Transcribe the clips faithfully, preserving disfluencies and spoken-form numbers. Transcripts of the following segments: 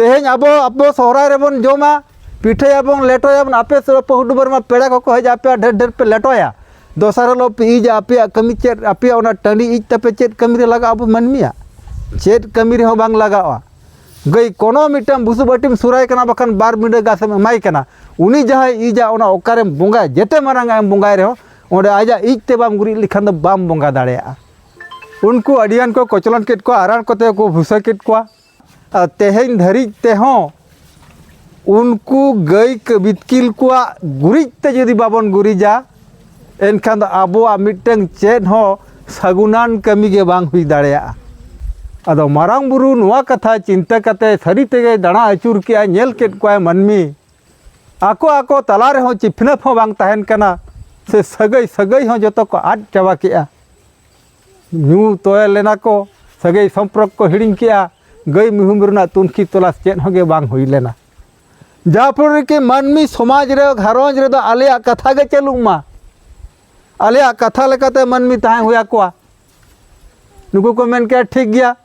ᱛᱮᱦᱮᱧ ᱟᱵᱚ, ᱟᱵᱚ ᱥᱚᱦᱨᱟᱭ ᱨᱮᱵᱚᱱ ᱡᱚᱢᱟ, ᱯᱤᱴᱷᱟᱹᱭᱟᱵᱚᱱ, ᱞᱮᱴᱚᱭᱟᱵᱚᱱ, ᱟᱯᱮ ᱥᱚᱲᱚ ᱯᱟᱹᱦᱩᱰᱩ ᱵᱚᱨᱢᱟ ᱯᱮᱲᱟ ᱠᱚᱠᱚ ᱦᱮᱡ ᱟᱯᱮᱭᱟ, ᱰᱷᱮᱨ ᱰᱷᱮᱨ ᱯᱮ ᱞᱮᱴᱚᱭᱟ᱾ ᱫᱚᱥᱟᱨ ᱦᱤᱞᱳᱜ ᱯᱮ ᱤᱡᱟ, ᱟᱯᱮᱭᱟᱜ ᱠᱟᱹᱢᱤ ᱪᱮᱫ? ᱟᱯᱮᱭᱟᱜ ᱚᱱᱟ ᱴᱟᱺᱰᱤ ᱤᱡ ᱛᱟᱯᱮ ᱪᱮᱫ ᱠᱟᱹᱢᱤ ᱨᱮ ᱞᱟᱜᱟᱜᱼᱟ ᱟᱵᱚ ᱢᱟᱹᱱᱢᱤᱭᱟᱜ? ᱪᱮᱫ ᱠᱟᱹᱢᱤ ᱨᱮᱦᱚᱸ ᱵᱟᱝ ᱞᱟᱜᱟᱜᱼᱟ᱾ ᱜᱟᱹᱭ ᱠᱳᱱᱳ ᱢᱤᱫᱴᱟᱝ ᱵᱩᱥᱩᱵ ᱟᱹᱴᱤᱢ ᱥᱩᱨᱟᱭ ᱠᱟᱱᱟ, ᱵᱟᱠᱷᱟᱱ ᱵᱟᱨ ᱵᱤᱸᱰᱟᱹ ᱜᱷᱟᱥᱮᱢ ᱮᱢᱟᱭ ᱠᱟᱱᱟ, ᱩᱱᱤ ᱡᱟᱦᱟᱸᱭ ᱤᱡᱟ ᱚᱱᱟ ᱚᱠᱟᱨᱮᱢ ᱵᱚᱸᱜᱟᱭᱟ, ᱡᱮᱛᱮ ᱢᱟᱨᱟᱝ ᱟᱜ ᱮᱢ ᱵᱚᱸᱜᱟᱭ ᱨᱮᱦᱚᱸ ᱚᱸᱰᱮ ᱟᱡᱟᱜ ᱤᱡ ᱛᱮ ᱵᱟᱢ ᱜᱩᱨᱤᱡ ᱞᱮᱠᱷᱟᱱ ᱫᱚ ᱵᱟᱢ ᱵᱚᱸᱜᱟ ᱫᱟᱲᱮᱭᱟᱜᱼᱟ᱾ ᱩᱱᱠᱩ ᱟᱹᱰᱤᱜᱟᱱ ᱠᱚ ᱠᱚᱪᱞᱚᱱ ᱠᱮᱫ ᱠᱚᱣᱟ, ᱟᱨᱟᱬ ᱠᱚᱛᱮ ᱠᱚ ᱵᱷᱩᱥᱟᱹ ᱠᱮᱫ ᱠᱚᱣᱟ᱾ ᱟᱨ ᱛᱮᱦᱮᱧ ᱫᱷᱟᱹᱨᱤᱡ ᱛᱮᱦᱚᱸ ᱩᱱᱠᱩ ᱜᱟᱹᱭ ᱠᱚ ᱵᱤᱛᱠᱤᱞ ᱠᱚᱣᱟᱜ ᱜᱩᱨᱤᱡ ᱛᱮ ᱡᱩᱫᱤ ᱵᱟᱵᱚᱱ ᱜᱩᱨᱤᱡᱟ, ᱮᱱᱠᱷᱟᱱ ᱫᱚ ᱟᱵᱚᱣᱟᱜ ᱢᱤᱫᱴᱟᱝ ᱪᱮᱫ ᱦᱚᱸ ᱥᱟᱹᱜᱩᱱᱟᱱ ᱠᱟᱹᱢᱤ ᱜᱮ ᱵᱟᱝ ᱦᱩᱭ ᱫᱟᱲᱮᱭᱟᱜᱼᱟ᱾ ᱟᱫᱚ ᱢᱟᱨᱟᱝ ᱵᱩᱨᱩ ᱱᱚᱣᱟ ᱠᱟᱛᱷᱟ ᱪᱤᱱᱛᱟᱹ ᱠᱟᱛᱮ ᱥᱟᱹᱨᱤ ᱛᱮᱜᱮᱭ ᱫᱟᱬᱟ ᱟᱹᱪᱩᱨ ᱠᱮᱜᱼᱟ, ᱧᱮᱞ ᱠᱮᱫ ᱠᱚᱣᱟᱭ ᱢᱟᱹᱱᱢᱤ᱾ ᱟᱠᱚ ᱟᱠᱚ ᱛᱟᱞᱟ ᱨᱮᱦᱚᱸ ᱪᱤᱯᱷᱱᱟᱹᱯ ᱦᱚᱸ ᱵᱟᱝ ᱛᱟᱦᱮᱱ ᱠᱟᱱᱟ, ᱥᱮ ᱥᱟᱹᱜᱟᱹᱭ ᱥᱟᱹᱜᱟᱹᱭ ᱦᱚᱸ ᱡᱚᱛᱚ ᱠᱚ ᱟᱫ ᱪᱟᱵᱟ ᱠᱮᱜᱼᱟ᱾ ᱧᱩ ᱛᱚᱭᱮ ᱞᱮᱱᱟ ᱠᱚ, ᱥᱟᱹᱜᱟᱹᱭ ᱥᱚᱢᱯᱨᱚᱠ ᱠᱚ ᱦᱤᱲᱤᱧ ᱠᱮᱜᱼᱟ, ᱜᱟᱹᱭ ᱢᱤᱦᱩᱢ ᱨᱮᱱᱟᱜ ᱛᱩᱱᱠᱷᱤ ᱛᱚᱞᱟᱥ ᱪᱮᱫ ᱦᱚᱸ ᱜᱮ ᱵᱟᱝ ᱦᱩᱭ ᱞᱮᱱᱟ᱾ ᱡᱟᱦᱟᱸ ᱯᱷᱚᱞ ᱨᱮ ᱠᱤ ᱢᱟᱹᱱᱢᱤ ᱥᱚᱢᱟᱡᱽ ᱨᱮ, ᱜᱷᱟᱨᱚᱸᱡᱽ ᱨᱮᱫᱚ ᱟᱞᱮᱭᱟᱜ ᱠᱟᱛᱷᱟ ᱜᱮ ᱪᱟᱹᱞᱩᱜ ᱢᱟ, ᱟᱞᱮᱭᱟᱜ ᱠᱟᱛᱷᱟ ᱞᱮᱠᱟᱛᱮ ᱢᱟᱹᱱᱢᱤ ᱛᱟᱦᱮᱸ ᱦᱩᱭ ᱟᱠᱚᱣᱟ᱾ ᱱᱩᱠᱩ ᱠᱚ ᱢᱮᱱ ᱠᱮᱜᱼᱟ, "ᱴᱷᱤᱠ ᱜᱮᱭᱟ",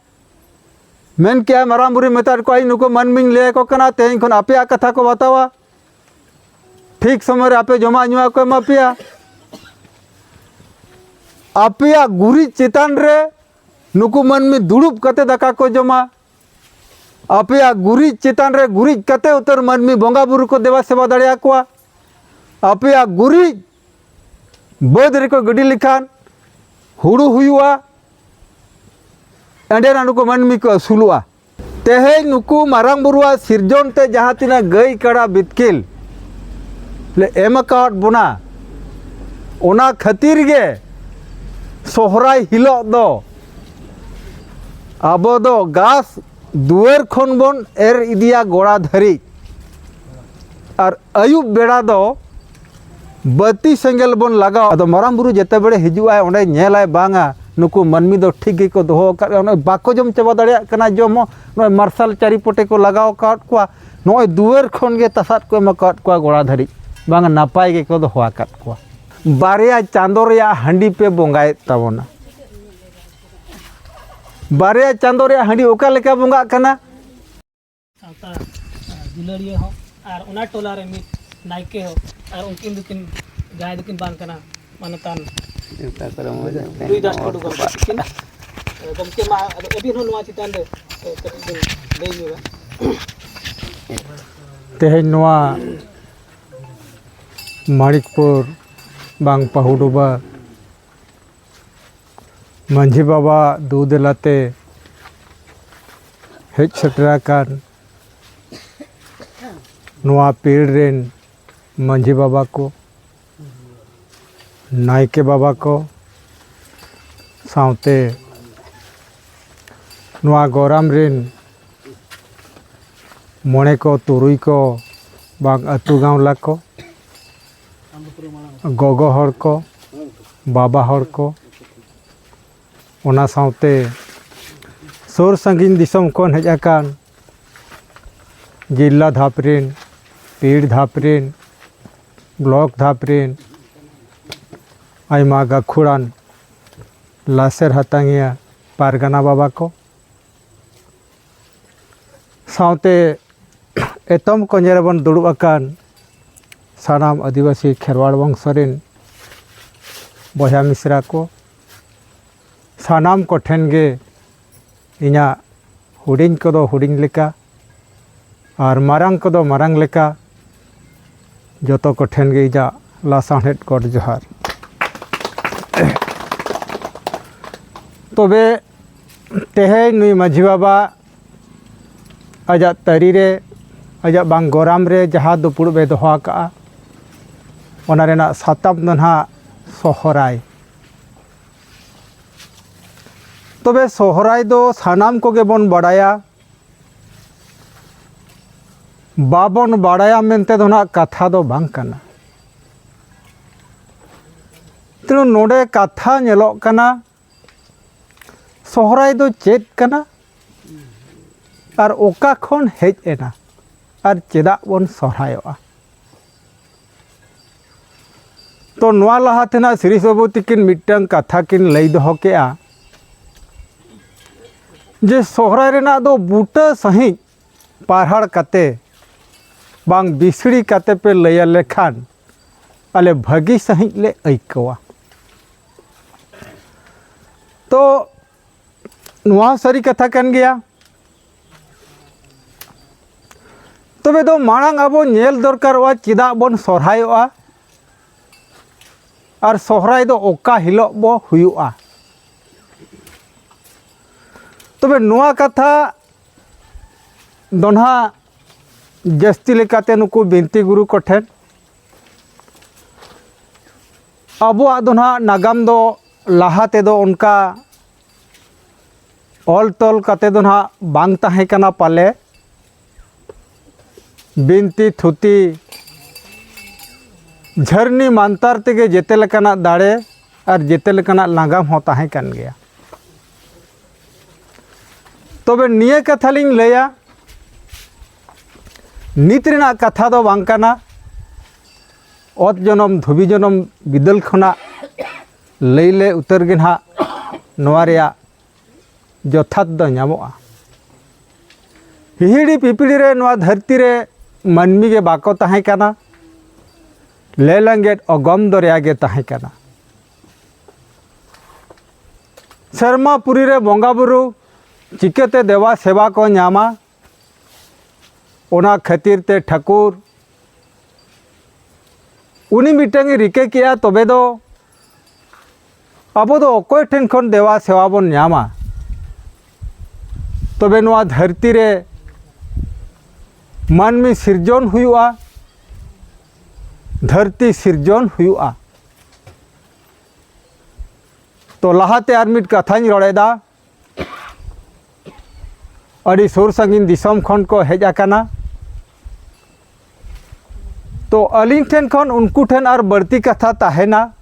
ᱢᱮᱱ ᱠᱮᱜᱼᱟ, ᱢᱟᱨᱟᱝ ᱵᱩᱨᱩᱭ ᱢᱮᱛᱟᱫ ᱠᱚᱣᱟ, "ᱤᱧ ᱱᱩᱠᱩ ᱢᱟᱹᱱᱢᱤᱧ ᱞᱟᱹᱭ ᱟᱠᱚ ᱠᱟᱱᱟ, ᱛᱮᱦᱮᱧ ᱠᱷᱚᱱ ᱟᱯᱮᱭᱟᱜ ᱠᱟᱛᱷᱟ ᱠᱚ ᱵᱟᱛᱟᱣᱟ, ᱴᱷᱤᱠ ᱥᱚᱢᱚᱭ ᱨᱮ ᱟᱯᱮ ᱡᱚᱢᱟᱜ ᱧᱩᱣᱟᱜ ᱠᱚ ᱮᱢᱟ ᱯᱮᱭᱟ, ᱟᱯᱮᱭᱟᱜ ᱜᱩᱨᱤᱡ ᱪᱮᱛᱟᱱ ᱨᱮ ᱱᱩᱠᱩ ᱢᱟᱹᱱᱢᱤ ᱫᱩᱲᱩᱵ ᱠᱟᱛᱮ ᱫᱟᱠᱟ ᱠᱚ ᱡᱚᱢᱟ, ᱟᱯᱮᱭᱟᱜ ᱜᱩᱨᱤᱡ ᱪᱮᱛᱟᱱ ᱨᱮ ᱜᱩᱨᱤᱡ ᱠᱟᱛᱮ ᱩᱛᱟᱹᱨ ᱢᱟᱹᱱᱢᱤ ᱵᱚᱸᱜᱟ ᱵᱩᱨᱩ ᱠᱚ ᱫᱮᱵᱟ ᱥᱮᱵᱟ ᱫᱟᱲᱮᱭᱟᱠᱚᱣᱟ, ᱟᱯᱮᱭᱟᱜ ᱜᱩᱨᱤᱡ ᱵᱟᱹᱫᱽ ᱨᱮᱠᱚ ᱜᱤᱰᱤ ᱞᱮᱠᱷᱟᱱ ᱦᱩᱲᱩ ᱦᱩᱭᱩᱜᱼᱟ, ᱮᱸᱰᱮᱱᱟᱜ ᱱᱩᱠᱩ ᱢᱟᱹᱱᱢᱤ ᱠᱚ ᱟᱹᱥᱩᱞᱚᱜᱼᱟ᱾" ᱛᱮᱦᱮᱧ ᱱᱩᱠᱩ ᱢᱟᱨᱟᱝ ᱵᱩᱨᱩᱣᱟᱜ ᱥᱤᱨᱡᱚᱱ ᱛᱮ ᱡᱟᱦᱟᱸ ᱛᱤᱱᱟᱹᱜ ᱜᱟᱹᱭ ᱠᱟᱰᱟ ᱵᱤᱛᱠᱤᱞ ᱞᱮ ᱮᱢ ᱟᱠᱟᱣᱟᱫ ᱵᱚᱱᱟ, ᱚᱱᱟ ᱠᱷᱟᱹᱛᱤᱨ ᱜᱮ ᱥᱚᱦᱨᱟᱭ ᱦᱤᱞᱳᱜ ᱫᱚ ᱟᱵᱚ ᱫᱚ ᱜᱷᱟᱥ ᱫᱩᱣᱟᱹᱨ ᱠᱷᱚᱱ ᱵᱚᱱ ᱮᱨ ᱤᱫᱤᱭᱟ ᱜᱚᱲᱟ ᱫᱷᱟᱹᱨᱤᱡ, ᱟᱨ ᱟᱹᱭᱩᱵ ᱵᱮᱲᱟ ᱫᱚ ᱵᱟᱹᱛᱤ ᱥᱮᱸᱜᱮᱞ ᱵᱚᱱ ᱞᱟᱜᱟᱣᱟ᱾ ᱟᱫᱚ ᱢᱟᱨᱟᱝ ᱵᱩᱨᱩ ᱡᱮᱛᱮ ᱵᱮᱲᱮ ᱦᱤᱡᱩᱜ ᱟᱭ, ᱚᱸᱰᱮ ᱧᱮᱞᱟᱭ, ᱵᱟᱝᱟ, ᱱᱩᱠᱩ ᱢᱟᱹᱱᱢᱤ ᱫᱚ ᱴᱷᱤᱠ ᱜᱮᱠᱚ ᱫᱚᱦᱚ ᱟᱠᱟᱫ ᱠᱚᱣᱟ, ᱱᱚᱜᱼᱚᱭ ᱵᱟᱠᱚ ᱡᱚᱢ ᱪᱟᱵᱟ ᱫᱟᱲᱮᱭᱟᱜ ᱠᱟᱱᱟ ᱡᱚᱢ ᱦᱚᱸ, ᱱᱚᱜᱼᱚᱭ ᱢᱟᱨᱥᱟᱞ ᱪᱟᱹᱨᱤ ᱯᱚᱴᱮ ᱠᱚ ᱞᱟᱜᱟᱣ ᱟᱠᱟᱫ ᱠᱚᱣᱟ, ᱱᱚᱜᱼᱚᱭ ᱫᱩᱣᱟᱹᱨ ᱠᱷᱚᱱ ᱜᱮ ᱛᱟᱥᱟᱫ ᱠᱚ ᱮᱢ ᱟᱠᱟᱫ ᱠᱚᱣᱟ ᱜᱚᱲᱟ ᱫᱷᱟᱹᱨᱤᱡ, ᱵᱟᱝᱟ, ᱱᱟᱯᱟᱭ ᱜᱮᱠᱚ ᱫᱚᱦᱚ ᱟᱠᱟᱫ ᱠᱚᱣᱟ᱾ ᱵᱟᱨᱭᱟ ᱪᱟᱸᱫᱚ ᱨᱮᱭᱟᱜ ᱦᱟᱺᱰᱤ ᱯᱮ ᱵᱚᱸᱜᱟᱭᱮᱫ ᱛᱟᱵᱚᱱᱟ᱾ ᱵᱟᱨᱭᱟ ᱪᱟᱸᱫᱚ ᱨᱮᱭᱟᱜ ᱦᱟᱺᱰᱤ ᱚᱠᱟ ᱞᱮᱠᱟ ᱵᱚᱸᱜᱟᱜ ᱠᱟᱱᱟ? ᱥᱟᱶᱛᱟ ᱫᱩᱞᱟᱹᱲᱤᱭᱟᱹ ᱦᱚᱸ ᱟᱨ ᱚᱱᱟ ᱴᱚᱞᱟ ᱨᱮ ᱢᱤᱫ ᱱᱟᱭᱠᱮ ᱦᱚᱸ, ᱟᱨ ᱩᱱᱠᱤᱱ ᱫᱚᱠᱤᱱ, ᱡᱟᱦᱟᱸᱭ ᱫᱚᱠᱤᱱ ᱵᱟᱝ ᱠᱟᱱᱟ ᱢᱟᱱᱚᱛᱟᱱ ᱡᱚᱛᱟ ᱠᱚᱨᱮ ᱢᱚᱡᱽ ᱧᱚᱜ ᱛᱟᱦᱮᱱ ᱨᱩᱭᱫᱟᱥ ᱦᱚᱲ ᱴᱩᱰᱩ ᱠᱚ ᱵᱟᱵᱟ ᱛᱟᱹᱠᱤᱱ᱾ ᱜᱚᱢᱠᱮ, ᱢᱟ ᱟᱫᱚ ᱟᱹᱵᱤᱱ ᱦᱚᱸ ᱱᱚᱣᱟ ᱪᱮᱛᱟᱱ ᱨᱮ ᱠᱟᱹᱴᱤᱡ ᱵᱤᱱ ᱞᱟᱹᱭ ᱧᱚᱜᱟ᱾ ᱛᱮᱦᱮᱧ ᱱᱚᱣᱟ ᱢᱟᱬᱤᱠᱯᱩᱨ ᱵᱟᱝ ᱯᱟᱹᱦᱩᱰᱩᱵᱟ ᱢᱟᱹᱡᱷᱤ ᱵᱟᱵᱟ ᱫᱩ ᱫᱮᱞᱟᱛᱮ ᱦᱮᱡ ᱥᱮᱴᱮᱨ ᱟᱠᱟᱱ ᱱᱚᱣᱟ ᱯᱤᱲ ᱨᱮᱱ ᱢᱟᱹᱡᱷᱤ ᱵᱟᱵᱟ ᱠᱚ, ᱱᱟᱭᱠᱮ ᱵᱟᱵᱟ ᱠᱚ, ᱥᱟᱶᱛᱮ ᱱᱚᱣᱟ ᱜᱚᱨᱟᱢ ᱨᱮᱱ ᱢᱚᱬᱮ ᱠᱚ, ᱛᱩᱨᱩᱭ ᱠᱚ, ᱵᱟᱝ ᱟᱹᱛᱩ ᱜᱟᱶᱞᱟ ᱠᱚ, ᱜᱚᱜᱚ ᱦᱚᱲ ᱠᱚ, ᱵᱟᱵᱟ ᱦᱚᱲ ᱠᱚ, ᱚᱱᱟ ᱥᱟᱶᱛᱮ ᱥᱩᱨ ᱥᱟᱺᱜᱤᱧ ᱫᱤᱥᱚᱢ ᱠᱷᱚᱱ ᱦᱮᱡ ᱟᱠᱟᱱ ᱡᱤᱞᱟ ᱫᱷᱟᱯ ᱨᱮᱱ, ᱯᱤᱲ ᱫᱷᱟᱯ ᱨᱮᱱ, ᱵᱞᱚᱠ ᱫᱷᱟᱯ ᱨᱮᱱ ᱟᱭᱢᱟ ᱜᱟᱹᱠᱷᱩᱲᱟᱱ ᱞᱟᱥᱮᱨ ᱦᱟᱛᱟᱝᱤᱭᱟᱹ ᱯᱟᱨᱜᱟᱱᱟ ᱵᱟᱵᱟ ᱠᱚ, ᱥᱟᱶᱛᱮ ᱮᱛᱚᱢ ᱠᱚᱸᱡᱮ ᱨᱮᱵᱚᱱ ᱫᱩᱲᱩᱵ ᱟᱠᱟᱱ ᱥᱟᱱᱟᱢ ᱟᱹᱫᱤᱵᱟᱹᱥᱤ ᱠᱷᱮᱨᱣᱟᱲ ᱵᱚᱝᱥᱚ ᱨᱮᱱ ᱵᱚᱭᱦᱟ ᱢᱤᱥᱨᱟ ᱠᱚ, ᱥᱟᱱᱟᱢ ᱠᱚᱴᱷᱮᱱ ᱜᱮ ᱤᱧᱟᱹᱜ ᱦᱩᱰᱤᱧ ᱠᱚᱫᱚ ᱦᱩᱰᱤᱧ ᱞᱮᱠᱟ ᱟᱨ ᱢᱟᱨᱟᱝ ᱠᱚᱫᱚ ᱢᱟᱨᱟᱝ ᱞᱮᱠᱟ, ᱡᱚᱛᱚ ᱠᱚᱴᱷᱮᱱ ᱜᱮ ᱤᱧᱟᱹᱜ ᱞᱟᱥᱟᱲᱦᱮᱫ ᱜᱚᱰ ᱡᱚᱦᱟᱨ᱾ ᱛᱚᱵᱮ ᱛᱮᱦᱮᱧ ᱱᱩᱭ ᱢᱟᱹᱡᱷᱤ ᱵᱟᱵᱟ ᱟᱡᱟᱜ ᱛᱟᱹᱨᱤ ᱨᱮ, ᱟᱡᱟᱜ ᱵᱟᱝ ᱜᱚᱨᱟᱢ ᱨᱮ ᱡᱟᱦᱟᱸ ᱫᱩᱯᱲᱩᱵ ᱮ ᱫᱚᱦᱚ ᱟᱠᱟᱫᱼᱟ, ᱚᱱᱟ ᱨᱮᱱᱟᱜ ᱥᱟᱛᱟᱢ ᱫᱚ ᱱᱟᱦᱟᱜ ᱥᱚᱦᱨᱟᱭ᱾ ᱛᱚᱵᱮ ᱥᱚᱦᱨᱟᱭ ᱫᱚ ᱥᱟᱱᱟᱢ ᱠᱚᱜᱮ ᱵᱚᱱ ᱵᱟᱲᱟᱭᱟ, ᱵᱟᱵᱚᱱ ᱵᱟᱲᱟᱭᱟ ᱢᱮᱱᱛᱮ ᱫᱚ ᱱᱟᱦᱟᱜ ᱠᱟᱛᱷᱟ ᱫᱚ ᱵᱟᱝ ᱠᱟᱱᱟ᱾ ᱛᱮᱬᱩ ᱱᱚᱰᱮ ᱠᱟᱛᱷᱟ ᱧᱮᱞᱚᱜ ᱠᱟᱱᱟ, ᱥᱚᱦᱨᱟᱭ ᱫᱚ ᱪᱮᱫ ᱠᱟᱱᱟ ᱟᱨ ᱚᱠᱟ ᱠᱷᱚᱱ ᱦᱮᱡ ᱮᱱᱟ ᱟᱨ ᱪᱮᱫᱟᱜ ᱵᱚᱱ ᱥᱚᱦᱨᱟᱭᱚᱜᱼᱟ? ᱛᱚ, ᱱᱚᱣᱟ ᱞᱟᱦᱟ ᱛᱮᱱᱟᱜ ᱥᱤᱨᱤᱥ ᱵᱟᱹᱵᱩ ᱛᱤᱠᱤᱱ ᱢᱤᱫᱴᱟᱝ ᱠᱟᱛᱷᱟ ᱠᱤᱱ ᱞᱟᱹᱭ ᱫᱚᱦᱚ ᱠᱮᱜᱼᱟ ᱡᱮ ᱥᱚᱦᱨᱟᱭ ᱨᱮᱱᱟᱜ ᱫᱚ ᱵᱩᱴᱟᱹ ᱥᱟᱺᱦᱤᱡ ᱯᱟᱨᱦᱟᱲ ᱠᱟᱛᱮ ᱵᱟᱝ ᱵᱤᱥᱲᱤ ᱠᱟᱛᱮ ᱯᱮ ᱞᱟᱹᱭ ᱟᱞᱮ ᱠᱷᱟᱱ ᱟᱞᱮ ᱵᱷᱟᱹᱜᱤ ᱥᱟᱺᱦᱤᱡ ᱞᱮ ᱟᱹᱭᱠᱟᱹᱣᱟ᱾ ᱛᱚ ᱱᱚᱣᱟ ᱦᱚᱸ ᱥᱟᱹᱨᱤ ᱠᱟᱛᱷᱟ ᱠᱟᱱ ᱜᱮᱭᱟ᱾ ᱛᱚᱵᱮ ᱫᱚ ᱢᱟᱲᱟᱝ ᱟᱵᱚ ᱧᱮᱞ ᱫᱚᱨᱠᱟᱨᱚᱜᱼᱟ, ᱪᱮᱫᱟᱜ ᱵᱚᱱ ᱥᱚᱨᱦᱟᱭᱚᱜᱼᱟ ᱟᱨ ᱥᱚᱦᱨᱟᱭ ᱫᱚ ᱚᱠᱟ ᱦᱤᱞᱳᱜ ᱵᱚ ᱦᱩᱭᱩᱜᱼᱟ᱾ ᱛᱚᱵᱮ ᱱᱚᱣᱟ ᱠᱟᱛᱷᱟ ᱫᱚ ᱱᱟᱦᱟᱜ ᱡᱟᱹᱥᱛᱤ ᱞᱮᱠᱟᱛᱮ ᱱᱩᱠᱩ ᱵᱤᱱᱛᱤ ᱜᱩᱨᱩ ᱠᱚᱴᱷᱮᱱ, ᱟᱵᱚᱣᱟᱜ ᱫᱚ ᱱᱟᱦᱟᱜ ᱱᱟᱜᱟᱢ ᱫᱚ ᱞᱟᱦᱟ ᱛᱮᱫᱚ ᱚᱱᱠᱟ ᱚᱞ ᱛᱚᱞ ᱠᱟᱛᱮ ᱫᱚ ᱱᱟᱦᱟᱜ ᱵᱟᱝ ᱛᱟᱦᱮᱸ ᱠᱟᱱᱟ ᱯᱟᱞᱮ᱾ ᱵᱤᱱᱛᱤ ᱛᱷᱩᱛᱤ ᱡᱷᱟᱹᱨᱱᱤ ᱢᱟᱱᱛᱟᱨ ᱛᱮᱜᱮ ᱡᱮᱛᱮ ᱞᱮᱠᱟᱱᱟᱜ ᱫᱟᱲᱮ ᱟᱨ ᱡᱮᱛᱮ ᱞᱮᱠᱟᱱᱟᱜ ᱱᱟᱜᱟᱢ ᱦᱚᱸ ᱛᱟᱦᱮᱸ ᱠᱟᱱ ᱜᱮᱭᱟ᱾ ᱛᱚᱵᱮ ᱱᱤᱭᱟᱹ ᱠᱟᱛᱷᱟ ᱞᱤᱧ ᱞᱟᱹᱭᱟ, ᱱᱤᱛ ᱨᱮᱱᱟᱜ ᱠᱟᱛᱷᱟ ᱫᱚ ᱵᱟᱝ ᱠᱟᱱᱟ᱾ ᱚᱛ ᱡᱚᱱᱚᱢ ᱫᱷᱩᱵᱤ ᱡᱚᱱᱚᱢ ᱵᱤᱫᱟᱹᱞ ᱠᱷᱚᱱᱟᱜ ᱞᱟᱹᱭ ᱞᱮ ᱩᱛᱟᱹᱨ ᱜᱮ ᱱᱟᱦᱟᱜ ᱱᱚᱣᱟ ᱨᱮᱭᱟᱜ ᱡᱚᱛᱷᱟᱛ ᱫᱚ ᱧᱟᱢᱚᱜᱼᱟ᱾ ᱦᱤᱦᱤᱲᱤ ᱯᱤᱯᱤᱲᱤ ᱨᱮ ᱱᱚᱣᱟ ᱫᱷᱟᱹᱨᱛᱤ ᱨᱮ ᱢᱟᱹᱱᱢᱤ ᱜᱮ ᱵᱟᱠᱚ ᱛᱟᱦᱮᱸ ᱠᱟᱱᱟ, ᱞᱮ ᱞᱮᱸᱜᱮᱫ ᱚᱜᱚᱢ ᱫᱚᱨᱭᱟ ᱜᱮ ᱛᱟᱦᱮᱸ ᱠᱟᱱᱟ᱾ ᱥᱮᱨᱢᱟ ᱯᱩᱨᱤ ᱨᱮ ᱵᱚᱸᱜᱟ ᱵᱩᱨᱩ ᱪᱤᱠᱟᱹᱛᱮ ᱫᱮᱵᱟ ᱥᱮᱵᱟ ᱠᱚ ᱧᱟᱢᱟ, ᱚᱱᱟ ᱠᱷᱟᱹᱛᱤᱨ ᱛᱮ ᱴᱷᱟᱹᱠᱩᱨ ᱩᱱᱤ ᱢᱤᱫᱴᱟᱝ ᱮ ᱨᱤᱠᱟᱹ ᱠᱮᱜᱼᱟ, ᱛᱚᱵᱮ ᱫᱚ ᱟᱵᱚ ᱫᱚ ᱚᱠᱚᱭ ᱴᱷᱮᱱ ᱠᱷᱚᱱ ᱫᱮᱵᱟ ᱥᱮᱵᱟ ᱵᱚᱱ ᱧᱟᱢᱟ? ᱛᱚᱵᱮ ᱱᱚᱣᱟ ᱫᱷᱟᱹᱨᱛᱤ ᱨᱮ ᱢᱟᱹᱱᱢᱤ ᱥᱤᱨᱡᱚᱱ ᱦᱩᱭᱩᱜᱼᱟ, ᱫᱷᱟᱹᱨᱛᱤ ᱥᱤᱨᱡᱚᱱ ᱦᱩᱭᱩᱜᱼᱟ᱾ ᱛᱚ ᱞᱟᱦᱟᱛᱮ ᱟᱨ ᱢᱤᱫ ᱠᱟᱛᱷᱟᱧ ᱨᱚᱲᱮᱫᱟ, ᱟᱹᱰᱤ ᱥᱩᱨ ᱥᱟᱺᱜᱤᱧ ᱫᱤᱥᱚᱢ ᱠᱷᱚᱱ ᱠᱚ ᱦᱮᱡ ᱟᱠᱟᱱᱟ᱾ ᱛᱚ ᱟᱹᱞᱤᱧ ᱴᱷᱮᱱ ᱠᱷᱚᱱ ᱩᱱᱠᱩ ᱴᱷᱮᱱ ᱟᱨ ᱵᱟᱹᱲᱛᱤ ᱠᱟᱛᱷᱟ ᱛᱟᱦᱮᱱᱟ,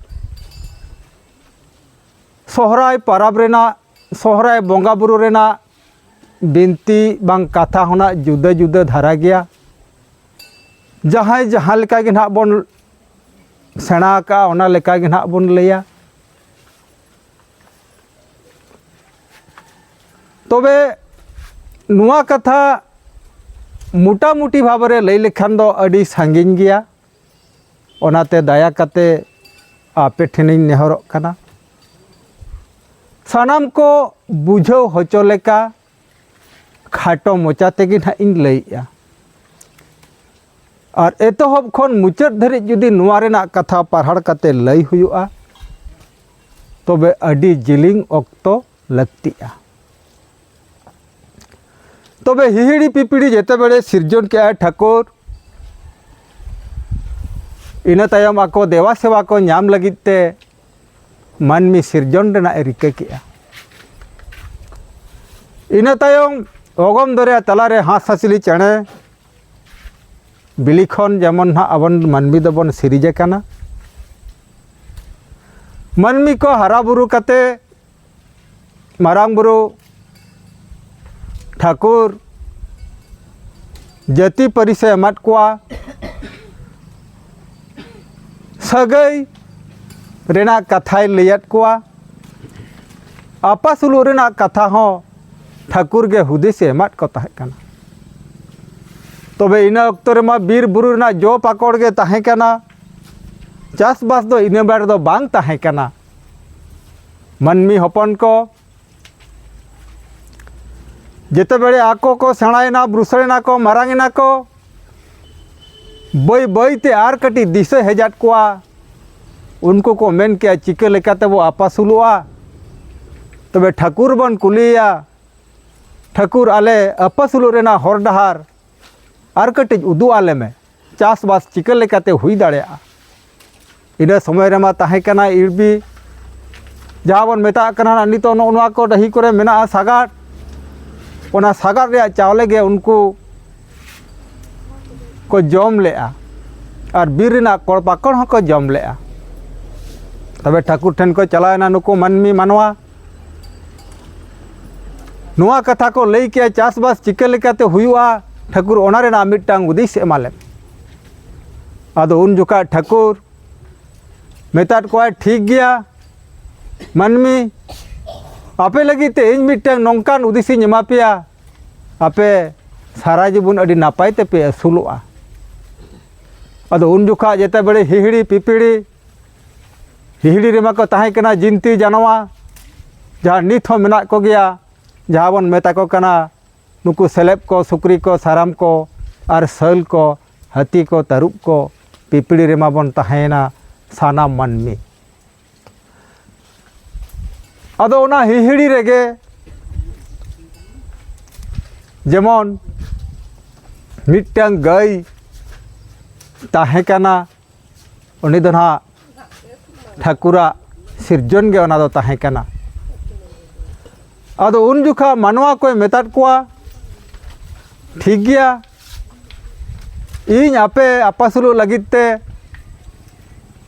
ᱥᱚᱦᱨᱟᱭ ᱯᱟᱨᱟᱵᱽ ᱨᱮᱱᱟᱜ, ᱥᱚᱦᱨᱟᱭ ᱵᱚᱸᱜᱟ ᱵᱩᱨᱩ ᱨᱮᱱᱟᱜ ᱵᱤᱱᱛᱤ ᱵᱟᱝ ᱠᱟᱛᱷᱟ ᱦᱚᱸ ᱱᱟᱜ ᱡᱩᱫᱟᱹ ᱡᱩᱫᱟᱹ ᱫᱷᱟᱨᱟ ᱜᱮᱭᱟ᱾ ᱡᱟᱦᱟᱸᱭ ᱡᱟᱦᱟᱸ ᱞᱮᱠᱟ ᱜᱮ ᱱᱟᱦᱟᱜ ᱵᱚᱱ ᱥᱮᱬᱟ ᱟᱠᱟᱫᱼᱟ, ᱚᱱᱟ ᱞᱮᱠᱟ ᱜᱮ ᱱᱟᱦᱟᱜ ᱵᱚᱱ ᱞᱟᱹᱭᱟ᱾ ᱛᱚᱵᱮ ᱱᱚᱣᱟ ᱠᱟᱛᱷᱟ ᱢᱚᱴᱟᱢᱩᱴᱤ ᱵᱷᱟᱵᱽ ᱨᱮ ᱞᱟᱹᱭ ᱞᱮᱠᱷᱟᱱ ᱫᱚ ᱟᱹᱰᱤ ᱥᱟᱺᱜᱤᱧ ᱜᱮᱭᱟ᱾ ᱚᱱᱟᱛᱮ ᱫᱟᱭᱟ ᱠᱟᱛᱮ ᱟᱯᱮ ᱴᱷᱮᱱᱤᱧ ᱱᱮᱦᱚᱨᱚᱜ ᱠᱟᱱᱟ, ᱥᱟᱱᱟᱢ ᱠᱚ ᱵᱩᱡᱷᱟᱹᱣ ᱦᱚᱪᱚ ᱞᱮᱠᱟ ᱠᱷᱟᱴᱚ ᱢᱚᱪᱟ ᱛᱮᱜᱮ ᱱᱟᱦᱟᱜ ᱤᱧ ᱞᱟᱹᱭᱮᱜᱼᱟ᱾ ᱟᱨ ᱮᱛᱚᱦᱚᱵ ᱠᱷᱚᱱ ᱢᱩᱪᱟᱹᱫ ᱫᱷᱟᱹᱨᱤᱡ ᱡᱩᱫᱤ ᱱᱚᱣᱟ ᱨᱮᱱᱟᱜ ᱠᱟᱛᱷᱟ ᱯᱟᱨᱦᱟᱲ ᱠᱟᱛᱮ ᱞᱟᱹᱭ ᱦᱩᱭᱩᱜᱼᱟ, ᱛᱚᱵᱮ ᱟᱹᱰᱤ ᱡᱤᱞᱤᱧ ᱚᱠᱛᱚ ᱞᱟᱹᱠᱛᱤᱜᱼᱟ᱾ ᱛᱚᱵᱮ ᱦᱤᱦᱤᱲᱤ ᱯᱤᱯᱤᱲᱤ ᱡᱮᱛᱮ ᱵᱮᱲᱮ ᱥᱤᱨᱡᱚᱱ ᱠᱮᱜᱼᱟᱭ ᱴᱷᱟᱹᱠᱩᱨ, ᱤᱱᱟᱹ ᱛᱟᱭᱚᱢ ᱟᱠᱚ ᱫᱮᱵᱟ ᱥᱮᱵᱟ ᱠᱚ ᱧᱟᱢ ᱞᱟᱹᱜᱤᱫ ᱛᱮ ᱢᱟᱹᱱᱢᱤ ᱥᱤᱨᱡᱚᱱ ᱨᱮᱱᱟᱜ ᱮ ᱨᱤᱠᱟᱹ ᱠᱮᱜᱼᱟ᱾ ᱤᱱᱟᱹ ᱛᱟᱭᱚᱢ ᱚᱜᱚᱢ ᱫᱚᱨᱭᱟ ᱛᱟᱞᱟᱨᱮ ᱦᱟᱸᱥ ᱦᱟᱸᱥᱞᱤ ᱪᱮᱬᱮ ᱵᱤᱞᱤ ᱠᱷᱚᱱ ᱡᱮᱢᱚᱱ ᱱᱟᱦᱟᱜ ᱟᱵᱚ ᱢᱟᱹᱱᱢᱤ ᱫᱚᱵᱚᱱ ᱥᱤᱨᱤᱡᱽ ᱟᱠᱟᱱᱟ, ᱢᱟᱹᱱᱢᱤ ᱠᱚ ᱦᱟᱨᱟ ᱵᱩᱨᱩ ᱠᱟᱛᱮ ᱢᱟᱨᱟᱝ ᱵᱩᱨᱩ ᱴᱷᱟᱹᱠᱩᱨ ᱡᱟᱹᱛᱤ ᱯᱟᱹᱨᱤᱥ ᱮ ᱮᱢᱟᱫ ᱠᱚᱣᱟ, ᱥᱟᱹᱜᱟᱹᱭ ᱨᱮᱱᱟᱜ ᱠᱟᱛᱷᱟᱭ ᱞᱟᱹᱭᱟᱫ ᱠᱚᱣᱟ, ᱟᱯᱟᱥᱩᱞᱩᱜ ᱨᱮᱱᱟᱜ ᱠᱟᱛᱷᱟ ᱦᱚᱸ ᱴᱷᱟᱹᱠᱩᱨ ᱜᱮ ᱦᱩᱫᱤᱥ ᱮ ᱮᱢᱟᱫ ᱠᱚ ᱛᱟᱦᱮᱸ ᱠᱟᱱᱟ᱾ ᱛᱚᱵᱮ ᱤᱱᱟᱹ ᱚᱠᱛᱚ ᱨᱮᱢᱟ ᱵᱤᱨ ᱵᱩᱨᱩ ᱨᱮᱱᱟᱜ ᱡᱚ ᱯᱟᱠᱚᱲ ᱜᱮ ᱛᱟᱦᱮᱸ ᱠᱟᱱᱟ, ᱪᱟᱥᱵᱟᱥ ᱫᱚ ᱤᱱᱟᱹ ᱵᱮᱲᱟ ᱫᱚ ᱵᱟᱝ ᱛᱟᱦᱮᱸ ᱠᱟᱱᱟ᱾ ᱢᱟᱹᱱᱢᱤ ᱦᱚᱯᱚᱱ ᱠᱚ ᱡᱮᱛᱮ ᱵᱮᱲᱮ ᱟᱠᱚ ᱠᱚ ᱥᱮᱬᱟᱭᱮᱱᱟ, ᱵᱩᱥᱟᱹᱲᱮᱱᱟ ᱠᱚ, ᱢᱟᱨᱟᱝ ᱮᱱᱟ ᱠᱚ, ᱵᱟᱹᱭ ᱵᱟᱹᱭ ᱛᱮ ᱟᱨ ᱠᱟᱹᱴᱤᱡ ᱫᱤᱥᱟᱹ ᱦᱮᱡ ᱟᱫ ᱠᱚᱣᱟ᱾ ᱩᱱᱠᱩ ᱠᱚ ᱢᱮᱱ ᱠᱮᱜᱼᱟ, ᱪᱤᱠᱟᱹ ᱞᱮᱠᱟ ᱛᱮᱵᱚ ᱟᱯᱟᱥᱩᱞᱚᱜᱼᱟ? ᱛᱚᱵᱮ ᱴᱷᱟᱹᱠᱩᱨ ᱵᱚᱱ ᱠᱩᱞᱤᱭᱮᱭᱟ, ᱴᱷᱟᱹᱠᱩᱨ, ᱟᱞᱮ ᱟᱯᱟᱥᱩᱞᱚᱜ ᱨᱮᱱᱟᱜ ᱦᱚᱨ ᱰᱟᱦᱟᱨ ᱟᱨ ᱠᱟᱹᱴᱤᱡ ᱩᱫᱩᱜ ᱟᱞᱮ ᱢᱮ, ᱪᱟᱥᱵᱟᱥ ᱪᱤᱠᱟᱹ ᱞᱮᱠᱟᱛᱮ ᱦᱩᱭ ᱫᱟᱲᱮᱭᱟᱜᱼᱟ? ᱤᱱᱟᱹ ᱥᱚᱢᱚᱭ ᱨᱮᱢᱟ ᱛᱟᱦᱮᱸ ᱠᱟᱱᱟ ᱤᱲᱵᱤ, ᱡᱟᱦᱟᱸ ᱵᱚᱱ ᱢᱮᱛᱟᱜ ᱠᱟᱱᱟ ᱱᱤᱛᱚᱜ ᱱᱚᱜᱼᱚ ᱱᱚᱣᱟ ᱠᱚ ᱰᱟᱹᱦᱤ ᱠᱚᱨᱮ ᱢᱮᱱᱟᱜᱼᱟ ᱥᱟᱜᱟᱫ᱾ ᱚᱱᱟ ᱥᱟᱜᱟᱫ ᱨᱮᱭᱟᱜ ᱪᱟᱣᱞᱮ ᱜᱮ ᱩᱱᱠᱩ ᱠᱚ ᱡᱚᱢ ᱞᱮᱜᱼᱟ, ᱟᱨ ᱵᱤᱨ ᱨᱮᱱᱟᱜ ᱠᱚᱲ ᱯᱟᱠᱚᱲ ᱦᱚᱸᱠᱚ ᱡᱚᱢ ᱞᱮᱜᱼᱟ᱾ ᱛᱚᱵᱮ ᱴᱷᱟᱹᱠᱩᱨ ᱴᱷᱮᱱ ᱠᱚ ᱪᱟᱞᱟᱣᱮᱱᱟ ᱱᱩᱠᱩ ᱢᱟᱹᱱᱢᱤ ᱢᱟᱱᱣᱟ, ᱱᱚᱣᱟ ᱠᱟᱛᱷᱟ ᱠᱚ ᱞᱟᱹᱭ ᱠᱮᱜᱼᱟ, ᱪᱟᱥᱵᱟᱥ ᱪᱤᱠᱟᱹ ᱞᱮᱠᱟᱛᱮ ᱦᱩᱭᱩᱜᱼᱟ, ᱴᱷᱟᱹᱠᱩᱨ ᱚᱱᱟ ᱨᱮᱱᱟᱜ ᱢᱤᱫᱴᱟᱝ ᱦᱩᱫᱤᱥ ᱮᱢᱟ ᱞᱮᱢ᱾ ᱟᱫᱚ ᱩᱱ ᱡᱚᱠᱷᱟᱡ ᱴᱷᱟᱹᱠᱩᱨ ᱢᱮᱛᱟᱫ ᱠᱚᱣᱟᱭ, ᱴᱷᱤᱠ ᱜᱮᱭᱟ ᱢᱟᱹᱱᱢᱤ, ᱟᱯᱮ ᱞᱟᱹᱜᱤᱫ ᱛᱮ ᱤᱧ ᱢᱤᱫᱴᱟᱝ ᱱᱚᱝᱠᱟᱱ ᱦᱩᱫᱤᱥᱤᱧ ᱮᱢᱟ ᱯᱮᱭᱟ, ᱟᱯᱮ ᱥᱟᱨᱟ ᱡᱤᱵᱚᱱ ᱟᱹᱰᱤ ᱱᱟᱯᱟᱭ ᱛᱮᱯᱮ ᱟᱹᱥᱩᱞᱚᱜᱼᱟ᱾ ᱟᱫᱚ ᱩᱱ ᱡᱚᱠᱷᱟ ᱡᱮᱛᱮ ᱵᱮᱲᱮ ᱦᱤᱦᱤᱲᱤ ᱯᱤᱯᱤᱲᱤ, ᱦᱤᱦᱤᱲᱤ ᱨᱮᱢᱟ ᱠᱚ ᱛᱟᱦᱮᱸ ᱠᱟᱱᱟ ᱡᱤᱱᱛᱤ ᱡᱟᱱᱣᱟ, ᱡᱟᱦᱟᱸ ᱱᱤᱛ ᱦᱚᱸ ᱢᱮᱱᱟᱜ ᱠᱚᱜᱮᱭᱟ, ᱡᱟᱦᱟᱸ ᱵᱚᱱ ᱢᱮᱛᱟ ᱠᱚ ᱠᱟᱱᱟ ᱱᱩᱠᱩ ᱥᱮᱞᱮᱵ ᱠᱚ, ᱥᱩᱠᱨᱤ ᱠᱚ, ᱥᱟᱨᱟᱢ ᱠᱚ, ᱟᱨ ᱥᱟᱹᱞ ᱠᱚ, ᱦᱟᱹᱛᱤ ᱠᱚ, ᱛᱟᱹᱨᱩᱵ ᱠᱚ, ᱯᱤᱯᱤᱲᱤ ᱨᱮᱢᱟ ᱵᱚᱱ ᱛᱟᱦᱮᱸᱭᱮᱱᱟ ᱥᱟᱱᱟᱢ ᱢᱟᱹᱱᱢᱤ᱾ ᱟᱫᱚ ᱚᱱᱟ ᱦᱤᱦᱤᱲᱤ ᱨᱮᱜᱮ ᱡᱮᱢᱚᱱ ᱢᱤᱫᱴᱟᱝ ᱜᱟᱹᱭ ᱛᱟᱦᱮᱸ ᱠᱟᱱᱟ, ᱩᱱᱤ ᱫᱚ ᱱᱟᱦᱟᱜ ᱴᱷᱟᱹᱠᱩᱨᱟᱜ ᱥᱤᱨᱡᱚᱱ ᱜᱮ ᱚᱱᱟ ᱫᱚ ᱛᱟᱦᱮᱸ ᱠᱟᱱᱟ᱾ ᱟᱫᱚ ᱩᱱ ᱡᱚᱠᱷᱟ ᱢᱟᱱᱣᱟ ᱠᱚᱭ ᱢᱮᱛᱟᱫ ᱠᱚᱣᱟ, "ᱴᱷᱤᱠ ᱜᱮᱭᱟ, ᱤᱧ ᱟᱯᱮ ᱟᱯᱟᱥᱩᱞᱚᱜ ᱞᱟᱹᱜᱤᱫ ᱛᱮ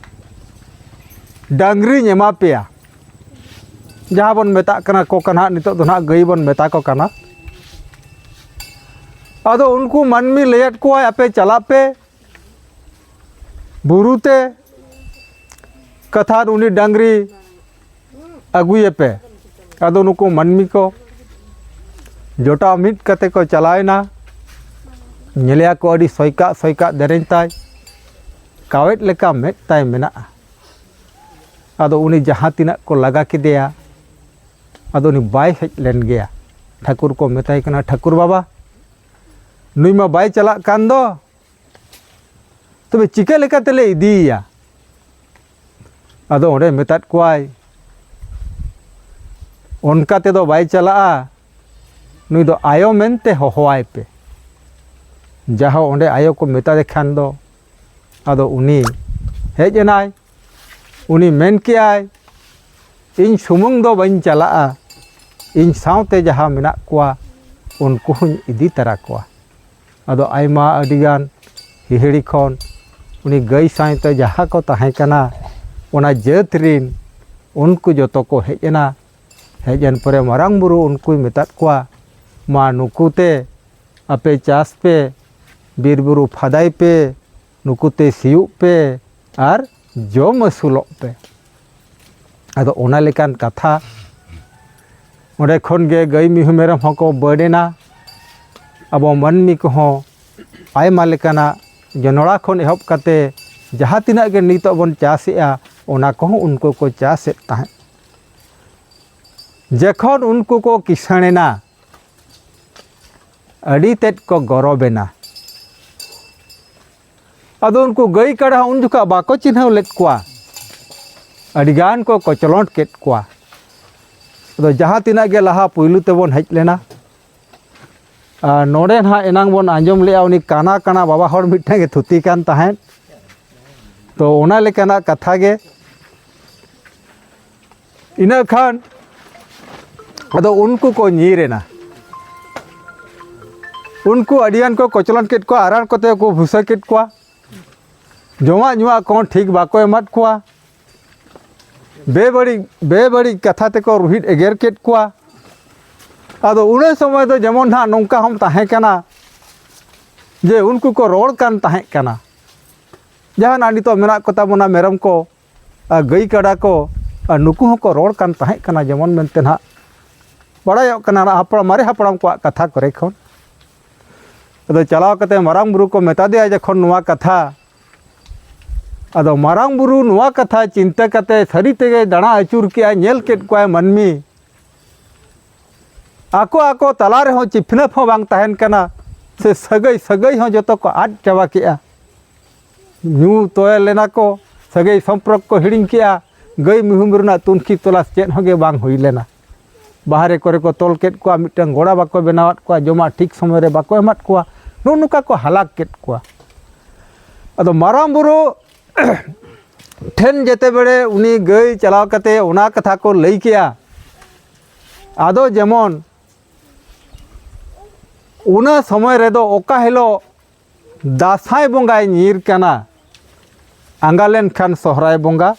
ᱰᱟᱝᱨᱤᱧ ᱮᱢᱟ ᱯᱮᱭᱟ", ᱡᱟᱦᱟᱸ ᱵᱚᱱ ᱢᱮᱛᱟᱜ ᱠᱟᱱᱟ ᱠᱚ ᱠᱟᱱᱟ, ᱱᱤᱛᱚᱜ ᱫᱚ ᱱᱟᱦᱟᱜ ᱜᱟᱹᱭ ᱵᱚᱱ ᱢᱮᱛᱟ ᱠᱚ ᱠᱟᱱᱟ᱾ ᱟᱫᱚ ᱩᱱᱠᱩ ᱢᱟᱹᱱᱢᱤ ᱞᱟᱹᱭᱟᱫ ᱠᱚᱣᱟᱭ, "ᱟᱯᱮ ᱪᱟᱞᱟᱜ ᱯᱮ ᱵᱩᱨᱩ ᱛᱮ, ᱠᱟᱛᱷᱟᱱ ᱩᱱᱤ ᱰᱟᱝᱨᱤ ᱟᱹᱜᱩᱭᱮᱯᱮ᱾" ᱟᱫᱚ ᱱᱩᱠᱩ ᱢᱟᱹᱱᱢᱤ ᱠᱚ ᱡᱚᱴᱟᱣ ᱢᱤᱫ ᱠᱟᱛᱮ ᱠᱚ ᱪᱟᱞᱟᱣᱮᱱᱟ᱾ ᱧᱮᱞᱮᱭᱟ ᱠᱚ ᱟᱹᱰᱤ ᱥᱚᱭᱠᱟᱜ ᱥᱚᱭᱠᱟᱜ ᱫᱮᱨᱮᱧ ᱛᱟᱭ, ᱠᱟᱣᱮᱫ ᱞᱮᱠᱟ ᱢᱮᱫ ᱛᱟᱭ ᱢᱮᱱᱟᱜᱼᱟ᱾ ᱟᱫᱚ ᱩᱱᱤ ᱡᱟᱦᱟᱸ ᱛᱤᱱᱟᱹᱜ ᱠᱚ ᱞᱟᱜᱟ ᱠᱮᱫᱮᱭᱟ, ᱟᱫᱚ ᱩᱱᱤ ᱵᱟᱭ ᱦᱮᱡ ᱞᱮᱱ ᱜᱮᱭᱟ᱾ ᱴᱷᱟᱹᱠᱩᱨ ᱠᱚ ᱢᱮᱛᱟᱭ ᱠᱟᱱᱟ, "ᱴᱷᱟᱹᱠᱩᱨ ᱵᱟᱵᱟ, ᱱᱩᱭ ᱢᱟ ᱵᱟᱭ ᱪᱟᱞᱟᱜ ᱠᱟᱱ ᱫᱚ, ᱛᱚᱵᱮ ᱪᱤᱠᱟᱹ ᱞᱮᱠᱟ ᱛᱮᱞᱮ ᱤᱫᱤᱭᱮᱭᱟ?" ᱟᱫᱚ ᱚᱸᱰᱮ ᱢᱮᱛᱟᱫ ᱠᱚᱣᱟᱭ, "ᱚᱱᱠᱟ ᱛᱮᱫᱚ ᱵᱟᱭ ᱪᱟᱞᱟᱜᱼᱟ, ᱱᱩᱭ ᱫᱚ ᱟᱭᱳ ᱢᱮᱱᱛᱮ ᱦᱚᱦᱚᱣᱟᱭ ᱯᱮ᱾" ᱡᱟᱦᱳ, ᱚᱸᱰᱮ ᱟᱭᱳ ᱠᱚ ᱢᱮᱛᱟᱫᱮ ᱠᱷᱟᱱ ᱫᱚ, ᱟᱫᱚ ᱩᱱᱤ ᱦᱮᱡ ᱮᱱᱟᱭ᱾ ᱩᱱᱤ ᱢᱮᱱ ᱠᱮᱜᱼᱟᱭ, "ᱤᱧ ᱥᱩᱢᱩᱝ ᱫᱚ ᱵᱟᱹᱧ ᱪᱟᱞᱟᱜᱼᱟ, ᱤᱧ ᱥᱟᱶᱛᱮ ᱡᱟᱦᱟᱸ ᱢᱮᱱᱟᱜ ᱠᱚᱣᱟ ᱩᱱᱠᱩ ᱦᱚᱸᱧ ᱤᱫᱤ ᱛᱟᱨᱟ ᱠᱚᱣᱟ᱾" ᱟᱫᱚ ᱟᱭᱢᱟ ᱟᱹᱰᱤᱜᱟᱱ ᱦᱤᱦᱤᱲᱤ ᱠᱷᱚᱱ ᱩᱱᱤ ᱜᱟᱹᱭ ᱥᱟᱶᱛᱮ ᱡᱟᱦᱟᱸ ᱠᱚ ᱛᱟᱦᱮᱸ ᱠᱟᱱᱟ, ᱚᱱᱟ ᱡᱟᱹᱛ ᱨᱤᱱ, ᱩᱱᱠᱩ ᱡᱚᱛᱚ ᱠᱚ ᱦᱮᱡ ᱮᱱᱟ᱾ ᱦᱮᱡ ᱮᱱ ᱯᱚᱨᱮ ᱢᱟᱨᱟᱝ ᱵᱩᱨᱩ ᱩᱱᱠᱩᱭ ᱢᱮᱛᱟᱫ ᱠᱚᱣᱟ, "ᱢᱟ ᱱᱩᱠᱩ ᱛᱮ ᱟᱯᱮ ᱪᱟᱥ ᱯᱮ, ᱵᱤᱨ ᱵᱩᱨᱩ ᱯᱷᱟᱫᱟᱭ ᱯᱮ, ᱱᱩᱠᱩ ᱛᱮ ᱥᱤᱭᱳᱜ ᱯᱮ ᱟᱨ ᱡᱚᱢ ᱟᱹᱥᱩᱞᱚᱜ ᱯᱮ᱾" ᱟᱫᱚ ᱚᱱᱟ ᱞᱮᱠᱟᱱ ᱠᱟᱛᱷᱟ, ᱚᱸᱰᱮ ᱠᱷᱚᱱ ᱜᱮ ᱜᱟᱹᱭ ᱢᱤᱦᱩ ᱢᱮᱨᱚᱢ ᱦᱚᱸᱠᱚ ᱵᱟᱹᱰ ᱮᱱᱟ᱾ ᱟᱵᱚ ᱢᱟᱹᱱᱢᱤ ᱠᱚᱦᱚᱸ ᱟᱭᱢᱟ ᱞᱮᱠᱟᱱᱟᱜ ᱡᱚᱱᱚᱲᱟ ᱠᱷᱚᱱ ᱮᱦᱚᱵ ᱠᱟᱛᱮ ᱡᱟᱦᱟᱸ ᱛᱤᱱᱟᱹᱜ ᱜᱮ ᱱᱤᱛᱚᱜ ᱵᱚᱱ ᱪᱟᱥᱮᱜᱼᱟ, ᱚᱱᱟ ᱠᱚᱦᱚᱸ ᱩᱱᱠᱩ ᱠᱚ ᱪᱟᱥᱮᱫ ᱛᱟᱦᱮᱸᱫ᱾ ᱡᱚᱠᱷᱚᱱ ᱩᱱᱠᱩ ᱠᱚ ᱠᱤᱥᱟᱹᱬᱮᱱᱟ, ᱟᱹᱰᱤ ᱛᱮᱫ ᱠᱚ ᱜᱚᱨᱚᱵᱮᱱᱟ᱾ ᱟᱫᱚ ᱩᱱᱠᱩ ᱜᱟᱹᱭ ᱠᱟᱰᱟ ᱦᱚᱸ ᱩᱱ ᱡᱚᱠᱷᱚᱱ ᱵᱟᱠᱚ ᱪᱤᱱᱦᱟᱹᱣ ᱞᱮᱫ ᱠᱚᱣᱟ, ᱟᱹᱰᱤᱜᱟᱱ ᱠᱚ ᱠᱚᱪᱞᱚᱱ ᱠᱮᱫ ᱠᱚᱣᱟ᱾ ᱟᱫᱚ ᱡᱟᱦᱟᱸ ᱛᱤᱱᱟᱹᱜ ᱜᱮ ᱞᱟᱦᱟ ᱯᱩᱭᱞᱩ ᱛᱮᱵᱚᱱ ᱦᱮᱡ ᱞᱮᱱᱟ, ᱟᱨ ᱱᱚᱰᱮ ᱱᱟᱦᱟᱜ ᱮᱱᱟᱝ ᱵᱚᱱ ᱟᱸᱡᱚᱢ ᱞᱮᱜᱼᱟ, ᱩᱱᱤ ᱠᱟᱱᱟ ᱠᱟᱱᱟ ᱵᱟᱵᱟ ᱦᱚᱲ ᱢᱤᱫᱴᱟᱝ ᱮ ᱛᱷᱩᱛᱤ ᱠᱟᱱ ᱛᱟᱦᱮᱸᱫ᱾ ᱛᱚ, ᱚᱱᱟ ᱞᱮᱠᱟᱱᱟᱜ ᱠᱟᱛᱷᱟ ᱜᱮ᱾ ᱤᱱᱟᱹ ᱠᱷᱟᱱ ᱟᱫᱚ ᱩᱱᱠᱩ ᱠᱚ ᱧᱤᱨ ᱮᱱᱟ᱾ ᱩᱱᱠᱩ ᱟᱹᱰᱤᱜᱟᱱ ᱠᱚ ᱠᱚᱪᱞᱚᱱ ᱠᱮᱫ ᱠᱚᱣᱟ, ᱟᱨᱟᱬ ᱠᱚᱛᱮ ᱠᱚ ᱵᱷᱩᱥᱟᱹ ᱠᱮᱫ ᱠᱚᱣᱟ, ᱡᱚᱢᱟᱜ ᱧᱩᱣᱟᱜ ᱠᱚᱦᱚᱸ ᱴᱷᱤᱠ ᱵᱟᱠᱚ ᱮᱢᱟᱫ ᱠᱚᱣᱟ, ᱵᱮᱵᱟᱹᱲᱤᱡ ᱵᱮᱵᱟᱹᱲᱤᱡ ᱠᱟᱛᱷᱟ ᱛᱮᱠᱚ ᱨᱩᱦᱤᱫ ᱮᱜᱮᱨ ᱠᱮᱫ ᱠᱚᱣᱟ᱾ ᱟᱫᱚ ᱩᱱᱟᱹ ᱥᱚᱢᱚᱭ ᱫᱚ ᱡᱮᱢᱚᱱ ᱱᱟᱦᱟᱜ ᱱᱚᱝᱠᱟ ᱦᱚᱸ ᱛᱟᱦᱮᱸ ᱠᱟᱱᱟ ᱡᱮ ᱩᱱᱠᱩ ᱠᱚ ᱨᱚᱲ ᱠᱟᱱ ᱛᱟᱦᱮᱸ ᱠᱟᱱᱟ, ᱡᱟᱦᱟᱱᱟᱜ ᱱᱤᱛᱚᱜ ᱢᱮᱱᱟᱜ ᱠᱚᱛᱟ ᱵᱚᱱᱟ ᱢᱮᱨᱚᱢ ᱠᱚ, ᱟᱨ ᱜᱟᱹᱭ ᱠᱟᱰᱟ ᱠᱚ, ᱟᱨ ᱱᱩᱠᱩ ᱦᱚᱸᱠᱚ ᱨᱚᱲ ᱠᱟᱱ ᱛᱟᱦᱮᱸ ᱠᱟᱱᱟ, ᱡᱮᱢᱚᱱ ᱢᱮᱱᱛᱮ ᱱᱟᱦᱟᱜ ᱵᱟᱲᱟᱭᱚᱜ ᱠᱟᱱᱟ, ᱦᱟᱯᱲᱟᱢ, ᱢᱟᱨᱮ ᱦᱟᱯᱲᱟᱢ ᱠᱚᱣᱟᱜ ᱠᱟᱛᱷᱟ ᱠᱚᱨᱮ ᱠᱷᱚᱱ᱾ ᱟᱫᱚ ᱪᱟᱞᱟᱣ ᱠᱟᱛᱮ ᱢᱟᱨᱟᱝ ᱵᱩᱨᱩ ᱠᱚ ᱢᱮᱛᱟ ᱫᱮᱭᱟ ᱡᱚᱠᱷᱚᱱ ᱱᱚᱣᱟ ᱠᱟᱛᱷᱟ, ᱟᱫᱚ ᱢᱟᱨᱟᱝ ᱵᱩᱨᱩ ᱱᱚᱣᱟ ᱠᱟᱛᱷᱟ ᱪᱤᱱᱛᱟᱹ ᱠᱟᱛᱮ ᱥᱟᱹᱨᱤ ᱛᱮᱜᱮᱭ ᱫᱟᱬᱟ ᱟᱹᱪᱩᱨ ᱠᱮᱜᱼᱟ, ᱧᱮᱞ ᱠᱮᱫ ᱠᱚᱣᱟᱭ ᱢᱟᱹᱱᱢᱤ᱾ ᱟᱠᱚ ᱟᱠᱚ ᱛᱟᱞᱟ ᱨᱮᱦᱚᱸ ᱪᱤᱯᱱᱟᱹᱯ ᱦᱚᱸ ᱵᱟᱝ ᱛᱟᱦᱮᱱ ᱠᱟᱱᱟ, ᱥᱮ ᱥᱟᱹᱜᱟᱹᱭ ᱥᱟᱹᱜᱟᱹᱭ ᱦᱚᱸ ᱡᱚᱛᱚ ᱠᱚ ᱟᱫ ᱪᱟᱵᱟ ᱠᱮᱜᱼᱟ᱾ ᱧᱩ ᱛᱚᱭᱮ ᱞᱮᱱᱟ ᱠᱚ, ᱥᱟᱹᱜᱟᱹᱭ ᱥᱚᱢᱯᱨᱚᱠ ᱠᱚ ᱦᱤᱲᱤᱧ ᱠᱮᱜᱼᱟ, ᱜᱟᱹᱭ ᱢᱤᱦᱩ ᱢᱮᱨᱚᱢ ᱨᱮᱱᱟᱜ ᱛᱩᱱᱠᱷᱤ ᱛᱚᱞᱟᱥ ᱪᱮᱫ ᱦᱚᱸ ᱜᱮ ᱵᱟᱝ ᱦᱩᱭ ᱞᱮᱱᱟ᱾ ᱵᱟᱦᱨᱮ ᱠᱚᱨᱮ ᱠᱚ ᱛᱚᱞ ᱠᱮᱫ ᱠᱚᱣᱟ, ᱢᱤᱫᱴᱟᱝ ᱜᱚᱲᱟ ᱵᱟᱠᱚ ᱵᱮᱱᱟᱣᱟᱫ ᱠᱚᱣᱟ, ᱡᱚᱢᱟᱜ ᱴᱷᱤᱠ ᱥᱚᱢᱚᱭ ᱨᱮ ᱵᱟᱠᱚ ᱮᱢᱟᱫ ᱠᱚᱣᱟ, ᱱᱚᱜᱼᱚ ᱱᱚᱝᱠᱟ ᱠᱚ ᱦᱟᱞᱟᱠ ᱠᱮᱫ ᱠᱚᱣᱟ᱾ ᱟᱫᱚ ᱢᱟᱨᱟᱝ ᱵᱩᱨᱩ ᱴᱷᱮᱱ ᱡᱮᱛᱮ ᱵᱮᱲᱮ ᱩᱱᱤ ᱜᱟᱹᱭ ᱪᱟᱞᱟᱣ ᱠᱟᱛᱮ ᱚᱱᱟ ᱠᱟᱛᱷᱟ ᱠᱚ ᱞᱟᱹᱭ ᱠᱮᱜᱼᱟ᱾ ᱟᱫᱚ ᱡᱮᱢᱚᱱ ᱚᱱᱟ ᱥᱚᱢᱚᱭ ᱨᱮᱫᱚ ᱚᱠᱟ ᱦᱤᱞᱳᱜ ᱫᱟᱸᱥᱟᱭ ᱵᱚᱸᱜᱟᱭ ᱧᱤᱨ ᱠᱟᱱᱟ, ᱟᱸᱜᱟ ᱞᱮᱱᱠᱷᱟᱱ ᱥᱚᱦᱨᱟᱭ ᱵᱚᱸᱜᱟ᱾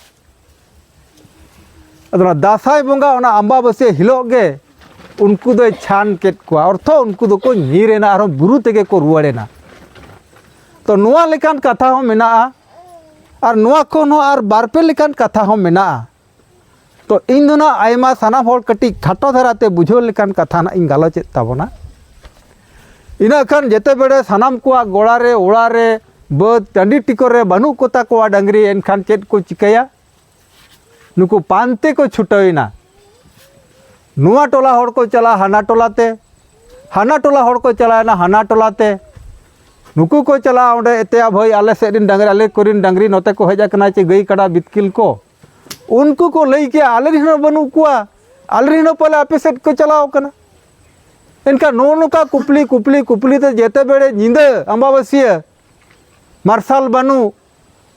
ᱟᱫᱚ ᱚᱱᱟ ᱫᱟᱸᱥᱟᱭ ᱵᱚᱸᱜᱟ ᱚᱱᱟ ᱟᱢᱵᱟᱵᱟᱹᱥᱭᱟᱹ ᱦᱤᱞᱳᱜ ᱜᱮ ᱩᱱᱠᱩ ᱫᱚᱭ ᱪᱷᱟᱱ ᱠᱮᱫ ᱠᱚᱣᱟ, ᱚᱨᱛᱷᱚ ᱩᱱᱠᱩ ᱫᱚᱠᱚ ᱧᱤᱨ ᱮᱱᱟ, ᱟᱨᱦᱚᱸ ᱵᱩᱨᱩ ᱛᱮᱜᱮ ᱠᱚ ᱨᱩᱣᱟᱹᱲ ᱮᱱᱟ᱾ ᱛᱚ, ᱱᱚᱣᱟ ᱞᱮᱠᱟᱱ ᱠᱟᱛᱷᱟ ᱦᱚᱸ ᱢᱮᱱᱟᱜᱼᱟ, ᱟᱨ ᱱᱚᱣᱟ ᱠᱷᱚᱱ ᱦᱚᱸ ᱟᱨ ᱵᱟᱨ ᱯᱮ ᱞᱮᱠᱟᱱ ᱠᱟᱛᱷᱟ ᱦᱚᱸ ᱢᱮᱱᱟᱜᱼᱟ᱾ ᱛᱚ, ᱤᱧ ᱫᱚ ᱱᱟᱜ ᱟᱭᱢᱟ ᱥᱟᱱᱟᱢ ᱦᱚᱲ ᱠᱟᱹᱴᱤᱡ ᱠᱷᱟᱴᱚ ᱫᱷᱟᱨᱟᱛᱮ ᱵᱩᱡᱷᱟᱹᱣ ᱞᱮᱠᱟᱱ ᱠᱟᱛᱷᱟ ᱱᱟᱜ ᱤᱧ ᱜᱟᱞᱚᱪᱮᱫ ᱛᱟᱵᱚᱱᱟ᱾ ᱤᱱᱟᱹ ᱠᱷᱟᱱ ᱡᱮᱛᱮ ᱵᱮᱲᱮ ᱥᱟᱱᱟᱢ ᱠᱚᱣᱟᱜ ᱜᱚᱲᱟ ᱨᱮ, ᱚᱲᱟᱜ ᱨᱮ, ᱵᱟᱹᱫᱽ ᱴᱟᱺᱰᱤ ᱴᱤᱠᱚᱨ ᱨᱮ ᱵᱟᱹᱱᱩᱜ ᱠᱚᱛᱟ ᱠᱚᱣᱟ ᱰᱟᱹᱝᱨᱤ, ᱮᱱᱠᱷᱟᱱ ᱪᱮᱫ ᱠᱚ ᱪᱤᱠᱟᱹᱭᱟ? ᱱᱩᱠᱩ ᱯᱟᱱᱛᱮ ᱠᱚ ᱪᱷᱩᱴᱟᱹᱣᱮᱱᱟ᱾ ᱱᱚᱣᱟ ᱴᱚᱞᱟ ᱦᱚᱲ ᱠᱚ ᱪᱟᱞᱟᱜᱼᱟ ᱦᱟᱱᱟ ᱴᱚᱞᱟ ᱛᱮ, ᱦᱟᱱᱟ ᱴᱚᱞᱟ ᱦᱚᱲ ᱠᱚ ᱪᱟᱞᱟᱣᱮᱱᱟ ᱦᱟᱱᱟ ᱴᱚᱞᱟ ᱛᱮ᱾ ᱱᱩᱠᱩ ᱠᱚ ᱪᱟᱞᱟᱜᱼᱟ ᱚᱸᱰᱮ, ᱮᱛᱮᱭᱟ ᱵᱷᱟᱹᱭ, ᱟᱞᱮ ᱥᱮᱫ ᱨᱤᱱ ᱰᱟᱹᱝᱨᱤ, ᱟᱞᱮ ᱠᱚᱨᱮᱱ ᱰᱟᱹᱝᱨᱤ ᱱᱚᱛᱮ ᱠᱚ ᱦᱮᱡ ᱟᱠᱟᱱᱟ ᱪᱮ ᱜᱟᱹᱭ ᱠᱟᱰᱟ ᱵᱤᱛᱠᱤᱞ ᱠᱚ? ᱩᱱᱠᱩ ᱠᱚ ᱞᱟᱹᱭ ᱠᱮᱜᱼᱟ, ᱟᱞᱮ ᱨᱮᱱ ᱦᱚᱸ ᱵᱟᱹᱱᱩᱜ ᱠᱚᱣᱟ, ᱟᱞᱮ ᱨᱮᱱ ᱦᱚᱸ ᱯᱟᱞᱮ ᱟᱯᱮ ᱥᱮᱫ ᱠᱚ ᱪᱟᱞᱟᱣ ᱠᱟᱱᱟ᱾ ᱮᱱᱠᱷᱟᱱ ᱱᱚᱜᱼᱚ ᱱᱚᱝᱠᱟ ᱠᱩᱯᱞᱤ, ᱠᱩᱯᱞᱤ, ᱠᱩᱯᱞᱤ ᱛᱮ ᱡᱮᱛᱮ ᱵᱮᱲᱮ ᱧᱤᱫᱟᱹ ᱟᱢᱵᱟᱵᱟᱹᱥᱭᱟᱹ ᱢᱟᱨᱥᱟᱞ ᱵᱟᱹᱱᱩᱜ,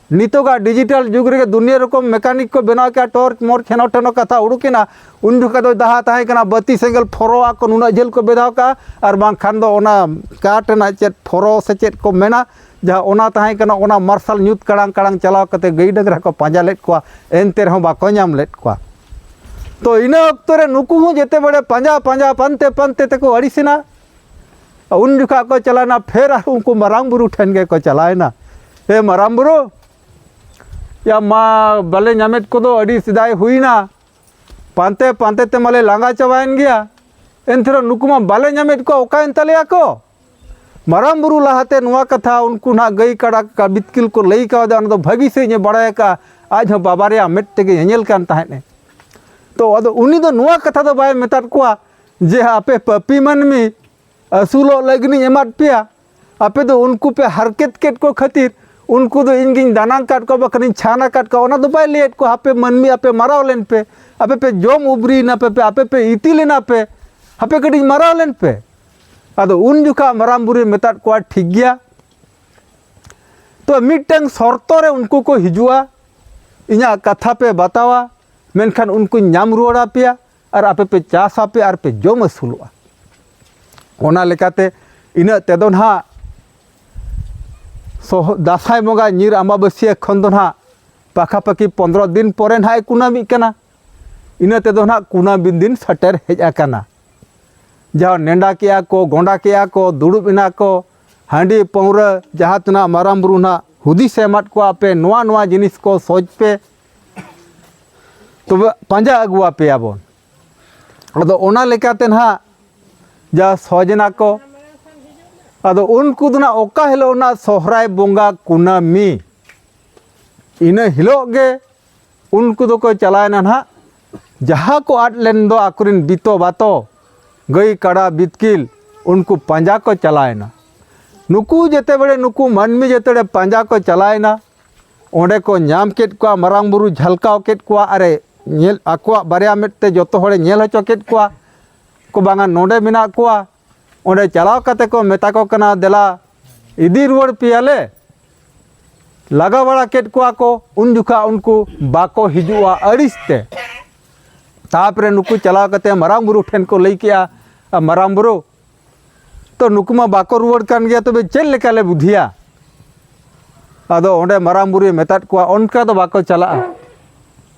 ᱱᱤᱛᱚᱜᱟᱜ digital ᱡᱩᱜᱽ ᱨᱮᱜᱮ ᱫᱩᱱᱤᱭᱟᱹ ᱨᱚᱠᱚᱢ mechanic ᱠᱚ ᱵᱮᱱᱟᱣ ᱠᱮᱜᱼᱟ, torch ᱢᱚᱨᱪ ᱦᱮᱱᱚ ᱴᱷᱮᱱᱚ ᱠᱟᱛᱷᱟ ᱩᱰᱩᱠᱮᱱᱟ᱾ ᱩᱱ ᱡᱚᱠᱷᱟᱡ ᱫᱚ ᱰᱟᱦᱟ ᱛᱟᱦᱮᱸ ᱠᱟᱱᱟ, ᱵᱟᱹᱛᱤ ᱥᱮᱸᱜᱮᱞ ᱯᱷᱚᱨᱚᱣᱟᱜ ᱠᱚ ᱱᱩᱱᱟᱹᱜ ᱡᱷᱟᱹᱞ ᱠᱚ ᱵᱮᱫᱷᱟᱣ ᱠᱟᱜᱼᱟ, ᱟᱨ ᱵᱟᱝᱠᱷᱟᱱ ᱫᱚ ᱚᱱᱟ ᱠᱟᱴ ᱨᱮᱱᱟᱜ ᱪᱮᱫ ᱯᱷᱚᱨᱚ ᱥᱮ ᱪᱮᱫ ᱠᱚ ᱢᱮᱱᱟ, ᱡᱟᱦᱟᱸ ᱚᱱᱟ ᱛᱟᱦᱮᱸ ᱠᱟᱱᱟ, ᱚᱱᱟ ᱢᱟᱨᱥᱟᱞ ᱧᱩᱛ ᱠᱟᱲᱟᱝ ᱠᱟᱲᱟᱝ ᱪᱟᱞᱟᱣ ᱠᱟᱛᱮ ᱜᱟᱹᱭ ᱰᱟᱝᱨᱟ ᱠᱚ ᱯᱟᱸᱡᱟ ᱞᱮᱫ ᱠᱚᱣᱟ, ᱮᱱᱛᱮ ᱨᱮᱦᱚᱸ ᱵᱟᱠᱚ ᱧᱟᱢ ᱞᱮᱫ ᱠᱚᱣᱟ᱾ ᱛᱚ ᱤᱱᱟᱹ ᱚᱠᱛᱚ ᱨᱮ ᱱᱩᱠᱩ ᱦᱚᱸ ᱡᱮᱛᱮ ᱵᱮᱲᱮ ᱯᱟᱸᱡᱟ, ᱯᱟᱸᱡᱟ, ᱯᱟᱱᱛᱮ, ᱯᱟᱱᱛᱮ ᱛᱮᱠᱚ ᱟᱹᱲᱤᱥᱮᱱᱟ᱾ ᱩᱱ ᱡᱚᱠᱷᱟ ᱠᱚ ᱪᱟᱞᱟᱣᱮᱱᱟ, ᱯᱷᱮᱨ ᱟᱨ ᱩᱱᱠᱩ ᱢᱟᱨᱟᱝ ᱵᱩᱨᱩ ᱴᱷᱮᱱ ᱜᱮᱠᱚ ᱪᱟᱞᱟᱣᱮᱱᱟ᱾ ᱮ ᱢᱟᱨᱟᱝ ᱵᱩᱨᱩ, ᱭᱟ ᱢᱟ, ᱵᱟᱞᱮ ᱧᱟᱢᱮᱫ ᱠᱚᱫᱚ, ᱟᱹᱰᱤ ᱥᱮᱫᱟᱭ ᱦᱩᱭᱱᱟ, ᱯᱟᱱᱛᱮ ᱯᱟᱱᱛᱮ ᱛᱮ ᱢᱟᱞᱮ ᱞᱟᱸᱜᱟ ᱪᱟᱵᱟᱭᱮᱱ ᱜᱮᱭᱟ, ᱮᱱᱛᱮ ᱨᱮᱦᱚᱸ ᱱᱩᱠᱩ ᱢᱟ ᱵᱟᱞᱮ ᱧᱟᱢᱮᱫ ᱠᱚᱣᱟ, ᱚᱠᱟᱭᱮᱱ ᱛᱟᱞᱮᱭᱟ ᱠᱚ? ᱢᱟᱨᱟᱝ ᱵᱩᱨᱩ ᱞᱟᱦᱟᱛᱮ ᱱᱚᱣᱟ ᱠᱟᱛᱷᱟ ᱩᱱᱠᱩ ᱱᱟᱦᱟᱜ ᱜᱟᱹᱭ ᱠᱟᱰᱟ ᱠᱟ-, ᱵᱤᱛᱠᱤᱞ ᱠᱚ ᱞᱟᱹᱭ ᱠᱟᱣᱫᱟ, ᱚᱱᱟ ᱫᱚ ᱵᱷᱟᱹᱜᱤ ᱥᱟᱺᱦᱤᱡ ᱮ ᱵᱟᱲᱟᱭ ᱟᱠᱟᱫᱼᱟ, ᱟᱡ ᱦᱚᱸ ᱵᱟᱵᱟ ᱨᱮᱭᱟᱜ ᱢᱮᱫ ᱛᱮᱜᱮ ᱧᱮᱧᱮᱞ ᱠᱟᱱ ᱛᱟᱦᱮᱸᱫ ᱮ᱾ ᱛᱚ ᱟᱫᱚ ᱩᱱᱤ ᱫᱚ ᱱᱚᱣᱟ ᱠᱟᱛᱷᱟ ᱫᱚ ᱵᱟᱭ ᱢᱮᱛᱟᱫ ᱠᱚᱣᱟ ᱡᱮ ᱟᱯᱮ ᱯᱟᱹᱯᱤ ᱢᱟᱹᱱᱢᱤ ᱟᱹᱥᱩᱞᱚᱜ ᱞᱟᱹᱜᱤᱫ ᱤᱧ ᱮᱢᱟᱫ ᱯᱮᱭᱟ, ᱟᱯᱮ ᱫᱚ ᱩᱱᱠᱩ ᱯᱮ ᱦᱟᱨᱠᱮᱛ ᱠᱮᱫ ᱠᱚ ᱠᱷᱟᱹᱛᱤᱨ ᱩᱱᱠᱩ ᱫᱚ ᱤᱧ ᱜᱤᱧ ᱫᱟᱱᱟᱝ ᱠᱟᱫ ᱠᱚᱣᱟ, ᱵᱟᱠᱷᱟᱱᱤᱧ ᱪᱷᱟᱱ ᱟᱠᱟᱫ ᱠᱚᱣᱟ᱾ ᱚᱱᱟ ᱫᱚ ᱵᱟᱭ ᱞᱟᱹᱭᱮᱫ ᱠᱚᱣᱟ, ᱟᱯᱮ ᱢᱟᱹᱱᱢᱤ ᱟᱯᱮ ᱢᱟᱨᱟᱣ ᱞᱮᱱ ᱯᱮ, ᱟᱯᱮ ᱯᱮ ᱡᱚᱢ ᱩᱵᱨᱤᱭᱮᱱᱟ ᱯᱮ, ᱟᱯᱮ ᱯᱮ ᱤᱛᱤᱞ ᱮᱱᱟ ᱯᱮ, ᱟᱯᱮ ᱠᱟᱹᱴᱤᱡ ᱢᱟᱨᱟᱣ ᱞᱮᱱ ᱯᱮ᱾ ᱟᱫᱚ ᱩᱱ ᱡᱚᱠᱷᱟ ᱢᱟᱨᱟᱝ ᱵᱩᱨᱩᱭ ᱢᱮᱛᱟᱫ ᱠᱚᱣᱟ, ᱴᱷᱤᱠ ᱜᱮᱭᱟ, ᱛᱚ ᱢᱤᱫᱴᱟᱝ ᱥᱚᱨᱛᱚ ᱨᱮ ᱩᱱᱠᱩ ᱠᱚ ᱦᱤᱡᱩᱜᱼᱟ, ᱤᱧᱟᱹᱜ ᱠᱟᱛᱷᱟ ᱯᱮ ᱵᱟᱛᱟᱣᱟ, ᱢᱮᱱᱠᱷᱟᱱ ᱩᱱᱠᱩᱧ ᱧᱟᱢ ᱨᱩᱣᱟᱹᱲ ᱟᱯᱮᱭᱟ ᱟᱨ ᱟᱯᱮ ᱯᱮ ᱪᱟᱥ ᱟᱯᱮ ᱟᱨ ᱯᱮ ᱡᱚᱢ ᱟᱹᱥᱩᱞᱚᱜᱼᱟ᱾ ᱚᱱᱟ ᱞᱮᱠᱟᱛᱮ ᱤᱱᱟᱹᱜ ᱛᱮᱫᱚ ᱱᱟᱦᱟᱜ ᱥᱚᱦ-, ᱫᱟᱸᱥᱟᱭ ᱵᱚᱸᱜᱟ ᱧᱤᱨ ᱟᱢᱵᱟᱵᱟᱹᱥᱭᱟᱹ ᱠᱷᱚᱱ ᱫᱚ ᱱᱟᱦᱟᱜ ᱯᱟᱠᱷᱟ ᱯᱟᱠᱤ ᱯᱚᱱᱫᱽᱨᱚ ᱫᱤᱱ ᱯᱚᱨᱮ ᱱᱟᱦᱟᱜ ᱮ ᱠᱩᱱᱟᱹᱢᱤᱜ ᱠᱟᱱᱟ᱾ ᱤᱱᱟᱹ ᱛᱮᱫᱚ ᱱᱟᱦᱟᱜ ᱠᱩᱱᱟᱹᱢᱤ ᱫᱤᱱ ᱥᱮᱴᱮᱨ ᱦᱮᱡ ᱟᱠᱟᱱᱟ᱾ ᱡᱟᱦᱟᱸ ᱱᱮᱰᱟ ᱠᱮᱜᱼᱟ ᱠᱚ, ᱜᱚᱸᱰᱟ ᱠᱮᱜᱼᱟ ᱠᱚ, ᱫᱩᱲᱩᱵ ᱮᱱᱟ ᱠᱚ, ᱦᱟᱺᱰᱤ ᱯᱟᱹᱣᱨᱟᱹ ᱡᱟᱦᱟᱸ ᱛᱤᱱᱟᱹᱜ ᱢᱟᱨᱟᱝ ᱵᱩᱨᱩ ᱱᱟᱦᱟᱜ ᱦᱩᱫᱤᱥ ᱮ ᱮᱢᱟᱫ ᱠᱚᱣᱟ, ᱟᱯᱮ ᱱᱚᱣᱟ ᱱᱚᱣᱟ ᱡᱤᱱᱤᱥ ᱠᱚ ᱥᱚᱡᱽ ᱯᱮ, ᱛᱚᱵᱮ ᱯᱟᱸᱡᱟ ᱟᱹᱜᱩᱣᱟᱯᱮᱭᱟ ᱵᱚᱱ᱾ ᱟᱫᱚ ᱚᱱᱟ ᱞᱮᱠᱟᱛᱮ ᱱᱟᱦᱟᱜ ᱡᱟ ᱥᱚᱡᱽ ᱮᱱᱟ ᱠᱚ, ᱟᱫᱚ ᱩᱱᱠᱩ ᱫᱚ ᱱᱟᱜ ᱚᱠᱟ ᱦᱤᱞᱳᱜ ᱱᱟᱜ ᱥᱚᱦᱨᱟᱭ ᱵᱚᱸᱜᱟ ᱠᱩᱱᱟᱹᱢᱤ, ᱤᱱᱟᱹ ᱦᱤᱞᱳᱜ ᱜᱮ ᱩᱱᱠᱩ ᱫᱚᱠᱚ ᱪᱟᱞᱟᱣᱮᱱᱟ ᱱᱟᱦᱟᱜ, ᱡᱟᱦᱟᱸ ᱠᱚ ᱟᱫ ᱞᱮᱱ ᱫᱚ ᱟᱠᱚᱨᱮᱱ ᱵᱤᱛᱚ ᱵᱟᱛᱚ, ᱜᱟᱹᱭ ᱠᱟᱰᱟ ᱵᱤᱛᱠᱤᱞ, ᱩᱱᱠᱩ ᱯᱟᱸᱡᱟ ᱠᱚ ᱪᱟᱞᱟᱣᱮᱱᱟ᱾ ᱱᱩᱠᱩ ᱡᱮᱛᱮ ᱵᱮᱲᱮ, ᱱᱩᱠᱩ ᱢᱟᱹᱱᱢᱤ ᱡᱮᱛᱮ ᱵᱮᱲᱮ ᱯᱟᱸᱡᱟ ᱠᱚ ᱪᱟᱞᱟᱣᱮᱱᱟ, ᱚᱸᱰᱮ ᱠᱚ ᱧᱟᱢ ᱠᱮᱫ ᱠᱚᱣᱟ, ᱢᱟᱨᱟᱝ ᱵᱩᱨᱩ ᱡᱷᱟᱞᱠᱟᱣ ᱠᱮᱫ ᱠᱚᱣᱟ, ᱟᱨᱮ ᱧᱮᱞ, ᱟᱠᱚᱣᱟᱜ ᱵᱟᱨᱭᱟ ᱢᱮᱫ ᱛᱮ ᱡᱚᱛᱚ ᱦᱚᱲᱮ ᱧᱮᱞ ᱦᱚᱪᱚ ᱠᱮᱫ ᱠᱚᱣᱟ, ᱠᱚ ᱵᱟᱝᱟ ᱱᱚᱰᱮ ᱢᱮᱱᱟᱜ ᱠᱚᱣᱟ᱾ ᱚᱸᱰᱮ ᱪᱟᱞᱟᱣ ᱠᱟᱛᱮ ᱠᱚ ᱢᱮᱛᱟ ᱠᱚ ᱠᱟᱱᱟ, "ᱫᱮᱞᱟ, ᱤᱫᱤ ᱨᱩᱣᱟᱹᱲ ᱯᱮᱭᱟᱞᱮ᱾" ᱞᱟᱜᱟ ᱵᱟᱲᱟ ᱠᱮᱫ ᱠᱚᱣᱟ ᱠᱚ, ᱩᱱ ᱡᱚᱠᱷᱟ ᱩᱱᱠᱩ ᱵᱟᱠᱚ ᱦᱤᱡᱩᱜᱼᱟ ᱟᱹᱲᱤᱥ ᱛᱮ᱾ ᱛᱟᱯᱚᱨᱮ ᱱᱩᱠᱩ ᱪᱟᱞᱟᱣ ᱠᱟᱛᱮ ᱢᱟᱨᱟᱝ ᱵᱩᱨᱩ ᱴᱷᱮᱱ ᱠᱚ ᱞᱟᱹᱭ ᱠᱮᱜᱼᱟ, "ᱟᱨ ᱢᱟᱨᱟᱝ ᱵᱩᱨᱩ, ᱛᱚ ᱱᱩᱠᱩ ᱢᱟ ᱵᱟᱠᱚ ᱨᱩᱣᱟᱹᱲ ᱠᱟᱱ ᱜᱮᱭᱟ, ᱛᱚᱵᱮ ᱪᱮᱫ ᱞᱮᱠᱟ ᱞᱮ ᱵᱩᱫᱷᱤᱭᱟ?" ᱟᱫᱚ ᱚᱸᱰᱮ ᱢᱟᱨᱟᱝ ᱵᱩᱨᱩᱭ ᱢᱮᱛᱟᱫ ᱠᱚᱣᱟ, "ᱚᱱᱠᱟ ᱫᱚ ᱵᱟᱠᱚ ᱪᱟᱞᱟᱜᱼᱟ,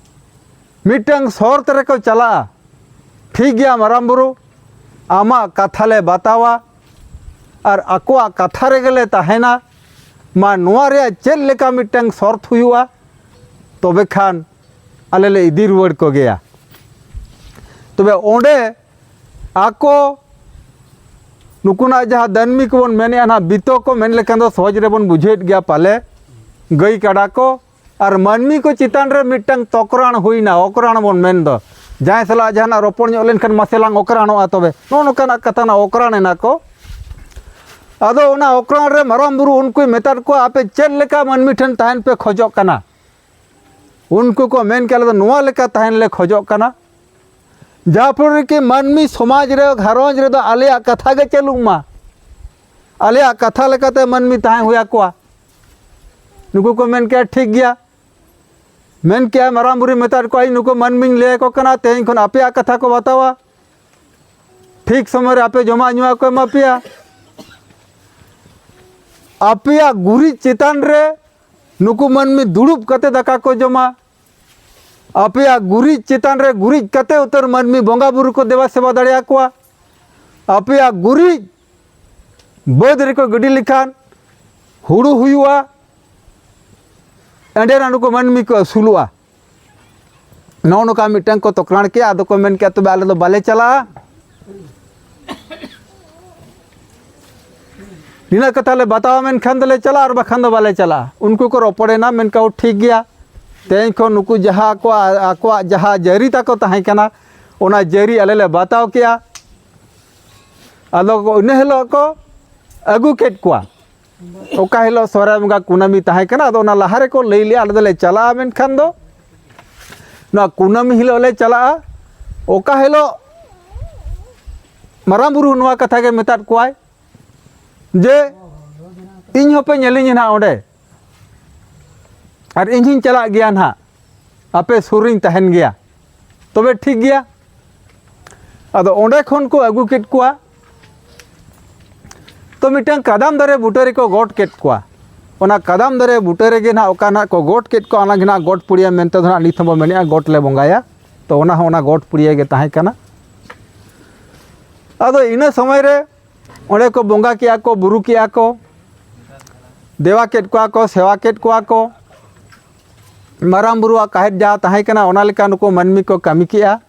ᱢᱤᱫᱴᱟᱝ ᱥᱚᱨᱛ ᱨᱮᱠᱚ ᱪᱟᱞᱟᱜᱼᱟ᱾ ᱴᱷᱤᱠ ᱜᱮᱭᱟ ᱢᱟᱨᱟᱝ ᱵᱩᱨᱩ, ᱟᱢᱟᱜ ᱠᱟᱛᱷᱟ ᱞᱮ ᱵᱟᱛᱟᱣᱟ, ᱟᱨ ᱟᱠᱚᱣᱟᱜ ᱠᱟᱛᱷᱟ ᱨᱮᱜᱮ ᱞᱮ ᱛᱟᱦᱮᱱᱟ᱾ ᱢᱟ ᱱᱚᱣᱟ ᱨᱮᱭᱟᱜ ᱪᱮᱫ ᱞᱮᱠᱟ ᱢᱤᱫᱴᱟᱝ ᱥᱚᱨᱛ ᱦᱩᱭᱩᱜᱼᱟ, ᱛᱚᱵᱮ ᱠᱷᱟᱱ ᱟᱞᱮ ᱞᱮ ᱤᱫᱤ ᱨᱩᱣᱟᱹᱲ ᱠᱚᱜᱮᱭᱟ?" ᱛᱚᱵᱮ ᱚᱸᱰᱮ ᱟᱠᱚ ᱱᱩᱠᱩᱱᱟᱜ ᱡᱟᱦᱟᱸ ᱫᱟᱹᱱᱢᱤ ᱠᱚᱵᱚᱱ ᱢᱮᱱᱮᱫᱼᱟ ᱱᱟᱦᱟᱜ, ᱵᱤᱛᱚ ᱠᱚ ᱢᱮᱱ ᱞᱮᱠᱷᱟᱱ ᱫᱚ ᱥᱚᱦᱚᱡᱽ ᱨᱮᱵᱚᱱ ᱵᱩᱡᱷᱟᱹᱣᱮᱫ ᱜᱮᱭᱟ ᱯᱟᱞᱮ, ᱜᱟᱹᱭ ᱠᱟᱰᱟ ᱠᱚ ᱟᱨ ᱢᱟᱹᱱᱢᱤ ᱠᱚ ᱪᱮᱛᱟᱱ ᱨᱮ ᱢᱤᱫᱴᱟᱝ ᱛᱚᱠᱨᱟᱱ ᱦᱩᱭᱱᱟ, ᱚᱠᱨᱟᱱ ᱵᱚᱱ ᱢᱮᱱ ᱫᱚ᱾ ᱡᱟᱦᱟᱸᱭ ᱥᱟᱞᱟᱜ ᱡᱟᱦᱟᱱᱟᱜ ᱨᱚᱯᱚᱲ ᱧᱚᱜ ᱞᱮᱱᱠᱷᱟᱱ ᱢᱟᱥᱮ ᱞᱟᱝ ᱚᱠᱨᱟᱱᱚᱜᱼᱟ, ᱛᱚᱵᱮ ᱱᱚᱜᱼᱚ ᱱᱚᱝᱠᱟᱱᱟᱜ ᱠᱟᱛᱷᱟ ᱱᱟᱜ ᱚᱠᱨᱟᱱ ᱮᱱᱟ ᱠᱚ᱾ ᱟᱫᱚ ᱚᱱᱟ ᱚᱠᱨᱟᱱ ᱨᱮ ᱢᱟᱨᱟᱝ ᱵᱩᱨᱩ ᱩᱱᱠᱩᱭ ᱢᱮᱛᱟᱫ ᱠᱚᱣᱟ, "ᱟᱯᱮ ᱪᱮᱫ ᱞᱮᱠᱟ ᱢᱟᱹᱱᱢᱤ ᱴᱷᱮᱱ ᱛᱟᱦᱮᱱ ᱯᱮ ᱠᱷᱚᱡᱚᱜ ᱠᱟᱱᱟ?" ᱩᱱᱠᱩ ᱠᱚ ᱢᱮᱱ ᱠᱮᱫ, "ᱟᱞᱮ ᱫᱚ ᱱᱚᱣᱟ ᱞᱮᱠᱟ ᱛᱟᱦᱮᱱ ᱞᱮ ᱠᱷᱚᱡᱚᱜ ᱠᱟᱱᱟ, ᱡᱟᱦᱟᱸ ᱯᱷᱚᱞ ᱨᱮᱠᱤ ᱢᱟᱹᱱᱢᱤ ᱥᱚᱢᱟᱡᱽ ᱨᱮ, ᱜᱷᱟᱨᱚᱸᱡᱽ ᱨᱮᱫᱚ ᱟᱞᱮᱭᱟᱜ ᱠᱟᱛᱷᱟ ᱜᱮ ᱪᱟᱹᱞᱩᱜ ᱢᱟ, ᱟᱞᱮᱭᱟᱜ ᱠᱟᱛᱷᱟ ᱞᱮᱠᱟᱛᱮ ᱢᱟᱹᱱᱢᱤ ᱛᱟᱦᱮᱸ ᱦᱩᱭ ᱟᱠᱚᱣᱟ᱾" ᱱᱩᱠᱩ ᱠᱚ ᱢᱮᱱ ᱠᱮᱫᱼᱟ, "ᱴᱷᱤᱠ ᱜᱮᱭᱟ᱾" ᱢᱮᱱ ᱠᱮᱜᱼᱟᱭ, ᱢᱟᱨᱟᱝ ᱵᱩᱨᱩᱭ ᱢᱮᱛᱟᱫ ᱠᱚᱣᱟ, "ᱤᱧ ᱱᱩᱠᱩ ᱢᱟᱹᱱᱢᱤᱧ ᱞᱟᱹᱭ ᱟᱠᱚ ᱠᱟᱱᱟ, ᱛᱮᱦᱮᱧ ᱠᱷᱚᱱ ᱟᱯᱮᱭᱟᱜ ᱠᱟᱛᱷᱟ ᱠᱚ ᱵᱟᱛᱟᱣᱟ, ᱴᱷᱤᱠ ᱥᱚᱢᱚᱭ ᱨᱮ ᱟᱯᱮ ᱡᱚᱢᱟᱜ ᱧᱩᱣᱟᱜ ᱠᱚ ᱮᱢᱟ ᱯᱮᱭᱟ, ᱟᱯᱮᱭᱟᱜ ᱜᱩᱨᱤᱡ ᱪᱮᱛᱟᱱ ᱨᱮ ᱱᱩᱠᱩ ᱢᱟᱹᱱᱢᱤ ᱫᱩᱲᱩᱵ ᱠᱟᱛᱮ ᱫᱟᱠᱟ ᱠᱚ ᱡᱚᱢᱟ, ᱟᱯᱮᱭᱟᱜ ᱜᱩᱨᱤᱡ ᱪᱮᱛᱟᱱ ᱨᱮ ᱜᱩᱨᱤᱡ ᱠᱟᱛᱮ ᱩᱛᱟᱹᱨ ᱢᱟᱹᱱᱢᱤ ᱵᱚᱸᱜᱟ ᱵᱩᱨᱩ ᱠᱚ ᱫᱮᱵᱟ ᱥᱮᱵᱟ ᱫᱟᱲᱮᱭᱟᱠᱚᱣᱟ, ᱟᱯᱮᱭᱟᱜ ᱜᱩᱨᱤᱡ ᱵᱟᱹᱫᱽ ᱨᱮᱠᱚ ᱜᱤᱰᱤ ᱞᱮᱠᱷᱟᱱ ᱦᱩᱲᱩ ᱦᱩᱭᱩᱜᱼᱟ, ᱮᱸᱰᱮᱱᱟᱜ ᱱᱩᱠᱩ ᱢᱟᱹᱱᱢᱤ ᱠᱚ ᱟᱹᱥᱩᱞᱚᱜᱼᱟ᱾" ᱱᱚᱜᱼᱚ ᱱᱚᱝᱠᱟ ᱢᱤᱫᱴᱟᱝ ᱠᱚ ᱛᱚᱠᱨᱟᱲ ᱠᱮᱜᱼᱟ᱾ ᱟᱫᱚ ᱠᱚ ᱢᱮᱱ ᱠᱮᱜᱼᱟ, "ᱛᱚᱵᱮ ᱟᱞᱮ ᱫᱚ ᱵᱟᱞᱮ ᱪᱟᱞᱟᱜᱼᱟ, ᱱᱤᱱᱟᱹᱜ ᱠᱟᱛᱷᱟ ᱞᱮ ᱵᱟᱛᱟᱣᱟ, ᱢᱮᱱᱠᱷᱟᱱ ᱫᱚᱞᱮ ᱪᱟᱞᱟᱜᱼᱟ ᱟᱨ ᱵᱟᱠᱷᱟᱱ ᱫᱚ ᱵᱟᱞᱮ ᱪᱟᱞᱟᱜᱼᱟ᱾ ᱩᱱᱠᱩ ᱠᱚ ᱨᱚᱯᱚᱲᱮᱱᱟ, ᱢᱮᱱ ᱠᱟᱜ ᱴᱷᱤᱠ ᱜᱮᱭᱟ, ᱛᱮᱦᱮᱧ ᱠᱷᱚᱱ ᱱᱩᱠᱩ ᱡᱟᱦᱟᱸ ᱟᱠᱚᱣᱟᱜ, ᱟᱠᱚᱣᱟᱜ ᱡᱟᱦᱟᱸ ᱡᱟᱹᱨᱤ ᱛᱟᱠᱚ ᱛᱟᱦᱮᱸ ᱠᱟᱱᱟ, ᱚᱱᱟ ᱡᱟᱹᱨᱤ ᱟᱞᱮ ᱞᱮ ᱵᱟᱛᱟᱣ ᱠᱮᱜᱼᱟ᱾ ᱟᱫᱚ ᱠᱚ, ᱤᱱᱟᱹ ᱦᱤᱞᱳᱜ ᱠᱚ ᱟᱹᱜᱩ ᱠᱮᱫ ᱠᱚᱣᱟ᱾ ᱚᱠᱟ ᱦᱤᱞᱳᱜ ᱥᱚᱦᱨᱟᱭ ᱵᱚᱸᱜᱟ ᱠᱩᱱᱟᱹᱢᱤ ᱛᱟᱦᱮᱸ ᱠᱟᱱᱟ, ᱟᱫᱚ ᱚᱱᱟ ᱞᱟᱦᱟ ᱨᱮᱠᱚ ᱞᱟᱹᱭ ᱞᱮᱜᱼᱟ, ᱟᱞᱮ ᱫᱚᱞᱮ ᱪᱟᱞᱟᱜᱼᱟ, ᱢᱮᱱᱠᱷᱟᱱ ᱫᱚ ᱱᱚᱣᱟ ᱠᱩᱱᱟᱹᱢᱤ ᱦᱤᱞᱳᱜ ᱞᱮ ᱪᱟᱞᱟᱜᱼᱟ᱾ ᱚᱠᱟ ᱦᱤᱞᱳᱜ ᱢᱟᱨᱟᱝ ᱵᱩᱨᱩ ᱱᱚᱣᱟ ᱠᱟᱛᱷᱟ ᱜᱮ ᱢᱮᱛᱟᱫ ᱠᱚᱣᱟᱭ ᱡᱮ, "ᱤᱧ ᱦᱚᱸᱯᱮ ᱧᱮᱞᱤᱧᱟ ᱱᱟᱦᱟᱜ ᱚᱸᱰᱮ, ᱟᱨ ᱤᱧ ᱦᱚᱸᱧ ᱪᱟᱞᱟᱜ ᱜᱮᱭᱟ ᱱᱟᱦᱟᱜ, ᱟᱯᱮ ᱥᱩᱨ ᱨᱤᱧ ᱛᱟᱦᱮᱱ ᱜᱮᱭᱟ, ᱛᱚᱵᱮ ᱴᱷᱤᱠ ᱜᱮᱭᱟ᱾" ᱟᱫᱚ ᱚᱸᱰᱮ ᱠᱷᱚᱱ ᱠᱚ ᱟᱹᱜᱩ ᱠᱮᱫ ᱠᱚᱣᱟ᱾ ᱛᱚ, ᱢᱤᱫᱴᱟᱝ ᱠᱟᱫᱟᱢ ᱫᱟᱨᱮ ᱵᱩᱴᱟᱹ ᱨᱮᱠᱚ ᱜᱚᱴ ᱠᱮᱫ ᱠᱚᱣᱟ᱾ ᱚᱱᱟ ᱠᱟᱫᱟᱢ ᱫᱟᱨᱮ ᱵᱩᱴᱟᱹ ᱨᱮᱜᱮ ᱱᱟᱦᱟᱜ ᱚᱠᱟ ᱱᱟᱦᱟᱜ ᱠᱚ ᱜᱚᱴ ᱠᱮᱫ ᱠᱚᱣᱟ, ᱚᱱᱟ ᱜᱮ ᱱᱟᱦᱟᱜ ᱜᱚᱴ ᱯᱩᱲᱤᱭᱟᱹ ᱢᱮᱱᱛᱮ ᱫᱚ ᱱᱟᱦᱟᱜ ᱱᱤᱛ ᱦᱚᱸᱵᱚ ᱢᱮᱱᱮᱫᱼᱟ, ᱜᱚᱴ ᱞᱮ ᱵᱚᱸᱜᱟᱭᱟ᱾ ᱛᱚ, ᱚᱱᱟ ᱦᱚᱸ ᱚᱱᱟ ᱜᱚᱴ ᱯᱩᱲᱤᱭᱟᱹ ᱜᱮ ᱛᱟᱦᱮᱸ ᱠᱟᱱᱟ᱾ ᱟᱫᱚ ᱤᱱᱟᱹ ᱥᱚᱢᱚᱭ ᱨᱮ ᱚᱸᱰᱮ ᱠᱚ ᱵᱚᱸᱜᱟ ᱠᱮᱜᱼᱟ ᱠᱚ, ᱵᱩᱨᱩ ᱠᱮᱜᱼᱟ ᱠᱚ, ᱫᱮᱣᱟ ᱠᱮᱫ ᱠᱚᱣᱟ ᱠᱚ, ᱥᱮᱣᱟ ᱠᱮᱫ ᱠᱚᱣᱟ ᱠᱚ᱾ ᱢᱟᱨᱟᱝ ᱵᱩᱨᱩᱣᱟᱜ ᱠᱟᱦᱮᱫ ᱡᱟᱦᱟᱸ ᱛᱟᱦᱮᱸ ᱠᱟᱱᱟ, ᱚᱱᱟ ᱞᱮᱠᱟ ᱱᱩᱠᱩ ᱢᱟᱹᱱᱢᱤ ᱠᱚ ᱠᱟᱹᱢᱤ ᱠᱮᱜᱼᱟ᱾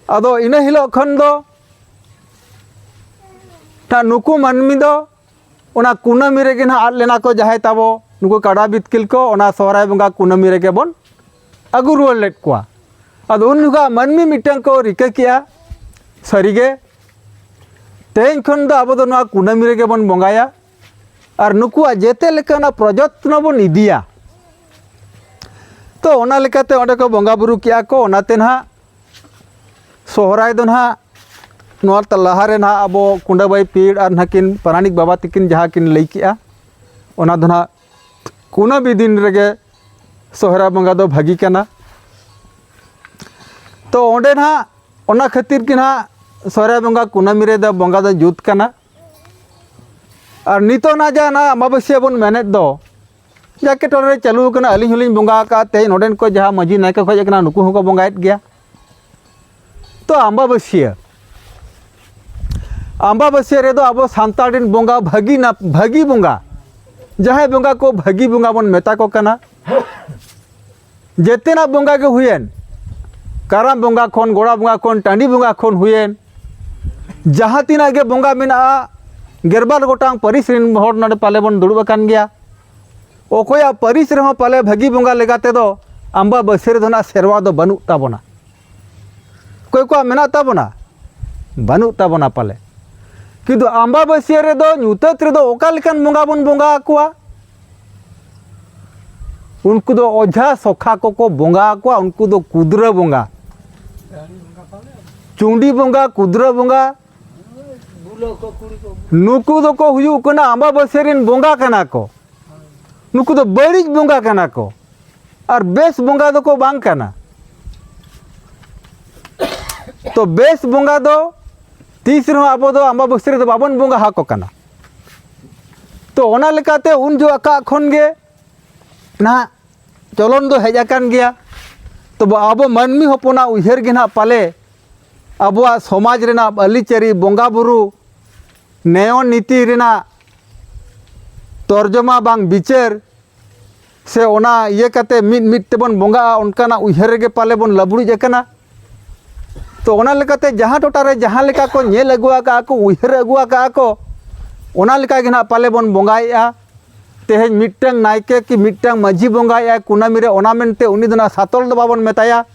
ᱟᱫᱚ ᱤᱱᱟᱹ ᱦᱤᱞᱳᱜ ᱠᱷᱚᱱ ᱫᱚ ᱱᱟᱜ ᱱᱩᱠᱩ ᱢᱟᱹᱱᱢᱤ ᱫᱚ ᱚᱱᱟ ᱠᱩᱱᱟᱹᱢᱤ ᱨᱮᱜᱮ ᱱᱟᱜ ᱟᱫ ᱞᱮᱱᱟ ᱠᱚ, ᱡᱟᱦᱟᱸᱭ ᱛᱟᱵᱚ ᱱᱩᱠᱩ ᱠᱟᱰᱟ ᱵᱤᱛᱠᱤᱞ ᱠᱚ, ᱚᱱᱟ ᱥᱚᱦᱨᱟᱭ ᱵᱚᱸᱜᱟ ᱠᱩᱱᱟᱹᱢᱤ ᱨᱮᱜᱮ ᱵᱚᱱ ᱟᱹᱜᱩ ᱨᱩᱣᱟᱹᱲ ᱞᱮᱫ ᱠᱚᱣᱟ᱾ ᱟᱫᱚ ᱩᱱ ᱡᱚᱠᱷᱟ ᱢᱟᱹᱱᱢᱤ ᱢᱤᱫᱴᱟᱝ ᱠᱚ ᱨᱤᱠᱟᱹ ᱠᱮᱜᱼᱟ, ᱥᱟᱹᱨᱤᱜᱮ ᱛᱮᱦᱮᱧ ᱠᱷᱚᱱ ᱫᱚ ᱟᱵᱚ ᱫᱚ ᱱᱚᱣᱟ ᱠᱩᱱᱟᱹᱢᱤ ᱨᱮᱜᱮ ᱵᱚᱱ ᱵᱚᱸᱜᱟᱭᱟ ᱟᱨ ᱱᱩᱠᱩᱣᱟᱜ ᱡᱮᱛᱮ ᱞᱮᱠᱟᱱᱟᱜ ᱯᱨᱚᱡᱚᱛᱱᱚ ᱵᱚᱱ ᱤᱫᱤᱭᱟ᱾ ᱛᱚ, ᱚᱱᱟ ᱞᱮᱠᱟᱛᱮ ᱚᱸᱰᱮ ᱠᱚ ᱵᱚᱸᱜᱟ ᱵᱩᱨᱩ ᱠᱮᱜᱼᱟ ᱠᱚ, ᱚᱱᱟᱛᱮ ᱱᱟᱦᱟᱜ ᱥᱚᱦᱨᱟᱭ ᱫᱚ ᱱᱟᱦᱟᱜ ᱱᱚᱣᱟ ᱛᱟ-, ᱞᱟᱦᱟᱨᱮ ᱱᱟᱦᱟᱜ ᱟᱵᱚ ᱠᱩᱸᱰᱟᱹᱵᱟᱹᱭ ᱯᱤᱲ ᱟᱨ ᱱᱟᱦᱟᱜ ᱠᱤᱱ ᱯᱟᱨᱟᱱᱤᱠ ᱵᱟᱵᱟ ᱛᱟᱹᱠᱤᱱ ᱡᱟᱦᱟᱸ ᱠᱤᱱ ᱞᱟᱹᱭ ᱠᱮᱜᱼᱟ, ᱚᱱᱟ ᱫᱚ ᱱᱟᱦᱟᱜ ᱠᱩᱱᱟᱹᱢᱤ ᱫᱤᱱ ᱨᱮᱜᱮ ᱥᱚᱦᱨᱟᱭ ᱵᱚᱸᱜᱟ ᱫᱚ ᱵᱷᱟᱹᱜᱤ ᱠᱟᱱᱟ᱾ ᱛᱚ, ᱚᱸᱰᱮ ᱱᱟᱦᱟᱜ ᱚᱱᱟ ᱠᱷᱟᱹᱛᱤᱨ ᱜᱮ ᱱᱟᱦᱟᱜ ᱥᱚᱦᱨᱟᱭ ᱵᱚᱸᱜᱟ ᱠᱩᱱᱟᱹᱢᱤ ᱨᱮᱫᱚ ᱵᱚᱸᱜᱟ ᱫᱚ ᱡᱩᱛ ᱠᱟᱱᱟ᱾ ᱟᱨ ᱱᱤᱛᱚᱜ ᱱᱟᱦᱟᱜ ᱡᱟᱦᱟᱸ ᱱᱟᱦᱟᱜ ᱟᱢᱵᱟᱵᱟᱹᱥᱭᱟᱹ ᱵᱚᱱ ᱢᱮᱱᱮᱫ ᱫᱚ, ᱡᱟᱠᱮ ᱴᱚᱞᱟ ᱨᱮ ᱪᱟᱹᱞᱩ ᱟᱠᱟᱱᱟ, ᱟᱹᱞᱤᱧ ᱦᱚᱸᱞᱤᱧ ᱵᱚᱸᱜᱟ ᱟᱠᱟᱫᱼᱟ, ᱛᱮᱦᱮᱧ ᱱᱚᱰᱮᱱ ᱠᱚ ᱡᱟᱦᱟᱸ ᱢᱟᱹᱡᱷᱤ ᱱᱟᱭᱠᱮ ᱠᱚ ᱦᱮᱡ ᱟᱠᱟᱱᱟ, ᱱᱩᱠᱩ ᱦᱚᱸᱠᱚ ᱵᱚᱸᱜᱟᱭᱮᱫ ᱜᱮᱭᱟ᱾ ᱛᱚ, ᱟᱢᱵᱟᱵᱟᱹᱥᱭᱟᱹ, ᱟᱢᱵᱟᱵᱟᱹᱥᱭᱟᱹ ᱨᱮᱫᱚ ᱟᱵᱚ ᱥᱟᱱᱛᱟᱲ ᱨᱮᱱ ᱵᱚᱸᱜᱟ ᱵᱷᱟᱹᱜᱤ ᱱᱟᱯ-, ᱵᱷᱟᱹᱜᱤ ᱵᱚᱸᱜᱟ, ᱡᱟᱦᱟᱸᱭ ᱵᱚᱸᱜᱟ ᱠᱚ ᱵᱷᱟᱹᱜᱤ ᱵᱚᱸᱜᱟ ᱵᱚᱱ ᱢᱮᱛᱟ ᱠᱚ ᱠᱟᱱᱟ᱾ ᱡᱮᱛᱮᱱᱟᱜ ᱵᱚᱸᱜᱟ ᱜᱮ ᱦᱩᱭᱮᱱ, ᱠᱟᱨᱟᱢ ᱵᱚᱸᱜᱟ ᱠᱷᱚᱱ, ᱜᱚᱲᱟ ᱵᱚᱸᱜᱟ ᱠᱷᱚᱱ, ᱴᱟᱺᱰᱤ ᱵᱚᱸᱜᱟ ᱠᱷᱚᱱ ᱦᱩᱭᱮᱱ, ᱡᱟᱦᱟᱸ ᱛᱤᱱᱟᱹᱜ ᱜᱮ ᱵᱚᱸᱜᱟ ᱢᱮᱱᱟᱜᱼᱟ, ᱜᱮᱞᱵᱟᱨ ᱜᱚᱴᱟᱝ ᱯᱟᱹᱨᱤᱥ ᱨᱮᱱ ᱦᱚᱲ ᱱᱚᱰᱮ ᱯᱟᱞᱮ ᱵᱚᱱ ᱫᱩᱲᱩᱵ ᱟᱠᱟᱱ ᱜᱮᱭᱟ᱾ ᱚᱠᱚᱭᱟᱜ ᱯᱟᱹᱨᱤᱥ ᱨᱮᱦᱚᱸ ᱯᱟᱞᱮ ᱵᱷᱟᱹᱜᱤ ᱵᱚᱸᱜᱟ ᱞᱮᱠᱟ ᱛᱮᱫᱚ ᱟᱢᱵᱟᱵᱟᱹᱥᱭᱟᱹ ᱨᱮᱫᱚ ᱱᱟᱜ ᱥᱮᱨᱣᱟ ᱫᱚ ᱵᱟᱹᱱᱩᱜ ᱛᱟᱵᱚᱱᱟ᱾ ᱚᱠᱚᱭ ᱠᱚᱣᱟᱜ ᱢᱮᱱᱟᱜ ᱛᱟᱵᱚᱱᱟ? ᱵᱟᱹᱱᱩᱜ ᱛᱟᱵᱚᱱᱟ ᱯᱟᱞᱮ᱾ ᱠᱤᱱᱛᱩ ᱟᱢᱵᱟᱵᱟᱹᱥᱭᱟᱹ ᱨᱮᱫᱚ ᱧᱩᱛᱟᱹᱛ ᱨᱮᱫᱚ ᱚᱠᱟ ᱞᱮᱠᱟᱱ ᱵᱚᱸᱜᱟ ᱵᱚᱱ ᱵᱚᱸᱜᱟ ᱟᱠᱚᱣᱟ? ᱩᱱᱠᱩ ᱫᱚ ᱚᱡᱷᱟ ᱥᱚᱠᱷᱟ ᱠᱚᱠᱚ ᱵᱚᱸᱜᱟ ᱟᱠᱚᱣᱟ᱾ ᱩᱱᱠᱩ ᱫᱚ ᱠᱩᱫᱽᱨᱟᱹ ᱵᱚᱸᱜᱟ, ᱪᱩᱸᱰᱤ ᱵᱚᱸᱜᱟ, ᱠᱩᱫᱽᱨᱟᱹ ᱵᱚᱸᱜᱟ, ᱱᱩᱠᱩ ᱫᱚᱠᱚ ᱦᱩᱭᱩᱜ ᱠᱟᱱᱟ ᱟᱢᱵᱟᱵᱟᱹᱥᱭᱟᱹ ᱨᱮᱱ ᱵᱚᱸᱜᱟ ᱠᱟᱱᱟ ᱠᱚ᱾ ᱱᱩᱠᱩ ᱫᱚ ᱵᱟᱹᱲᱤᱡ ᱵᱚᱸᱜᱟ ᱠᱟᱱᱟ ᱠᱚ, ᱟᱨ ᱵᱮᱥ ᱵᱚᱸᱜᱟ ᱫᱚᱠᱚ ᱵᱟᱝ ᱠᱟᱱᱟ᱾ ᱛᱚ, ᱵᱮᱥ ᱵᱚᱸᱜᱟ ᱫᱚ ᱛᱤᱥ ᱨᱮᱦᱚᱸ ᱟᱵᱚ ᱫᱚ ᱟᱢᱵᱟᱵᱟᱹᱥᱭᱟᱹ ᱨᱮᱫᱚ ᱵᱟᱵᱚᱱ ᱵᱚᱸᱜᱟ ᱟᱠᱚ ᱠᱟᱱᱟ᱾ ᱛᱚ, ᱚᱱᱟ ᱞᱮᱠᱟᱛᱮ ᱩᱱ ᱡᱚᱦᱚᱜ ᱠᱷᱚᱱ ᱜᱮ ᱱᱟᱦᱟᱜ ᱪᱚᱞᱚᱱ ᱫᱚ ᱦᱮᱡ ᱟᱠᱟᱱ ᱜᱮᱭᱟ᱾ ᱛᱚᱵᱮ ᱟᱵᱚ ᱢᱟᱹᱱᱢᱤ ᱦᱚᱯᱚᱱᱟᱜ ᱩᱭᱦᱟᱹᱨ ᱜᱮ ᱱᱟᱦᱟᱜ ᱯᱟᱞᱮ ᱟᱵᱚᱣᱟᱜ ᱥᱚᱢᱟᱡᱽ ᱨᱮᱱᱟᱜ ᱟᱹᱨᱤᱪᱟᱹᱞᱤ, ᱵᱚᱸᱜᱟ ᱵᱩᱨᱩ, ᱱᱮᱭᱚᱱ ᱱᱤᱛᱤ ᱨᱮᱱᱟᱜ ᱛᱚᱨᱡᱚᱢᱟ ᱵᱟᱝ ᱵᱤᱪᱟᱹᱨ, ᱥᱮ ᱚᱱᱟ ᱤᱭᱟᱹ ᱠᱟᱛᱮ ᱢᱤᱫ ᱢᱤᱫ ᱛᱮᱵᱚᱱ ᱵᱚᱸᱜᱟᱜᱼᱟ, ᱚᱱᱠᱟᱱᱟᱜ ᱩᱭᱦᱟᱹᱨ ᱨᱮᱜᱮ ᱯᱟᱞᱮ ᱵᱚᱱ ᱞᱟᱹᱵᱲᱩᱡ ᱟᱠᱟᱱᱟ᱾ ᱛᱚ, ᱚᱱᱟ ᱞᱮᱠᱟᱛᱮ ᱡᱟᱦᱟᱸ ᱴᱚᱴᱷᱟ ᱨᱮ ᱡᱟᱦᱟᱸ ᱞᱮᱠᱟ ᱠᱚ ᱧᱮᱞ ᱟᱹᱜᱩ ᱟᱠᱟᱫᱼᱟ ᱠᱚ, ᱩᱭᱦᱟᱹᱨ ᱟᱹᱜᱩ ᱟᱠᱟᱫᱼᱟ ᱠᱚ, ᱚᱱᱟ ᱞᱮᱠᱟ ᱜᱮ ᱱᱟᱦᱟᱜ ᱯᱟᱞᱮ ᱵᱚᱱ ᱵᱚᱸᱜᱟᱭᱮᱫᱼᱟ᱾ ᱛᱮᱦᱮᱧ ᱢᱤᱫᱴᱟᱝ ᱱᱟᱭᱠᱮ ᱠᱤ ᱢᱤᱫᱴᱟᱝ ᱢᱟᱹᱡᱷᱤ ᱵᱚᱸᱜᱟᱭᱮᱫᱼᱟᱭ ᱠᱩᱱᱟᱹᱢᱤ ᱨᱮ, ᱚᱱᱟ ᱢᱮᱱᱛᱮ ᱩᱱᱤ ᱫᱚ ᱱᱟᱦᱟᱜ ᱥᱟᱛᱚᱞ ᱫᱚ ᱵᱟᱵᱚᱱ ᱢᱮᱛᱟᱭᱟ᱾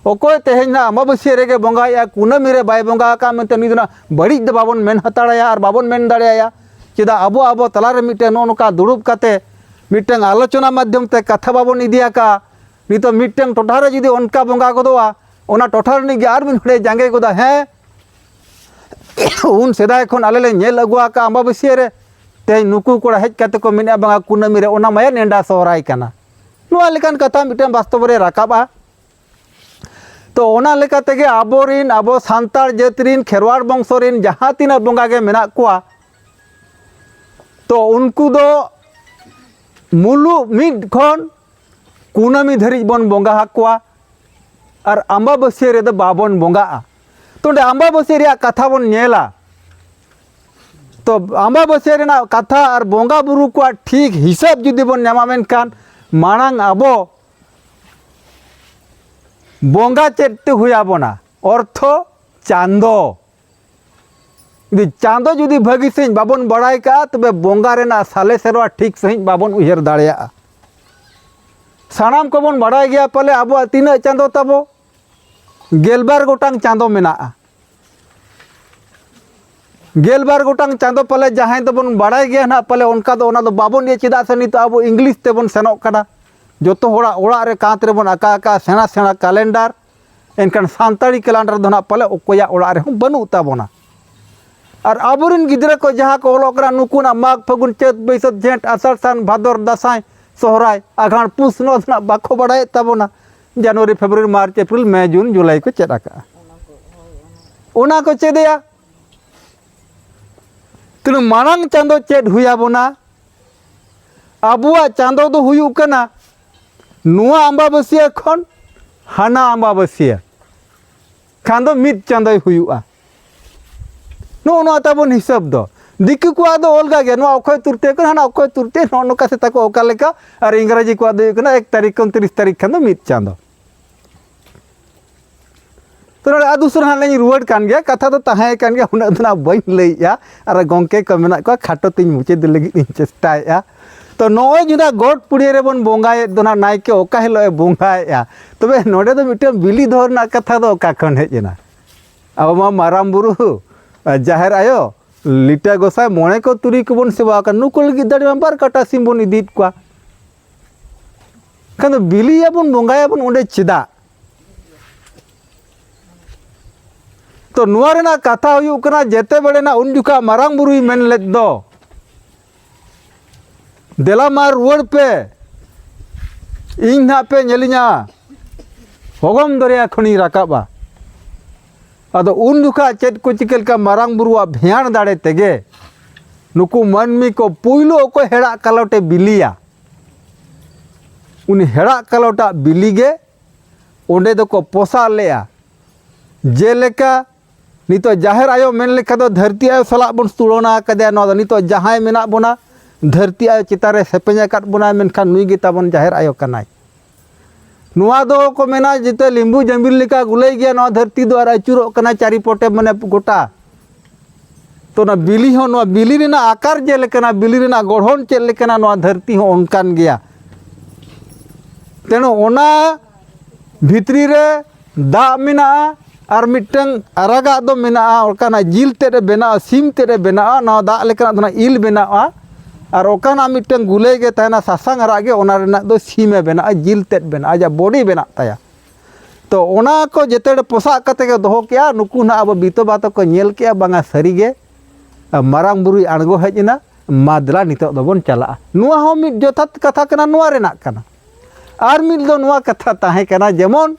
ᱚᱠᱚᱭ ᱛᱮᱦᱮᱧ ᱱᱟᱦᱟᱜ ᱟᱢᱵᱟᱵᱟᱹᱥᱭᱟᱹ ᱨᱮᱜᱮ ᱵᱚᱸᱜᱟᱭᱮᱫᱼᱟ, ᱠᱩᱱᱟᱹᱢᱤ ᱨᱮ ᱵᱟᱭ ᱵᱚᱸᱜᱟ ᱟᱠᱟᱫ ᱢᱮᱱᱛᱮ ᱩᱱᱤ ᱫᱚ ᱱᱟᱦᱟᱜ ᱵᱟᱹᱲᱤᱡ ᱫᱚ ᱵᱟᱵᱚᱱ ᱢᱮᱱ ᱦᱟᱛᱟᱲᱟᱭᱟ ᱟᱨ ᱵᱟᱵᱚᱱ ᱢᱮᱱ ᱫᱟᱲᱮᱭᱟᱭᱟ᱾ ᱪᱮᱫᱟᱜ ᱟᱵᱚ, ᱟᱵᱚ ᱛᱟᱞᱟᱨᱮ ᱢᱤᱫᱴᱮᱱ ᱱᱚᱜᱼᱚ ᱱᱚᱝᱠᱟ ᱫᱩᱲᱩᱵ ᱠᱟᱛᱮ ᱢᱤᱫᱴᱟᱝ ᱟᱞᱳᱪᱚᱱᱟ ᱢᱟᱫᱽᱫᱷᱚᱢ ᱛᱮ ᱠᱟᱛᱷᱟ ᱵᱟᱵᱚᱱ ᱤᱫᱤ ᱟᱠᱟᱫᱼᱟ? ᱱᱤᱛᱚᱜ ᱢᱤᱫᱴᱟᱝ ᱴᱚᱴᱷᱟ ᱨᱮ ᱡᱩᱫᱤ ᱚᱱᱠᱟ ᱵᱚᱸᱜᱟ ᱜᱚᱫᱚᱜᱼᱟ, ᱚᱱᱟ ᱴᱚᱴᱷᱟ ᱨᱤᱱᱤᱡ ᱜᱮ ᱟᱨ ᱢᱤᱫ ᱦᱚᱲᱮ ᱡᱟᱸᱜᱮ ᱜᱚᱫᱟ, ᱦᱮᱸ, ᱩᱱ ᱥᱮᱫᱟᱭ ᱠᱷᱚᱱ ᱟᱞᱮ ᱞᱮ ᱧᱮᱞ ᱟᱹᱜᱩ ᱟᱠᱟᱫᱼᱟ ᱟᱢᱵᱟᱵᱟᱹᱥᱭᱟᱹ ᱨᱮ, ᱛᱮᱦᱮᱧ ᱱᱩᱠᱩ ᱠᱚᱲᱟ ᱦᱮᱡ ᱠᱟᱛᱮ ᱠᱚ ᱢᱮᱱᱮᱫᱼᱟ ᱵᱟᱝᱟ ᱠᱩᱱᱟᱹᱢᱤ ᱨᱮ, ᱚᱱᱟ ᱢᱟᱭᱟ ᱱᱮᱰᱟ ᱥᱚᱦᱨᱟᱭ ᱠᱟᱱᱟ᱾ ᱱᱚᱣᱟ ᱞᱮᱠᱟᱱ ᱠᱟᱛᱷᱟ ᱢᱤᱫᱴᱟᱝ ᱵᱟᱥᱛᱚᱵ ᱨᱮ ᱨᱟᱠᱟᱵᱼᱟ᱾ ᱛᱚ, ᱚᱱᱟ ᱞᱮᱠᱟ ᱛᱮᱜᱮ ᱟᱵᱚᱨᱤᱱ, ᱟᱵᱚ ᱥᱟᱱᱛᱟᱲ ᱡᱟᱹᱛ ᱨᱤᱱ ᱠᱷᱮᱨᱣᱟᱲ ᱵᱚᱝᱥᱚ ᱨᱤᱱ ᱡᱟᱦᱟᱸ ᱛᱤᱱᱟᱹᱜ ᱵᱚᱸᱜᱟ ᱜᱮ ᱢᱮᱱᱟᱜ ᱠᱚᱣᱟ, ᱛᱚ, ᱩᱱᱠᱩ ᱫᱚ ᱢᱩᱞᱩᱜ ᱢᱤᱫ ᱠᱷᱚᱱ ᱠᱩᱱᱟᱹᱢᱤ ᱫᱷᱟᱹᱨᱤᱡ ᱵᱚᱱ ᱵᱚᱸᱜᱟ ᱟᱠᱚᱣᱟ, ᱟᱨ ᱟᱢᱵᱟᱵᱟᱹᱥᱭᱟᱹ ᱨᱮᱫᱚ ᱵᱟᱵᱚᱱ ᱵᱚᱸᱜᱟᱜᱼᱟ᱾ ᱛᱚ, ᱚᱸᱰᱮ ᱟᱢᱵᱟᱵᱟᱹᱥᱭᱟᱹ ᱨᱮᱭᱟᱜ ᱠᱟᱛᱷᱟ ᱵᱚᱱ ᱧᱮᱞᱟ᱾ ᱛᱚ, ᱟᱢᱵᱟᱵᱟᱹᱥᱭᱟᱹ ᱨᱮᱱᱟᱜ ᱠᱟᱛᱷᱟ ᱟᱨ ᱵᱚᱸᱜᱟ ᱵᱩᱨᱩ ᱠᱚᱣᱟᱜ ᱴᱷᱤᱠ ᱦᱤᱥᱟᱹᱵ ᱡᱩᱫᱤ ᱵᱚᱱ ᱧᱟᱢᱟ, ᱢᱮᱱᱠᱷᱟᱱ ᱢᱟᱲᱟᱝ ᱟᱵᱚ ᱵᱚᱸᱜᱟ ᱪᱮᱫ ᱛᱮ ᱦᱩᱭ ᱟᱵᱚᱱᱟ? ᱚᱨᱛᱷᱚ, ᱪᱟᱸᱫᱚ᱾ ᱡᱩᱫᱤ ᱪᱟᱸᱫᱚ ᱡᱩᱫᱤ ᱵᱷᱟᱹᱜᱤ ᱥᱟᱺᱦᱤᱡ ᱵᱟᱵᱚᱱ ᱵᱟᱲᱟᱭ ᱠᱟᱜᱼᱟ, ᱛᱚᱵᱮ ᱵᱚᱸᱜᱟ ᱨᱮᱱᱟᱜ ᱥᱟᱞᱮ ᱥᱮᱨᱣᱟ ᱴᱷᱤᱠ ᱥᱟᱺᱦᱤᱡ ᱵᱟᱵᱚᱱ ᱩᱭᱦᱟᱹᱨ ᱫᱟᱲᱮᱭᱟᱜᱼᱟ᱾ ᱥᱟᱱᱟᱢ ᱠᱚᱵᱚᱱ ᱵᱟᱲᱟᱭ ᱜᱮᱭᱟ ᱯᱟᱞᱮ ᱟᱵᱚᱣᱟᱜ ᱛᱤᱱᱟᱹᱜ ᱪᱟᱸᱫᱚ ᱛᱟᱵᱚ? ᱜᱮᱞᱵᱟᱨ ᱜᱚᱴᱟᱝ ᱪᱟᱸᱫᱚ ᱢᱮᱱᱟᱜᱼᱟ᱾ ᱜᱮᱞᱵᱟᱨ ᱜᱚᱴᱟᱝ ᱪᱟᱸᱫᱚ ᱯᱟᱞᱮ ᱡᱟᱦᱟᱸᱭ ᱫᱚᱵᱚᱱ ᱵᱟᱲᱟᱭ ᱜᱮᱭᱟ ᱱᱟᱦᱟᱜ, ᱯᱟᱞᱮ ᱚᱱᱠᱟ ᱫᱚ ᱚᱱᱟ ᱫᱚ ᱵᱟᱵᱚᱱ ᱤᱭᱟᱹ, ᱪᱮᱫᱟᱜ ᱥᱮ ᱱᱤᱛᱚᱜ ᱟᱵᱚ ᱤᱝᱞᱤᱥ ᱛᱮᱵᱚᱱ ᱥᱮᱱᱚᱜ ᱠᱟᱱᱟ᱾ ᱡᱚᱛᱚ ᱦᱚᱲᱟᱜ ᱚᱲᱟᱜ ᱨᱮ ᱠᱟᱸᱛ ᱨᱮᱵᱚᱱ ᱟᱠᱟ ᱟᱠᱟᱫᱼᱟ ᱥᱮᱬᱟ ᱥᱮᱬᱟ ᱠᱟᱞᱮᱱᱰᱟᱨ, ᱮᱱᱠᱷᱟᱱ ᱥᱟᱱᱛᱟᱲᱤ ᱠᱮᱞᱮᱱᱰᱟᱨ ᱫᱚ ᱱᱟᱦᱟᱜ ᱯᱟᱞᱮ ᱚᱠᱚᱭᱟᱜ ᱚᱲᱟᱜ ᱨᱮᱦᱚᱸ ᱵᱟᱹᱱᱩᱜ ᱛᱟᱵᱚᱱᱟ᱾ ᱟᱨ ᱟᱵᱚᱨᱮᱱ ᱜᱤᱫᱽᱨᱟᱹ ᱠᱚ ᱡᱟᱦᱟᱸ ᱠᱚ ᱚᱞᱚᱜ ᱠᱟᱱᱟ, ᱱᱩᱠᱩᱱᱟᱜ ᱢᱟᱜᱽ, ᱯᱷᱟᱹᱜᱩᱱ, ᱪᱟᱹᱛ, ᱵᱟᱹᱭᱥᱟᱹᱛ, ᱡᱷᱮᱸᱴ, ᱟᱥᱟᱲ, ᱥᱟᱱ, ᱵᱷᱟᱫᱚᱨ, ᱫᱟᱸᱥᱟᱭ, ᱥᱚᱦᱨᱟᱭ, ᱟᱸᱜᱷᱟᱲ, ᱯᱩᱥ, ᱱᱚᱣᱟ ᱫᱚ ᱱᱟᱦᱟᱜ ᱵᱟᱠᱚ ᱵᱟᱲᱟᱭᱮᱫ ᱛᱟᱵᱚᱱᱟ᱾ ᱡᱟᱱᱩᱣᱟᱨᱤ, ᱯᱷᱮᱵᱽᱨᱩᱣᱟᱨᱤ, ᱢᱟᱨᱪ, ᱮᱯᱨᱤᱞ, ᱢᱮ, ᱡᱩᱱ, ᱡᱩᱞᱟᱭ ᱠᱚ ᱪᱮᱫ ᱟᱠᱟᱫᱼᱟ᱾ ᱚᱱᱟ ᱠᱚ ᱪᱮᱫᱮᱭᱟ᱾ ᱛᱤᱱᱟᱹᱜ ᱢᱟᱨᱟᱝ ᱪᱟᱸᱫᱚ ᱪᱮᱫ ᱦᱩᱭ ᱟᱵᱚᱱᱟ? ᱟᱵᱚᱣᱟᱜ ᱪᱟᱸᱫᱚ ᱫᱚ ᱦᱩᱭᱩᱜ ᱠᱟᱱᱟ ᱱᱚᱣᱟ ᱟᱢᱵᱟᱵᱟᱹᱥᱭᱟᱹ ᱠᱷᱚᱱ ᱦᱟᱱᱟ ᱟᱢᱵᱟᱵᱟᱹᱥᱭᱟᱹ, ᱠᱷᱟᱱ ᱫᱚ ᱢᱤᱫ ᱪᱟᱸᱫᱚᱭ ᱦᱩᱭᱩᱜᱼᱟ᱾ ᱱᱚᱜᱼᱚ ᱱᱚᱣᱟ ᱛᱟᱵᱚᱱ ᱦᱤᱥᱟᱹᱵ ᱫᱚ᱾ ᱫᱤᱠᱩ ᱠᱚᱣᱟᱜ ᱫᱚ ᱚᱞᱜᱟ ᱜᱮᱭᱟ, ᱱᱚᱣᱟ ᱚᱠᱷᱚᱭ ᱛᱩᱨᱛᱤ ᱠᱟᱱᱟ, ᱦᱟᱱᱟ ᱚᱠᱷᱚᱭ ᱛᱩᱨᱛᱤ, ᱱᱚᱜᱼᱚ ᱱᱚᱝᱠᱟ ᱥᱮ ᱛᱟᱠᱚ ᱚᱠᱟ ᱞᱮᱠᱟ᱾ ᱟᱨ ᱤᱝᱨᱟᱡᱤ ᱠᱚᱣᱟᱜ ᱫᱚ ᱦᱩᱭᱩᱜ ᱠᱟᱱᱟ ᱮᱠ ᱛᱟᱹᱨᱤᱠᱷ ᱠᱷᱚᱱ ᱛᱤᱨᱤᱥ ᱛᱟᱹᱨᱤᱠᱷ ᱠᱷᱟᱱ ᱫᱚ ᱢᱤᱫ ᱪᱟᱸᱫᱚ᱾ ᱛᱚ, ᱱᱚᱰᱮ ᱟᱹᱛᱩ ᱥᱩᱨ ᱦᱟᱸᱜ ᱞᱤᱧ ᱨᱩᱣᱟᱹᱲ ᱠᱟᱱ ᱜᱮᱭᱟ, ᱠᱟᱛᱷᱟ ᱫᱚ ᱛᱟᱦᱮᱸ ᱠᱟᱱ ᱜᱮᱭᱟ, ᱩᱱᱟᱹᱜ ᱫᱚ ᱱᱟᱜ ᱵᱟᱹᱧ ᱞᱟᱹᱭᱮᱜᱼᱟ᱾ ᱟᱨ ᱜᱚᱢᱠᱮ ᱠᱚ ᱢᱮᱱᱟᱜ ᱠᱚᱣᱟ, ᱠᱷᱟᱴᱚ ᱛᱤᱧ ᱢᱩᱪᱟᱹᱫ ᱞᱟᱹᱜᱤᱫ ᱤᱧ ᱪᱮᱥᱴᱟᱭᱮᱜᱼᱟ᱾ ᱛᱚ, ᱱᱚᱜᱼᱚᱭ ᱡᱮ ᱱᱟᱜ ᱜᱚᱴ ᱯᱩᱲᱤᱭᱟᱹ ᱨᱮᱵᱚᱱ ᱵᱚᱸᱜᱟᱭᱮᱫ ᱫᱚ ᱱᱟᱜ, ᱱᱟᱭᱠᱮ ᱚᱠᱟ ᱦᱤᱞᱳᱜ ᱮ ᱵᱚᱸᱜᱟᱭᱮᱜᱼᱟ? ᱛᱚᱵᱮ ᱱᱚᱰᱮ ᱫᱚ ᱢᱤᱫᱴᱟᱝ ᱵᱤᱞᱤ ᱫᱚᱦᱚ ᱨᱮᱱᱟᱜ ᱠᱟᱛᱷᱟ ᱫᱚ ᱚᱠᱟ ᱠᱷᱚᱱ ᱦᱮᱡ ᱮᱱᱟ? ᱟᱵᱚ ᱢᱟ ᱢᱟᱨᱟᱝ ᱵᱩᱨᱩ, ᱡᱟᱦᱮᱨ ᱟᱭᱳ, ᱞᱤᱴᱟᱹ ᱜᱚᱸᱥᱟᱭ, ᱢᱚᱬᱮ ᱠᱚ ᱛᱩᱨᱩᱭ ᱠᱚᱵᱚᱱ ᱥᱮᱵᱟ ᱟᱠᱟᱫ, ᱱᱩᱠᱩ ᱞᱟᱹᱜᱤᱫ ᱫᱟᱲᱮ ᱢᱟ ᱵᱟᱨ ᱠᱟᱴᱟ ᱥᱤᱢ ᱵᱚᱱ ᱤᱫᱤᱭᱮᱫ ᱠᱚᱣᱟ᱾ ᱠᱷᱟᱱ ᱫᱚ ᱵᱤᱞᱤᱭᱟᱵᱚᱱ, ᱵᱚᱸᱜᱟᱭᱟᱵᱚᱱ ᱚᱸᱰᱮ ᱪᱮᱫᱟᱜ? ᱛᱚ, ᱱᱚᱣᱟ ᱨᱮᱱᱟᱜ ᱠᱟᱛᱷᱟ ᱦᱩᱭᱩᱜ ᱠᱟᱱᱟ, ᱡᱮᱛᱮ ᱵᱮᱲᱮ ᱱᱟᱜ ᱩᱱ ᱡᱚᱠᱷᱟ ᱢᱟᱨᱟᱝ ᱵᱩᱨᱩᱭ ᱢᱮᱱ ᱞᱮᱫ ᱫᱚ, "ᱫᱮᱞᱟ ᱢᱟ ᱨᱩᱣᱟᱹᱲ ᱯᱮ, ᱤᱧ ᱱᱟᱜ ᱯᱮ ᱧᱮᱞᱤᱧᱟ, ᱚᱜᱚᱢ ᱫᱚᱨᱭᱟ ᱠᱷᱚᱱᱤᱧ ᱨᱟᱠᱟᱵᱼᱟ᱾" ᱟᱫᱚ ᱩᱱ ᱡᱚᱠᱷᱟ ᱪᱮᱫ ᱠᱚ ᱪᱤᱠᱟᱹ ᱞᱮᱠᱟ ᱢᱟᱨᱟᱝ ᱵᱩᱨᱩᱣᱟᱜ ᱵᱷᱮᱭᱟᱬ ᱫᱟᱲᱮ ᱛᱮᱜᱮ ᱱᱩᱠᱩ ᱢᱟᱹᱱᱢᱤ ᱠᱚ ᱯᱩᱭᱞᱩ ᱚᱠᱚᱭ ᱦᱮᱲᱟᱜ ᱠᱟᱞᱚᱴᱮ ᱵᱤᱞᱤᱭᱟ, ᱩᱱᱤ ᱦᱮᱲᱟᱜ ᱠᱟᱞᱚᱴᱟᱜ ᱵᱤᱞᱤ ᱜᱮ ᱚᱸᱰᱮ ᱫᱚᱠᱚ ᱯᱚᱥᱟᱜ ᱞᱮᱜᱼᱟ᱾ ᱡᱮᱞᱮᱠᱟ ᱱᱤᱛᱚᱜ ᱡᱟᱦᱮᱨ ᱟᱭᱳ ᱢᱮᱱ ᱞᱮᱠᱷᱟᱱ ᱫᱚ ᱫᱷᱟᱹᱨᱛᱤ ᱟᱭᱳ ᱥᱟᱞᱟᱜ ᱵᱚᱱ ᱛᱩᱞᱚᱱᱟ ᱟᱠᱟᱫᱮᱭᱟ᱾ ᱱᱚᱣᱟ ᱫᱚ ᱱᱤᱛᱚᱜ ᱡᱟᱦᱟᱸᱭ ᱢᱮᱱᱟᱜ ᱵᱚᱱᱟ, ᱫᱷᱟᱹᱨᱛᱤ ᱟᱭᱳ ᱪᱮᱛᱟᱱ ᱨᱮ ᱥᱮᱯᱮᱧ ᱟᱠᱟᱫ ᱵᱚᱱᱟᱭ, ᱢᱮᱱᱠᱷᱟᱱ ᱱᱩᱭ ᱜᱮ ᱛᱟᱵᱚᱱ ᱡᱟᱦᱮᱨ ᱟᱭᱳ ᱠᱟᱱᱟᱭ᱾ ᱱᱚᱣᱟ ᱫᱚ ᱠᱚ ᱢᱮᱱᱟ ᱡᱮᱛᱮ ᱞᱤᱢᱵᱩ ᱡᱟᱹᱢᱵᱤᱨ ᱞᱮᱠᱟ ᱜᱩᱞᱟᱹᱭ ᱜᱮᱭᱟ ᱱᱚᱣᱟ ᱫᱷᱟᱹᱨᱛᱤ ᱫᱚ ᱟᱨ ᱟᱹᱪᱩᱨᱚᱜ ᱠᱟᱱᱟ ᱪᱟᱨᱤ ᱯᱚᱴᱮ, ᱢᱟᱱᱮ ᱜᱚᱴᱟ᱾ ᱛᱚ ᱚᱱᱟ ᱵᱤᱞᱤ ᱦᱚᱸ, ᱱᱚᱣᱟ ᱵᱤᱞᱤ ᱨᱮᱱᱟᱜ ᱟᱠᱟᱨ ᱪᱮᱫ ᱞᱮᱠᱟᱱᱟ, ᱵᱤᱞᱤ ᱨᱮᱱᱟᱜ ᱜᱚᱲᱦᱚᱱ ᱪᱮᱫ ᱞᱮᱠᱟᱱᱟ, ᱱᱚᱣᱟ ᱫᱷᱟᱹᱨᱛᱤ ᱦᱚᱸ ᱚᱱᱠᱟᱱ ᱜᱮᱭᱟ᱾ ᱛᱮᱱᱩ ᱚᱱᱟ ᱵᱷᱤᱛᱨᱤ ᱨᱮ ᱫᱟᱜ ᱢᱮᱱᱟᱜᱼᱟ, ᱟᱨ ᱢᱤᱫᱴᱟᱝ ᱟᱨᱟᱜᱟᱜ ᱫᱚ ᱢᱮᱱᱟᱜᱼᱟ, ᱚᱱᱠᱟᱱᱟᱜ ᱡᱤᱞ ᱛᱮᱫ ᱮ ᱵᱮᱱᱟᱜᱼᱟ, ᱥᱤᱢ ᱛᱮᱫ ᱮ ᱵᱮᱱᱟᱜᱼᱟ, ᱱᱚᱣᱟ ᱫᱟᱜ ᱞᱮᱠᱟᱱᱟᱜ ᱫᱚ ᱱᱟᱜ ᱤᱞ ᱵᱮᱱᱟᱜᱼᱟ᱾ ᱟᱨ ᱚᱠᱟᱱᱟᱜ ᱢᱤᱫᱴᱟᱝ ᱜᱩᱞᱟᱹᱭ ᱜᱮ ᱛᱟᱦᱮᱱᱟ, ᱥᱟᱥᱟᱝ ᱟᱨᱟᱜ ᱜᱮ, ᱚᱱᱟ ᱨᱮᱱᱟᱜ ᱫᱚ ᱥᱤᱢ ᱮ ᱵᱮᱱᱟᱜᱼᱟ, ᱡᱤᱞ ᱛᱮᱫ ᱵᱮᱱᱟᱜᱼᱟ, ᱟᱡᱟᱜ ᱵᱚᱰᱤ ᱵᱮᱱᱟᱜ ᱛᱟᱭᱟ᱾ ᱛᱚ ᱚᱱᱟ ᱠᱚ ᱡᱮᱛᱮ ᱯᱚᱥᱟᱜ ᱠᱟᱛᱮ ᱜᱮ ᱫᱚᱦᱚ ᱠᱮᱜᱼᱟ᱾ ᱱᱩᱠᱩ ᱱᱟᱜ ᱟᱵᱚ ᱵᱤᱛᱚᱵᱟ ᱛᱟᱠᱚ ᱧᱮᱞ ᱠᱮᱜᱼᱟ, ᱵᱟᱝᱟ ᱥᱟᱹᱨᱤ ᱜᱮ ᱢᱟᱨᱟᱝ ᱵᱩᱨᱩᱭ ᱟᱬᱜᱚ ᱦᱮᱡ ᱮᱱᱟ, ᱢᱟ ᱫᱮᱞᱟ ᱱᱤᱛᱚᱜ ᱫᱚᱵᱚᱱ ᱪᱟᱞᱟᱜᱼᱟ᱾ ᱱᱚᱣᱟ ᱦᱚᱸ ᱢᱤᱫ ᱡᱚᱛᱷᱟᱛ ᱠᱟᱛᱷᱟ ᱠᱟᱱᱟ, ᱱᱚᱣᱟ ᱨᱮᱱᱟᱜ ᱠᱟᱱᱟ᱾ ᱟᱨ ᱢᱤᱫ ᱫᱚ ᱱᱚᱣᱟ ᱠᱟᱛᱷᱟ ᱛᱟᱦᱮᱸ ᱠᱟᱱᱟ, ᱡᱮᱢᱚᱱ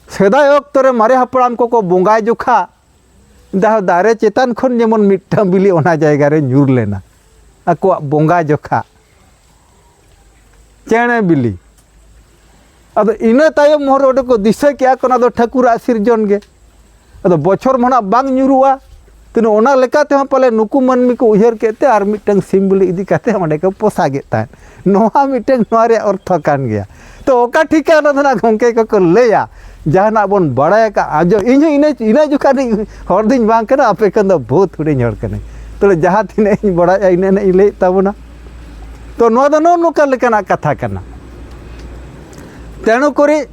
ᱥᱮᱫᱟᱭ ᱚᱠᱛᱚ ᱨᱮ ᱢᱟᱨᱮ ᱦᱟᱯᱲᱟᱢ ᱠᱚᱠᱚ ᱵᱚᱸᱜᱟᱭ ᱡᱚᱠᱷᱟ ᱫᱟ-, ᱫᱟᱨᱮ ᱪᱮᱛᱟᱱ ᱠᱷᱚᱱ ᱡᱮᱢᱚᱱ ᱢᱤᱫᱴᱟᱝ ᱵᱤᱞᱤ ᱚᱱᱟ ᱡᱟᱭᱜᱟ ᱨᱮ ᱧᱩᱨ ᱞᱮᱱᱟ, ᱟᱠᱚᱣᱟᱜ ᱵᱚᱸᱜᱟ ᱡᱚᱠᱷᱟ ᱪᱮᱬᱮ ᱵᱤᱞᱤ᱾ ᱟᱫᱚ ᱤᱱᱟᱹ ᱛᱟᱭᱚᱢ ᱦᱚᱲ ᱚᱸᱰᱮ ᱠᱚ ᱫᱤᱥᱟᱹ ᱠᱮᱜᱼᱟ ᱠᱚ, ᱚᱱᱟ ᱫᱚ ᱴᱷᱟᱹᱠᱩᱨᱟᱜ ᱥᱤᱨᱡᱚᱱ ᱜᱮ᱾ ᱟᱫᱚ ᱵᱚᱪᱷᱚᱨ ᱢᱟ ᱱᱟᱜ ᱵᱟᱝ ᱧᱩᱨᱩᱜᱼᱟ, ᱛᱤᱱᱟᱹᱜ ᱚᱱᱟ ᱞᱮᱠᱟ ᱛᱮᱦᱚᱸ ᱯᱟᱞᱮ ᱱᱩᱠᱩ ᱢᱟᱹᱱᱢᱤ ᱠᱚ ᱩᱭᱦᱟᱹᱨ ᱠᱮᱫ ᱛᱮ ᱟᱨ ᱢᱤᱫᱴᱟᱝ ᱥᱤᱢ ᱵᱤᱞᱤ ᱤᱫᱤ ᱠᱟᱛᱮ ᱚᱸᱰᱮ ᱠᱚ ᱯᱚᱥᱟᱜᱮᱫ ᱛᱟᱦᱮᱸᱫ᱾ ᱱᱚᱣᱟ ᱢᱤᱫᱴᱟᱝ ᱱᱚᱣᱟ ᱨᱮᱭᱟᱜ ᱚᱨᱛᱷᱚ ᱠᱟᱱ ᱜᱮᱭᱟ᱾ ᱛᱚ ᱚᱠᱟ ᱴᱷᱤᱠᱟ ᱚᱱᱟ ᱫᱚ ᱱᱟᱜ ᱜᱚᱢᱠᱮ ᱠᱚᱠᱚ ᱞᱟᱹᱭᱟ, ᱡᱟᱦᱟᱱᱟᱜ ᱵᱚᱱ ᱵᱟᱲᱟᱭ ᱟᱠᱟᱫ ᱟᱸᱡᱚᱢ, ᱤᱧ ᱦᱚᱸ ᱤᱱᱟᱹ ᱤᱱᱟᱹ ᱡᱚᱠᱷᱟ ᱨᱤᱧ ᱦᱚᱲ ᱫᱩᱧ ᱵᱟᱝ ᱠᱟᱱᱟ, ᱟᱯᱮ ᱠᱷᱚᱱ ᱫᱚ ᱵᱚᱦᱩᱛ ᱦᱩᱰᱤᱧ ᱦᱚᱲ ᱠᱟᱹᱱᱟᱹᱧ᱾ ᱛᱚᱵᱮ ᱡᱟᱦᱟᱸ ᱛᱤᱱᱟᱹᱜ ᱤᱧ ᱵᱟᱲᱟᱭᱟ ᱤᱱᱟᱹᱜ ᱤᱧ ᱞᱟᱹᱭᱮᱫ ᱛᱟᱵᱚᱱᱟ᱾ ᱛᱚ ᱱᱚᱣᱟ ᱫᱚ ᱱᱚᱜᱼᱚ ᱱᱚᱝᱠᱟ ᱞᱮᱠᱟᱱᱟᱜ ᱠᱟᱛᱷᱟ ᱠᱟᱱᱟ᱾ ᱛᱮᱱᱩ ᱠᱚᱨᱮ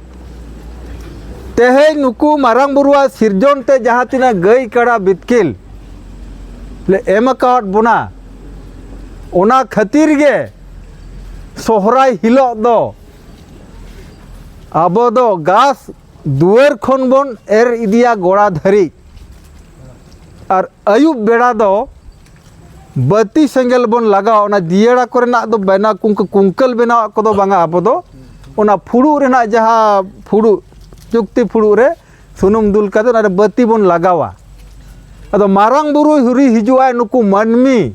ᱛᱮᱦᱮᱧ ᱱᱩᱠᱩ ᱢᱟᱨᱟᱝ ᱵᱩᱨᱩᱣᱟᱜ ᱥᱤᱨᱡᱚᱱ ᱛᱮ ᱡᱟᱦᱟᱸ ᱛᱤᱱᱟᱹᱜ ᱜᱟᱹᱭ ᱠᱟᱰᱟ ᱵᱤᱛᱠᱤᱞ ᱞᱮ ᱮᱢ ᱟᱠᱟᱣᱟᱫ ᱵᱚᱱᱟ, ᱚᱱᱟ ᱠᱷᱟᱹᱛᱤᱨ ᱜᱮ ᱥᱚᱦᱨᱟᱭ ᱦᱤᱞᱳᱜ ᱫᱚ ᱟᱵᱚ ᱫᱚ ᱜᱷᱟᱥ ᱫᱩᱣᱟᱹᱨ ᱠᱷᱚᱱ ᱵᱚᱱ ᱮᱨ ᱤᱫᱤᱭᱟ ᱜᱚᱲᱟ ᱫᱷᱟᱹᱨᱤᱡ᱾ ᱟᱨ ᱟᱹᱭᱩᱵ ᱵᱮᱲᱟ ᱫᱚ ᱵᱟᱹᱛᱤ ᱥᱮᱸᱜᱮᱞ ᱵᱚᱱ ᱞᱟᱜᱟᱣᱟ᱾ ᱚᱱᱟ ᱫᱤᱭᱟᱹᱲᱟ ᱠᱚᱨᱮᱱᱟᱜ ᱫᱚ ᱵᱮᱱᱟᱣ, ᱠᱩᱝᱠᱟᱹ-, ᱠᱩᱝᱠᱟᱹᱞ ᱵᱮᱱᱟᱣᱟᱜ ᱠᱚᱫᱚ ᱵᱟᱝᱟ, ᱟᱵᱚ ᱫᱚ ᱚᱱᱟ ᱯᱷᱩᱲᱩᱜ ᱨᱮᱱᱟᱜ ᱡᱟᱦᱟᱸ ᱯᱷᱩᱲᱩᱜ, ᱪᱩᱠᱛᱤ ᱯᱷᱩᱲᱩᱜ ᱨᱮ ᱥᱩᱱᱩᱢ ᱫᱩᱞ ᱠᱟᱛᱮ ᱚᱱᱟ ᱨᱮ ᱵᱟᱹᱛᱤ ᱵᱚᱱ ᱞᱟᱜᱟᱣᱟ᱾ ᱟᱫᱚ ᱢᱟᱨᱟᱝ ᱵᱩᱨᱩ ᱦᱩᱨᱤ ᱦᱤᱡᱩᱜᱼᱟᱭ, ᱱᱩᱠᱩ ᱢᱟᱹᱱᱢᱤ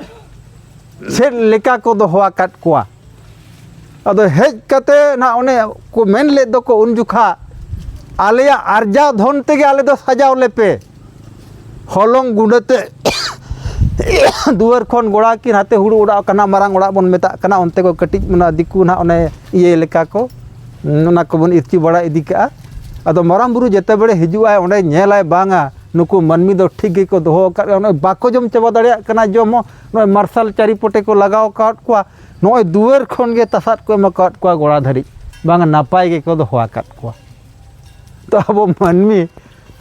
ᱪᱮᱫ ᱞᱮᱠᱟ ᱠᱚ ᱫᱚᱦᱚ ᱟᱠᱟᱫ ᱠᱚᱣᱟ᱾ ᱟᱫᱚ ᱦᱮᱡ ᱠᱟᱛᱮ ᱱᱟᱜ ᱚᱱᱮ ᱠᱚ ᱢᱮᱱ ᱞᱮᱫ ᱫᱚᱠᱚ ᱩᱱ ᱡᱚᱠᱷᱟ, "ᱟᱞᱮᱭᱟᱜ ᱟᱨᱡᱟᱣ ᱫᱷᱚᱱ ᱛᱮᱜᱮ ᱟᱞᱮ ᱫᱚ ᱥᱟᱡᱟᱣ ᱞᱮᱯᱮ᱾" ᱦᱚᱞᱚᱝ ᱜᱩᱸᱰᱟᱹ ᱛᱮ ᱫᱩᱣᱟᱹᱨ ᱠᱷᱚᱱ ᱜᱚᱲᱟ ᱠᱤᱱ ᱦᱟᱛᱮ ᱦᱩᱲᱩ ᱚᱲᱟᱜ ᱠᱟᱱᱟ, ᱢᱟᱨᱟᱝ ᱚᱲᱟᱜ ᱵᱚᱱ ᱢᱮᱛᱟᱜ ᱠᱟᱱᱟ, ᱚᱱᱛᱮ ᱠᱚ ᱠᱟᱹᱴᱤᱡ ᱚᱱᱟ ᱫᱤᱠᱩ ᱱᱟᱜ ᱚᱱᱮ ᱤᱭᱟᱹ ᱞᱮᱠᱟ ᱠᱚ, ᱚᱱᱟ ᱠᱚᱵᱚᱱ ᱤᱨᱪᱤ ᱵᱟᱲᱟ ᱤᱫᱤ ᱠᱟᱜᱼᱟ᱾ ᱟᱫᱚ ᱢᱟᱨᱟᱝ ᱵᱩᱨᱩ ᱡᱮᱛᱮ ᱵᱮᱲᱮ ᱦᱤᱡᱩᱜᱼᱟᱭ, ᱚᱸᱰᱮ ᱧᱮᱞᱟᱭ, ᱵᱟᱝᱟ, ᱱᱩᱠᱩ ᱢᱟᱹᱱᱢᱤ ᱫᱚ ᱴᱷᱤᱠ ᱜᱮᱠᱚ ᱫᱚᱦᱚ ᱟᱠᱟᱫ ᱠᱚᱣᱟ᱾ ᱱᱚᱜᱼᱚᱭ ᱵᱟᱠᱚ ᱡᱚᱢ ᱪᱟᱵᱟ ᱫᱟᱲᱮᱭᱟᱜ ᱠᱟᱱᱟ, ᱡᱚᱢ ᱦᱚᱸ ᱱᱚᱜᱼᱚᱭ ᱢᱟᱨᱥᱟᱞ ᱪᱟᱹᱨᱤ ᱯᱚᱴᱮ ᱠᱚ ᱞᱟᱜᱟᱣ ᱟᱠᱟᱫ ᱠᱚᱣᱟ, ᱱᱚᱜᱼᱚᱭ ᱫᱩᱣᱟᱹᱨ ᱠᱷᱚᱱ ᱜᱮ ᱛᱟᱥᱟᱫ ᱠᱚ ᱮᱢ ᱟᱠᱟᱫ ᱠᱚᱣᱟ ᱜᱚᱲᱟ ᱫᱷᱟᱹᱨᱤᱡ, ᱵᱟᱝ ᱱᱟᱯᱟᱭ ᱜᱮᱠᱚ ᱫᱚᱦᱚ ᱟᱠᱟᱫ ᱠᱚᱣᱟ᱾ ᱛᱚ ᱟᱵᱚ ᱢᱟᱹᱱᱢᱤ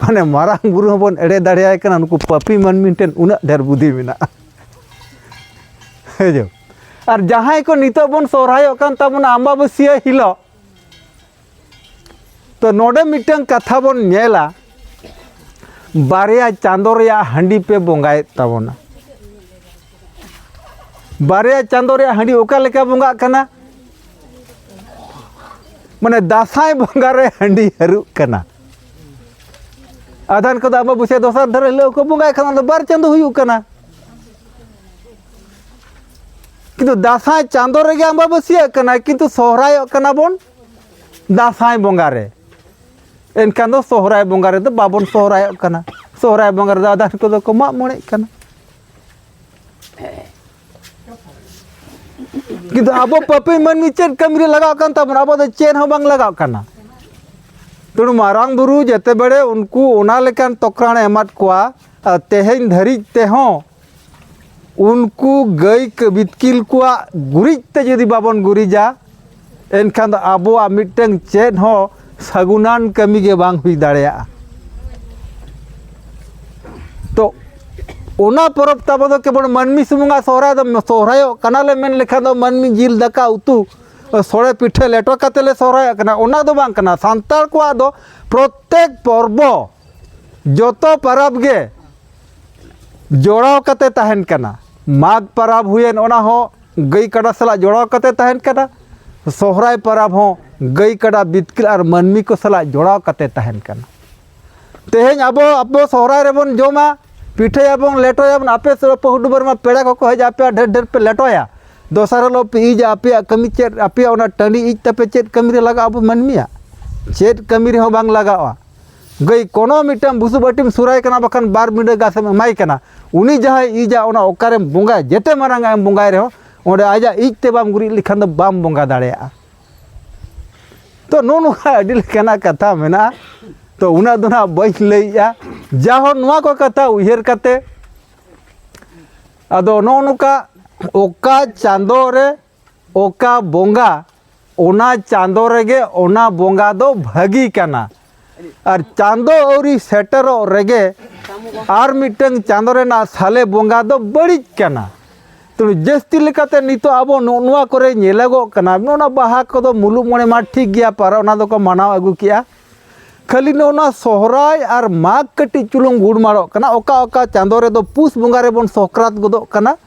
ᱢᱟᱱᱮ ᱢᱟᱨᱟᱝ ᱵᱩᱨᱩ ᱦᱚᱸᱵᱚᱱ ᱮᱲᱮ ᱫᱟᱲᱮᱭᱟᱭ ᱠᱟᱱᱟ, ᱱᱩᱠᱩ ᱯᱟᱹᱯᱤ ᱢᱟᱹᱱᱢᱤ ᱴᱷᱮᱱ ᱩᱱᱟᱹᱜ ᱰᱷᱮᱨ ᱵᱩᱫᱷᱤ ᱢᱮᱱᱟᱜᱼᱟ᱾ ᱦᱮᱸ ᱡᱚ᱾ ᱟᱨ ᱡᱟᱦᱟᱸᱭ ᱠᱚ ᱱᱤᱛᱚᱜ ᱵᱚᱱ ᱥᱚᱦᱨᱟᱭᱚᱜ ᱠᱟᱱ ᱛᱟᱵᱚᱱᱟ ᱟᱢᱵᱟᱵᱟᱹᱥᱭᱟᱹ ᱦᱤᱞᱳᱜ, ᱛᱚ ᱱᱚᱰᱮ ᱢᱤᱫᱴᱟᱝ ᱠᱟᱛᱷᱟ ᱵᱚᱱ ᱧᱮᱞᱟ, ᱵᱟᱨᱭᱟ ᱪᱟᱸᱫᱚ ᱨᱮᱭᱟᱜ ᱦᱟᱺᱰᱤ ᱯᱮ ᱵᱚᱸᱜᱟᱭᱮᱫ ᱛᱟᱵᱚᱱᱟ᱾ ᱵᱟᱨᱭᱟ ᱪᱟᱸᱫᱚ ᱨᱮᱭᱟᱜ ᱦᱟᱺᱰᱤ ᱚᱠᱟ ᱞᱮᱠᱟ ᱵᱚᱸᱜᱟᱜ ᱠᱟᱱᱟ? ᱢᱟᱱᱮ ᱫᱟᱸᱥᱟᱭ ᱵᱚᱸᱜᱟ ᱨᱮ ᱦᱟᱺᱰᱤ ᱦᱟᱹᱨᱩᱜ ᱠᱟᱱᱟ᱾ ᱟᱫᱷᱟᱱ ᱠᱚᱫᱚ ᱟᱢᱵᱟᱵᱟᱹᱥᱭᱟᱹ ᱫᱚᱥᱟᱨ ᱫᱷᱟᱨᱟ ᱦᱤᱞᱳᱜ ᱠᱚ ᱵᱚᱸᱜᱟᱭ ᱠᱷᱟᱱ ᱚᱱᱟ ᱫᱚ ᱵᱟᱨ ᱪᱟᱸᱫᱚ ᱦᱩᱭᱩᱜ ᱠᱟᱱᱟ᱾ ᱠᱤᱱᱛᱩ ᱫᱟᱸᱥᱟᱭ ᱪᱟᱸᱫᱚ ᱨᱮᱜᱮ ᱟᱢᱵᱟᱵᱟᱹᱥᱭᱟᱹᱜ ᱠᱟᱱᱟ, ᱠᱤᱱᱛᱩ ᱥᱚᱦᱨᱟᱭᱚᱜ ᱠᱟᱱᱟ ᱵᱚᱱ ᱫᱟᱸᱥᱟᱭ ᱵᱚᱸᱜᱟ ᱨᱮ᱾ ᱮᱱᱠᱷᱟᱱ ᱫᱚ ᱥᱚᱦᱨᱟᱭ ᱵᱚᱸᱜᱟ ᱨᱮᱫᱚ ᱵᱟᱵᱚᱱ ᱥᱚᱦᱨᱟᱭᱚᱜ ᱠᱟᱱᱟ᱾ ᱥᱚᱦᱨᱟᱭ ᱵᱚᱸᱜᱟ ᱨᱮᱫᱚ ᱟᱫᱷᱟᱱ ᱠᱚᱫᱚ ᱠᱚ ᱢᱟᱜ ᱢᱚᱬᱮᱜ ᱠᱟᱱᱟ᱾ ᱠᱤᱱᱛᱩ ᱟᱵᱚ ᱯᱟᱹᱯᱤ ᱢᱟᱹᱱᱢᱤ ᱪᱮᱫ ᱠᱟᱹᱢᱤ ᱨᱮ ᱞᱟᱜᱟᱣ ᱠᱟᱱ ᱛᱟᱵᱚᱱᱟ? ᱟᱵᱚ ᱫᱚ ᱪᱮᱫ ᱦᱚᱸ ᱵᱟᱝ ᱞᱟᱜᱟᱣ ᱠᱟᱱᱟ᱾ ᱛᱮᱬᱩ ᱢᱟᱨᱟᱝ ᱵᱩᱨᱩ ᱡᱮᱛᱮ ᱵᱮᱲᱮ ᱩᱱᱠᱩ ᱚᱱᱟ ᱞᱮᱠᱟᱱ ᱛᱚᱠᱨᱟᱬ ᱮ ᱮᱢᱟᱫ ᱠᱚᱣᱟ, ᱟᱨ ᱛᱮᱦᱮᱧ ᱫᱷᱟᱹᱨᱤᱡ ᱛᱮᱦᱚᱸ ᱩᱱᱠᱩ ᱜᱟᱹᱭ ᱠᱚ ᱵᱤᱛᱠᱤᱞ ᱠᱚᱣᱟᱜ ᱜᱩᱨᱤᱡ ᱛᱮ ᱡᱩᱫᱤ ᱵᱟᱵᱚᱱ ᱜᱩᱨᱤᱡᱟ, ᱮᱱᱠᱷᱟᱱ ᱫᱚ ᱟᱵᱚᱣᱟᱜ ᱢᱤᱫᱴᱟᱝ ᱪᱮᱫ ᱦᱚᱸ ᱥᱟᱹᱜᱩᱱᱟᱱ ᱠᱟᱹᱢᱤ ᱜᱮ ᱵᱟᱝ ᱦᱩᱭ ᱫᱟᱲᱮᱭᱟᱜᱼᱟ᱾ ᱛᱚ ᱚᱱᱟ ᱯᱚᱨᱚᱵᱽ ᱛᱟᱵᱚ ᱫᱚ ᱠᱮᱵᱚᱞ ᱢᱟᱹᱱᱢᱤ ᱥᱩᱢᱩᱝᱟᱜ ᱥᱚᱦᱨᱟᱭ ᱫᱚ, ᱥᱚᱦᱨᱟᱭᱚᱜ ᱠᱟᱱᱟᱞᱮ ᱢᱮᱱ ᱞᱮᱠᱷᱟᱱ ᱫᱚ ᱢᱟᱹᱱᱢᱤ ᱡᱤᱞ ᱫᱟᱠᱟ ᱩᱛᱩ ᱥᱚᱲᱮ ᱯᱤᱴᱷᱟᱹ ᱞᱮᱴᱚ ᱠᱟᱛᱮ ᱞᱮ ᱥᱚᱦᱨᱟᱭᱚᱜ ᱠᱟᱱᱟ, ᱚᱱᱟ ᱫᱚ ᱵᱟᱝ ᱠᱟᱱᱟ᱾ ᱥᱟᱱᱛᱟᱲ ᱠᱚᱣᱟᱜ ᱫᱚ ᱯᱨᱚᱛᱮᱠ ᱯᱚᱨᱵᱚ, ᱡᱚᱛᱚ ᱯᱟᱨᱟᱵᱽ ᱜᱮ ᱡᱚᱲᱟᱣ ᱠᱟᱛᱮ ᱛᱟᱦᱮᱱ ᱠᱟᱱᱟ᱾ ᱢᱟᱜᱽ ᱯᱟᱨᱟᱵᱽ ᱦᱩᱭᱮᱱ, ᱚᱱᱟ ᱦᱚᱸ ᱜᱟᱹᱭ ᱠᱟᱰᱟ ᱥᱟᱞᱟᱜ ᱡᱚᱲᱟᱣ ᱠᱟᱛᱮ ᱛᱟᱦᱮᱱ ᱠᱟᱱᱟ᱾ ᱥᱚᱦᱨᱟᱭ ᱯᱟᱨᱟᱵᱽ ᱦᱚᱸ ᱜᱟᱹᱭ ᱠᱟᱰᱟ ᱵᱤᱛᱠᱤᱞ ᱟᱨ ᱢᱟᱹᱱᱢᱤ ᱠᱚ ᱥᱟᱞᱟᱜ ᱡᱚᱲᱟᱣ ᱠᱟᱛᱮ ᱛᱟᱦᱮᱱ ᱠᱟᱱᱟ᱾ ᱛᱮᱦᱮᱧ ᱟᱵᱚ, ᱟᱵᱚ ᱥᱚᱦᱨᱟᱭ ᱨᱮᱵᱚᱱ ᱡᱚᱢᱟ, ᱯᱤᱴᱷᱟᱹᱭᱟᱵᱚᱱ, ᱞᱮᱴᱚᱭᱟᱵᱚᱱ, ᱟᱯᱮ ᱥᱮᱫ ᱯᱟᱹᱦᱩᱰᱩ ᱵᱟᱨᱢᱟ ᱯᱮᱲᱟ ᱠᱚᱠᱚ ᱦᱮᱡ ᱟᱯᱮᱭᱟ, ᱰᱷᱮᱨ ᱰᱷᱮᱨ ᱯᱮ ᱞᱮᱴᱚᱭᱟ, ᱫᱚᱥᱟᱨ ᱦᱤᱞᱳᱜ ᱯᱮ ᱤᱡᱟ, ᱟᱯᱮᱭᱟᱜ ᱠᱟᱹᱢᱤ ᱪᱮᱫ, ᱟᱯᱮᱭᱟᱜ ᱚᱱᱟ ᱴᱟᱺᱰᱤ ᱤᱡ ᱛᱟᱯᱮ ᱪᱮᱫ ᱠᱟᱹᱢᱤ ᱨᱮ ᱞᱟᱜᱟᱜᱼᱟ ᱟᱵᱚ ᱢᱟᱹᱱᱢᱤᱭᱟᱜ? ᱪᱮᱫ ᱠᱟᱹᱢᱤ ᱨᱮᱦᱚᱸ ᱵᱟᱝ ᱞᱟᱜᱟᱜᱼᱟ᱾ ᱜᱟᱹᱭ ᱠᱳᱱᱳ ᱢᱤᱫᱴᱟᱝ ᱵᱩᱥᱩᱵ ᱟᱹᱴᱤᱢ ᱥᱩᱨᱟᱭ ᱠᱟᱱᱟ, ᱵᱟᱠᱷᱟᱱ ᱵᱟᱨ ᱢᱤᱰᱟᱹ ᱜᱷᱟᱥᱮᱢ ᱮᱢᱟᱭ ᱠᱟᱱᱟ, ᱩᱱᱤ ᱡᱟᱦᱟᱸᱭ ᱤᱡᱟ ᱚᱱᱟ ᱚᱠᱟᱨᱮᱢ ᱵᱚᱸᱜᱟᱭᱟ, ᱡᱮᱛᱮ ᱢᱟᱨᱟᱝ ᱟᱜ ᱮᱢ ᱵᱚᱸᱜᱟᱭ ᱨᱮᱦᱚᱸ ᱚᱸᱰᱮ ᱟᱡᱟᱜ ᱤᱡ ᱛᱮ ᱵᱟᱢ ᱜᱩᱨᱤᱡ ᱞᱮᱠᱷᱟᱱ ᱫᱚ ᱵᱟᱢ ᱵᱚᱸᱜᱟ ᱫᱟᱲᱮᱭᱟᱜᱼᱟ᱾ ᱛᱚ ᱱᱚᱜᱼᱚ ᱱᱚᱝᱠᱟ ᱟᱹᱰᱤ ᱞᱮᱠᱟᱱᱟᱜ ᱠᱟᱛᱷᱟ ᱢᱮᱱᱟᱜᱼᱟ᱾ ᱛᱚ ᱩᱱᱟᱹᱜ ᱫᱚ ᱱᱟᱦᱟᱜ ᱵᱟᱹᱧ ᱞᱟᱹᱭᱮᱜᱼᱟ᱾ ᱡᱟᱦᱚᱸ ᱱᱚᱣᱟ ᱠᱚ ᱠᱟᱛᱷᱟ ᱩᱭᱦᱟᱹᱨ ᱠᱟᱛᱮ, ᱟᱫᱚ ᱱᱚᱜᱼᱚ ᱱᱚᱝᱠᱟ ᱚᱠᱟ ᱪᱟᱸᱫᱚ ᱨᱮ ᱚᱠᱟ ᱵᱚᱸᱜᱟ, ᱚᱱᱟ ᱪᱟᱸᱫᱚ ᱨᱮᱜᱮ ᱚᱱᱟ ᱵᱚᱸᱜᱟ ᱫᱚ ᱵᱷᱟᱹᱜᱤ ᱠᱟᱱᱟ᱾ ᱟᱨ ᱪᱟᱸᱫᱚ ᱟᱹᱣᱨᱤ ᱥᱮᱴᱮᱨᱚᱜ ᱨᱮᱜᱮ ᱟᱨ ᱢᱤᱫᱴᱟᱝ ᱪᱟᱸᱫᱚ ᱨᱮᱱᱟᱜ ᱥᱟᱞᱮ ᱵᱚᱸᱜᱟ ᱫᱚ ᱵᱟᱹᱲᱤᱡ ᱠᱟᱱᱟ᱾ ᱛᱚ ᱡᱟᱹᱥᱛᱤ ᱞᱮᱠᱟᱛᱮ ᱱᱤᱛᱚᱜ ᱟᱵᱚ ᱱᱚᱜᱼᱚ ᱱᱚᱣᱟ ᱠᱚᱨᱮ ᱧᱮᱞᱚᱜᱚᱜ ᱠᱟᱱᱟ, ᱱᱚᱜᱼᱚ ᱱᱚᱣᱟ ᱵᱟᱦᱟ ᱠᱚᱫᱚ ᱢᱩᱞᱩᱜ ᱢᱚᱬᱮ ᱢᱟᱦᱟ ᱴᱷᱤᱠ ᱜᱮᱭᱟ, ᱯᱟᱨᱟ ᱚᱱᱟ ᱫᱚᱠᱚ ᱢᱟᱱᱟᱣ ᱟᱹᱜᱩ ᱠᱮᱜᱼᱟ᱾ ᱠᱷᱟᱹᱞᱤ ᱱᱚᱜᱼᱚ ᱱᱚᱣᱟ ᱥᱚᱦᱨᱟᱭ ᱟᱨ ᱢᱟᱜᱽ ᱠᱟᱹᱴᱤᱡ ᱪᱩᱞᱩᱝ ᱜᱩᱲᱢᱟᱲᱚᱜ ᱠᱟᱱᱟ᱾ ᱚᱠᱟ ᱚᱠᱟ ᱪᱟᱸᱫᱚ ᱨᱮᱫᱚ ᱯᱩᱥ ᱵᱚᱸᱜᱟ ᱨᱮᱵᱚᱱ ᱥᱟᱠᱨᱟᱛ ᱜᱚᱫᱚᱜ ᱠᱟᱱᱟ᱾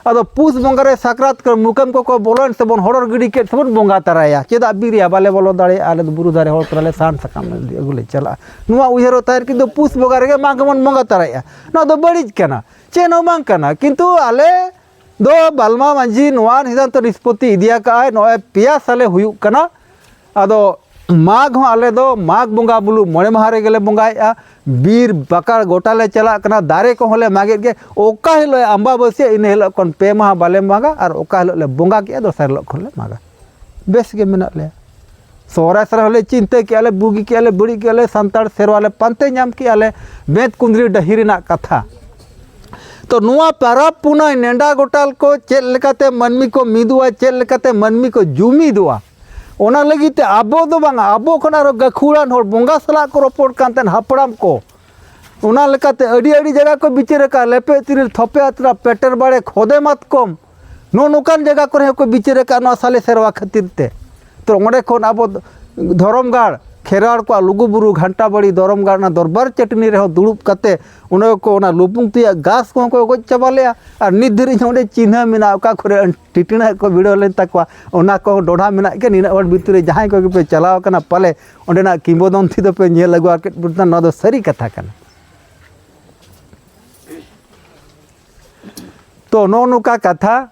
ᱟᱫᱚ ᱯᱩᱥ ᱵᱚᱸᱜᱟ ᱨᱮ ᱥᱟᱠᱨᱟᱛ ᱠᱚᱨᱮ ᱢᱩᱠᱟᱹᱢ ᱠᱚᱠᱚ ᱵᱚᱞᱚᱭᱮᱱ ᱥᱮᱵᱚᱱ ᱦᱚᱲᱚᱨ ᱜᱤᱰᱤ ᱠᱮᱫ ᱥᱮᱵᱚᱱ ᱵᱚᱸᱜᱟ ᱛᱟᱨᱟᱭᱟ᱾ ᱪᱮᱫᱟᱜ ᱵᱤᱨ ᱨᱮᱭᱟ ᱵᱟᱞᱮ ᱵᱚᱞᱚ ᱫᱟᱲᱮᱭᱟᱜᱼᱟ, ᱟᱞᱮ ᱫᱚ ᱵᱩᱨᱩ ᱫᱷᱟᱨᱮ ᱦᱚᱲ ᱠᱟᱱᱟᱞᱮ, ᱥᱟᱦᱟᱱ ᱥᱟᱠᱟᱢ ᱟᱹᱜᱩ ᱞᱮ ᱪᱟᱞᱟᱜᱼᱟ᱾ ᱱᱚᱣᱟ ᱩᱭᱦᱟᱹᱨᱚᱜ ᱛᱟᱦᱮᱸ ᱠᱤᱱᱛᱩ ᱯᱩᱥ ᱵᱚᱸᱜᱟ ᱨᱮᱜᱮ ᱢᱟᱜᱽ ᱵᱚᱱ ᱵᱚᱸᱜᱟ ᱛᱟᱨᱟᱭᱟ᱾ ᱱᱚᱣᱟ ᱫᱚ ᱵᱟᱹᱲᱤᱡ ᱠᱟᱱᱟ, ᱪᱮᱫ ᱦᱚᱸ ᱵᱟᱝ ᱠᱟᱱᱟ᱾ ᱠᱤᱱᱛᱩ ᱟᱞᱮ ᱫᱚ ᱵᱟᱞᱢᱟ ᱢᱟᱹᱡᱷᱤ ᱱᱚᱣᱟ ᱥᱤᱫᱷᱟᱱᱛᱚ ᱱᱤᱥᱯᱚᱛᱤ ᱤᱫᱤ ᱟᱠᱟᱫᱼᱟᱭ, ᱱᱚᱜᱼᱚᱭ ᱯᱮᱭᱟ ᱥᱟᱞᱮ ᱦᱩᱭᱩᱜ ᱠᱟᱱᱟ᱾ ᱟᱫᱚ ᱢᱟᱜᱽ ᱦᱚᱸ ᱟᱞᱮ ᱫᱚ ᱢᱟᱜᱽ ᱵᱚᱸᱜᱟ ᱢᱩᱞᱩᱜ ᱢᱚᱬᱮ ᱢᱟᱦᱟ ᱨᱮᱜᱮ ᱞᱮ ᱵᱚᱸᱜᱟᱭᱮᱫᱼᱟ᱾ ᱵᱤᱨ ᱵᱟᱠᱟᱲ ᱜᱚᱴᱟ ᱞᱮ ᱪᱟᱞᱟᱜ ᱠᱟᱱᱟ, ᱫᱟᱨᱮ ᱠᱚᱦᱚᱸ ᱞᱮ ᱢᱟᱜᱮᱫ ᱜᱮ᱾ ᱚᱠᱟ ᱦᱤᱞᱳᱜ ᱟᱢᱵᱟᱵᱟᱹᱥᱭᱟᱹ, ᱤᱱᱟᱹ ᱦᱤᱞᱳᱜ ᱠᱷᱚᱱ ᱯᱮ ᱢᱟᱦᱟ ᱵᱟᱞᱮ ᱢᱟᱜᱟ, ᱟᱨ ᱚᱠᱟ ᱦᱤᱞᱳᱜ ᱞᱮ ᱵᱚᱸᱜᱟ ᱠᱮᱜᱼᱟ, ᱫᱚᱥᱟᱨ ᱦᱤᱞᱳᱜ ᱠᱷᱚᱱ ᱞᱮ ᱢᱟᱜᱟ᱾ ᱵᱮᱥ ᱜᱮ ᱢᱮᱱᱟᱜ ᱞᱮᱭᱟ᱾ ᱥᱚᱦᱨᱟᱭ ᱥᱚᱦᱨᱟᱭ ᱦᱚᱸᱞᱮ ᱪᱤᱱᱛᱟᱹ ᱠᱮᱜᱼᱟ ᱞᱮ, ᱵᱩᱜᱤ ᱠᱮᱜᱼᱟ ᱞᱮ, ᱵᱟᱹᱲᱤᱡ ᱠᱮᱜᱼᱟ ᱞᱮ, ᱥᱟᱱᱛᱟᱲ ᱥᱮᱨᱣᱟ ᱞᱮ ᱯᱟᱱᱛᱮ ᱧᱟᱢ ᱠᱮᱜᱼᱟ ᱞᱮ, ᱵᱮᱸᱛ ᱠᱩᱸᱫᱽᱨᱤ ᱰᱟᱹᱦᱤ ᱨᱮᱱᱟᱜ ᱠᱟᱛᱷᱟ᱾ ᱛᱚ ᱱᱚᱣᱟ ᱯᱟᱨᱟᱵᱽ ᱯᱩᱱᱟᱹᱭ ᱱᱮᱰᱟ ᱜᱚᱴᱟᱞ ᱠᱚ ᱪᱮᱫ ᱞᱮᱠᱟᱛᱮ ᱢᱟᱹᱱᱢᱤ ᱠᱚ ᱢᱤᱫᱚᱜᱼᱟ, ᱪᱮᱫ ᱞᱮᱠᱟᱛᱮ ᱢᱟᱹᱱᱢᱤ ᱠᱚ ᱡᱩᱢᱤᱫᱚᱜᱼᱟ, ᱚᱱᱟ ᱞᱟᱹᱜᱤᱫ ᱛᱮ ᱟᱵᱚ ᱫᱚ ᱵᱟᱝ, ᱟᱵᱚ ᱠᱷᱚᱱ ᱟᱨᱚ ᱜᱟᱹᱠᱷᱩᱲᱟᱱ ᱦᱚᱲ ᱵᱚᱸᱜᱟ ᱥᱟᱞᱟᱜ ᱠᱚ ᱨᱚᱯᱚᱲ ᱠᱟᱱ ᱛᱟᱦᱮᱸᱱ ᱦᱟᱯᱲᱟᱢ ᱠᱚ, ᱚᱱᱟ ᱞᱮᱠᱟᱛᱮ ᱟᱹᱰᱤ ᱟᱹᱰᱤ ᱡᱟᱭᱜᱟ ᱠᱚ ᱵᱤᱪᱟᱹᱨ ᱟᱠᱟᱫ, ᱞᱮᱯᱮ ᱛᱤᱨᱤᱞ, ᱛᱷᱚᱯᱮ ᱟᱛᱨᱟ, ᱯᱮᱴᱮᱨ ᱵᱟᱲᱮ, ᱠᱷᱚᱫᱮ ᱢᱟᱛᱠᱚᱢ, ᱱᱚᱜᱼᱚ ᱱᱚᱝᱠᱟᱱ ᱡᱟᱭᱜᱟ ᱠᱚᱨᱮ ᱦᱚᱸᱠᱚ ᱵᱤᱪᱟᱹᱨ ᱟᱠᱟᱫ ᱱᱚᱣᱟ ᱥᱟᱞᱮ ᱥᱮᱨᱣᱟ ᱠᱷᱟᱹᱛᱤᱨ ᱛᱮ᱾ ᱛᱚ ᱚᱸᱰᱮ ᱠᱷᱚᱱ ᱟᱵᱚ ᱫᱷᱚᱨᱚᱢ ᱜᱟᱲ, ᱠᱷᱮᱨᱣᱟᱲ ᱠᱚᱣᱟᱜ ᱞᱩᱜᱩᱵᱩᱨᱩ ᱜᱷᱟᱱᱴᱟ ᱵᱟᱲᱤ ᱫᱷᱚᱨᱚᱢ ᱜᱟᱲ, ᱚᱱᱟ ᱫᱚᱨᱵᱟᱨ ᱪᱟᱹᱴᱱᱤ ᱨᱮᱦᱚᱸ ᱫᱩᱲᱩᱵ ᱠᱟᱛᱮ ᱚᱸᱰᱮ ᱠᱚ ᱚᱱᱟ ᱞᱩᱯᱩᱝ ᱛᱮᱭᱟᱜ ᱜᱷᱟᱥ ᱠᱚᱦᱚᱸ ᱠᱚ ᱜᱚᱡ ᱪᱟᱵᱟ ᱞᱮᱜᱼᱟ᱾ ᱟᱨ ᱱᱤᱛ ᱫᱷᱟᱹᱨᱤᱡ ᱦᱚᱸ ᱚᱸᱰᱮ ᱪᱤᱱᱦᱟᱹ ᱢᱮᱱᱟᱜᱼᱟ, ᱚᱠᱟ ᱠᱚᱨᱮ ᱴᱤᱴᱤᱱᱟᱹᱜ ᱠᱚ ᱵᱷᱤᱲᱟᱹᱣ ᱞᱮᱱ ᱛᱟᱠᱚᱣᱟ, ᱚᱱᱟ ᱠᱚᱦᱚᱸ ᱰᱚᱰᱷᱟ ᱢᱮᱱᱟᱜ ᱜᱮᱭᱟ᱾ ᱱᱤᱱᱟᱹᱜ ᱦᱚᱲ ᱵᱷᱤᱛᱨᱤ ᱨᱮ ᱡᱟᱦᱟᱸᱭ ᱠᱚᱜᱮ ᱯᱮ ᱪᱟᱞᱟᱣ ᱟᱠᱟᱱᱟ, ᱯᱟᱞᱮ ᱚᱸᱰᱮᱱᱟᱜ ᱠᱤᱝᱵᱚᱫᱚᱱᱛᱤ ᱫᱚᱯᱮ ᱧᱮᱞ ᱟᱹᱜᱩ ᱟᱠᱮᱫ ᱵᱚᱱᱟ, ᱱᱚᱣᱟ ᱫᱚ ᱥᱟᱹᱨᱤ ᱠᱟᱛᱷᱟ ᱠᱟᱱᱟ᱾ ᱛᱚ ᱱᱚᱜᱼᱚ ᱱᱚᱝᱠᱟ ᱠᱟᱛᱷᱟ᱾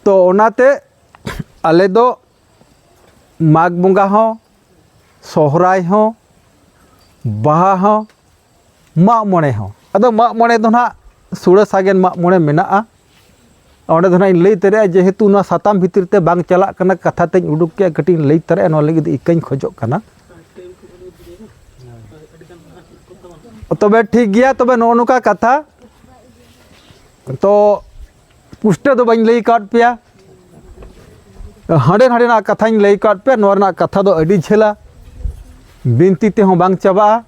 ᱛᱚ ᱚᱱᱟᱛᱮ ᱟᱞᱮ ᱫᱚ ᱢᱟᱜᱽ ᱵᱚᱸᱜᱟ ᱦᱚᱸ, ᱥᱚᱦᱨᱟᱭ ᱦᱚᱸ, ᱵᱟᱦᱟ ᱦᱚᱸ, ᱢᱟᱜ ᱢᱚᱬᱮ ᱦᱚᱸ᱾ ᱟᱫᱚ ᱢᱟᱜ ᱢᱚᱬᱮ ᱫᱚ ᱱᱟᱦᱟᱜ ᱥᱩᱲᱟᱹ ᱥᱟᱜᱮᱱ ᱢᱟᱜ ᱢᱚᱬᱮ ᱢᱮᱱᱟᱜᱼᱟ᱾ ᱚᱸᱰᱮ ᱫᱚ ᱱᱟᱜ ᱤᱧ ᱞᱟᱹᱭ ᱫᱟᱲᱮᱭᱟᱜᱼᱟ, ᱡᱮᱦᱮᱛᱩ ᱱᱚᱣᱟ ᱥᱟᱛᱟᱢ ᱵᱷᱤᱛᱤᱨ ᱛᱮ ᱵᱟᱝ ᱪᱟᱞᱟᱜ ᱠᱟᱱᱟ, ᱠᱟᱛᱷᱟ ᱛᱮᱧ ᱩᱰᱩᱠ ᱠᱮᱜᱼᱟ, ᱠᱟᱹᱴᱤᱡ ᱤᱧ ᱞᱟᱹᱭ ᱛᱟᱨᱟᱭᱟ, ᱱᱚᱣᱟ ᱞᱟᱹᱜᱤᱫ ᱤᱠᱟᱹᱧ ᱠᱷᱚᱡᱚᱜ ᱠᱟᱱᱟ᱾ ᱛᱚᱵᱮ ᱴᱷᱤᱠ ᱜᱮᱭᱟ, ᱛᱚᱵᱮ ᱱᱚᱜᱼᱚ ᱱᱚᱝᱠᱟ ᱠᱟᱛᱷᱟ᱾ ᱛᱚ ᱯᱩᱥᱴᱟᱹ ᱫᱚ ᱵᱟᱹᱧ ᱞᱟᱹᱭ ᱟᱠᱟᱫ ᱯᱮᱭᱟ, ᱦᱟᱸᱰᱮ ᱱᱟᱰᱮᱱᱟᱜ ᱠᱟᱛᱷᱟᱧ ᱞᱟᱹᱭ ᱟᱠᱟᱫ ᱯᱮᱭᱟ, ᱱᱚᱣᱟ ᱨᱮᱱᱟᱜ ᱠᱟᱛᱷᱟ ᱫᱚ ᱟᱹᱰᱤ ᱡᱷᱟᱹᱞᱟ, ᱵᱤᱱᱛᱤ ᱛᱮᱦᱚᱸ ᱵᱟᱝ ᱪᱟᱵᱟᱜᱼᱟ᱾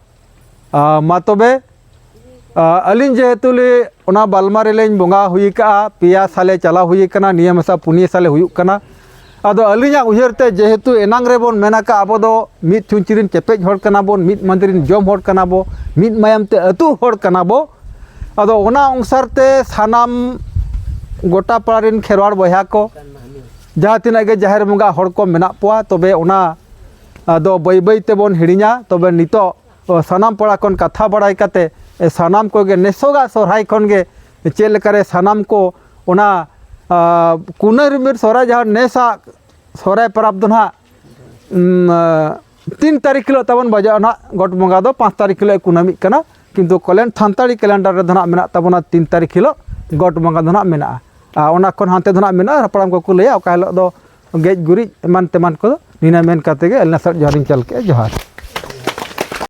ᱟᱨ ᱢᱟ ᱛᱚᱵᱮ, ᱟᱨ ᱟᱹᱞᱤᱧ ᱡᱮᱦᱮᱛᱩ ᱞᱤ ᱚᱱᱟ ᱵᱟᱞᱢᱟ ᱨᱮᱞᱤᱧ ᱵᱚᱸᱜᱟ ᱦᱩᱭ ᱠᱟᱜᱼᱟ, ᱯᱮᱭᱟ ᱥᱟᱞᱮ ᱪᱟᱞᱟᱣ ᱦᱩᱭ ᱠᱟᱱᱟ, ᱱᱤᱭᱟᱹ ᱢᱮᱥᱟ ᱯᱩᱱᱭᱟᱹ ᱥᱟᱞᱮ ᱦᱩᱭᱩᱜ ᱠᱟᱱᱟ᱾ ᱟᱫᱚ ᱟᱹᱞᱤᱧᱟᱜ ᱩᱭᱦᱟᱹᱨ ᱛᱮ ᱡᱮᱦᱮᱛᱩ ᱮᱱᱟᱝ ᱨᱮᱵᱚᱱ ᱢᱮᱱ ᱟᱠᱟᱫ, ᱟᱵᱚ ᱫᱚ ᱢᱤᱫ ᱪᱷᱩᱸᱪ ᱨᱤᱱ ᱪᱮᱯᱮᱡ ᱦᱚᱲ ᱠᱟᱱᱟ ᱵᱚᱱ, ᱢᱤᱫ ᱢᱟᱹᱫᱤ ᱨᱤᱱ ᱡᱚᱢ ᱦᱚᱲ ᱠᱟᱱᱟ ᱵᱚ, ᱢᱤᱫ ᱢᱟᱭᱟᱢ ᱛᱮ ᱟᱹᱛᱩ ᱦᱚᱲ ᱠᱟᱱᱟ ᱵᱚ᱾ ᱟᱫᱚ ᱚᱱᱟ ᱚᱱᱩᱥᱟᱨ ᱛᱮ ᱥᱟᱱᱟᱢ ᱜᱚᱴᱟ ᱯᱟᱲᱟ ᱨᱤᱱ ᱠᱷᱮᱨᱣᱟᱲ ᱵᱚᱭᱦᱟ ᱠᱚ, ᱡᱟᱦᱟᱸ ᱛᱤᱱᱟᱹᱜ ᱜᱮ ᱡᱟᱦᱮᱨ ᱵᱚᱸᱜᱟ ᱦᱚᱲ ᱠᱚ ᱢᱮᱱᱟᱜ ᱠᱚᱣᱟ, ᱛᱚᱵᱮ ᱚᱱᱟ ᱟᱫᱚ ᱵᱟᱹᱭ ᱵᱟᱹᱭ ᱛᱮᱵᱚᱱ ᱦᱤᱲᱤᱧᱟ᱾ ᱛᱚᱵᱮ ᱱᱤᱛᱚᱜ ᱚ, ᱥᱟᱱᱟᱢ ᱯᱟᱲᱟ ᱠᱷᱚᱱ ᱠᱟᱛᱷᱟ ᱵᱟᱲᱟᱭ ᱠᱟᱛᱮ, ᱮ, ᱥᱟᱱᱟᱢ ᱠᱚᱜᱮ ᱱᱮᱥᱚᱜᱟᱜ ᱥᱚᱦᱨᱟᱭ ᱠᱷᱚᱱ ᱜᱮ ᱪᱮᱫ ᱞᱮᱠᱟᱨᱮ ᱥᱟᱱᱟᱢ ᱠᱚ ᱚᱱᱟ, ᱟ, ᱠᱩᱱᱟᱹᱢᱤ ᱥᱚᱦᱨᱟᱭ, ᱡᱟᱦᱟᱸ ᱱᱮᱥᱟᱜ ᱥᱚᱦᱨᱟᱭ ᱯᱚᱨᱚᱵᱽ ᱫᱚ ᱱᱟᱦᱟᱜ, ᱩᱢ, ᱟ, ᱛᱤᱱ ᱛᱟᱹᱨᱤᱠᱷ ᱦᱤᱞᱳᱜ ᱛᱟᱵᱚᱱ ᱵᱟᱡᱟᱜᱼᱟ ᱱᱟᱦᱟᱜ, ᱜᱚᱴ ᱵᱚᱸᱜᱟ ᱫᱚ ᱯᱟᱸᱪ ᱛᱟᱹᱨᱤᱠᱷ ᱦᱤᱞᱳᱜ ᱮ ᱠᱩᱱᱟᱹᱢᱤᱜ ᱠᱟᱱᱟ, ᱠᱤᱱᱛᱩ ᱠᱚᱞᱮᱱ-, ᱥᱟᱱᱛᱟᱲᱤ calendar ᱨᱮᱫᱚ ᱱᱟᱦᱟᱜ ᱢᱮᱱᱟᱜ ᱛᱟᱵᱚᱱᱟ ᱛᱤᱱ ᱛᱟᱹᱨᱤᱠᱷ ᱦᱤᱞᱳᱜ ᱜᱚᱴ ᱵᱚᱸᱜᱟ ᱫᱚ ᱱᱟᱦᱟᱜ ᱢᱮᱱᱟᱜᱼᱟ᱾ ᱟᱨ ᱚᱱᱟ ᱠᱷᱚᱱ ᱦᱟᱱᱛᱮ ᱫᱚ ᱱᱟᱦᱟᱜ ᱢᱮᱱᱟᱜᱼᱟ, ᱦᱟᱯᱲᱟᱢ ᱠᱚᱠᱚ ᱞᱟᱹᱭᱟ ᱚᱠᱟ ᱦᱤᱞᱳᱜ ᱫᱚ ᱜᱮᱡ ᱜᱩᱨᱤᱡ ᱮᱢᱟᱱ ᱛᱮᱢᱟᱱ ᱠᱚᱫᱚ᱾ ᱱᱤᱱᱟᱹ ᱢᱮᱱ ᱠᱟᱛᱮ ᱜᱮ ᱟᱹᱞᱤᱧ ᱥᱟᱨ ᱡᱚᱦᱟᱨ ᱞᱤᱧ ᱪᱟᱞ ᱠᱮᱜᱼᱟ᱾ ᱡᱚᱦᱟᱨ᱾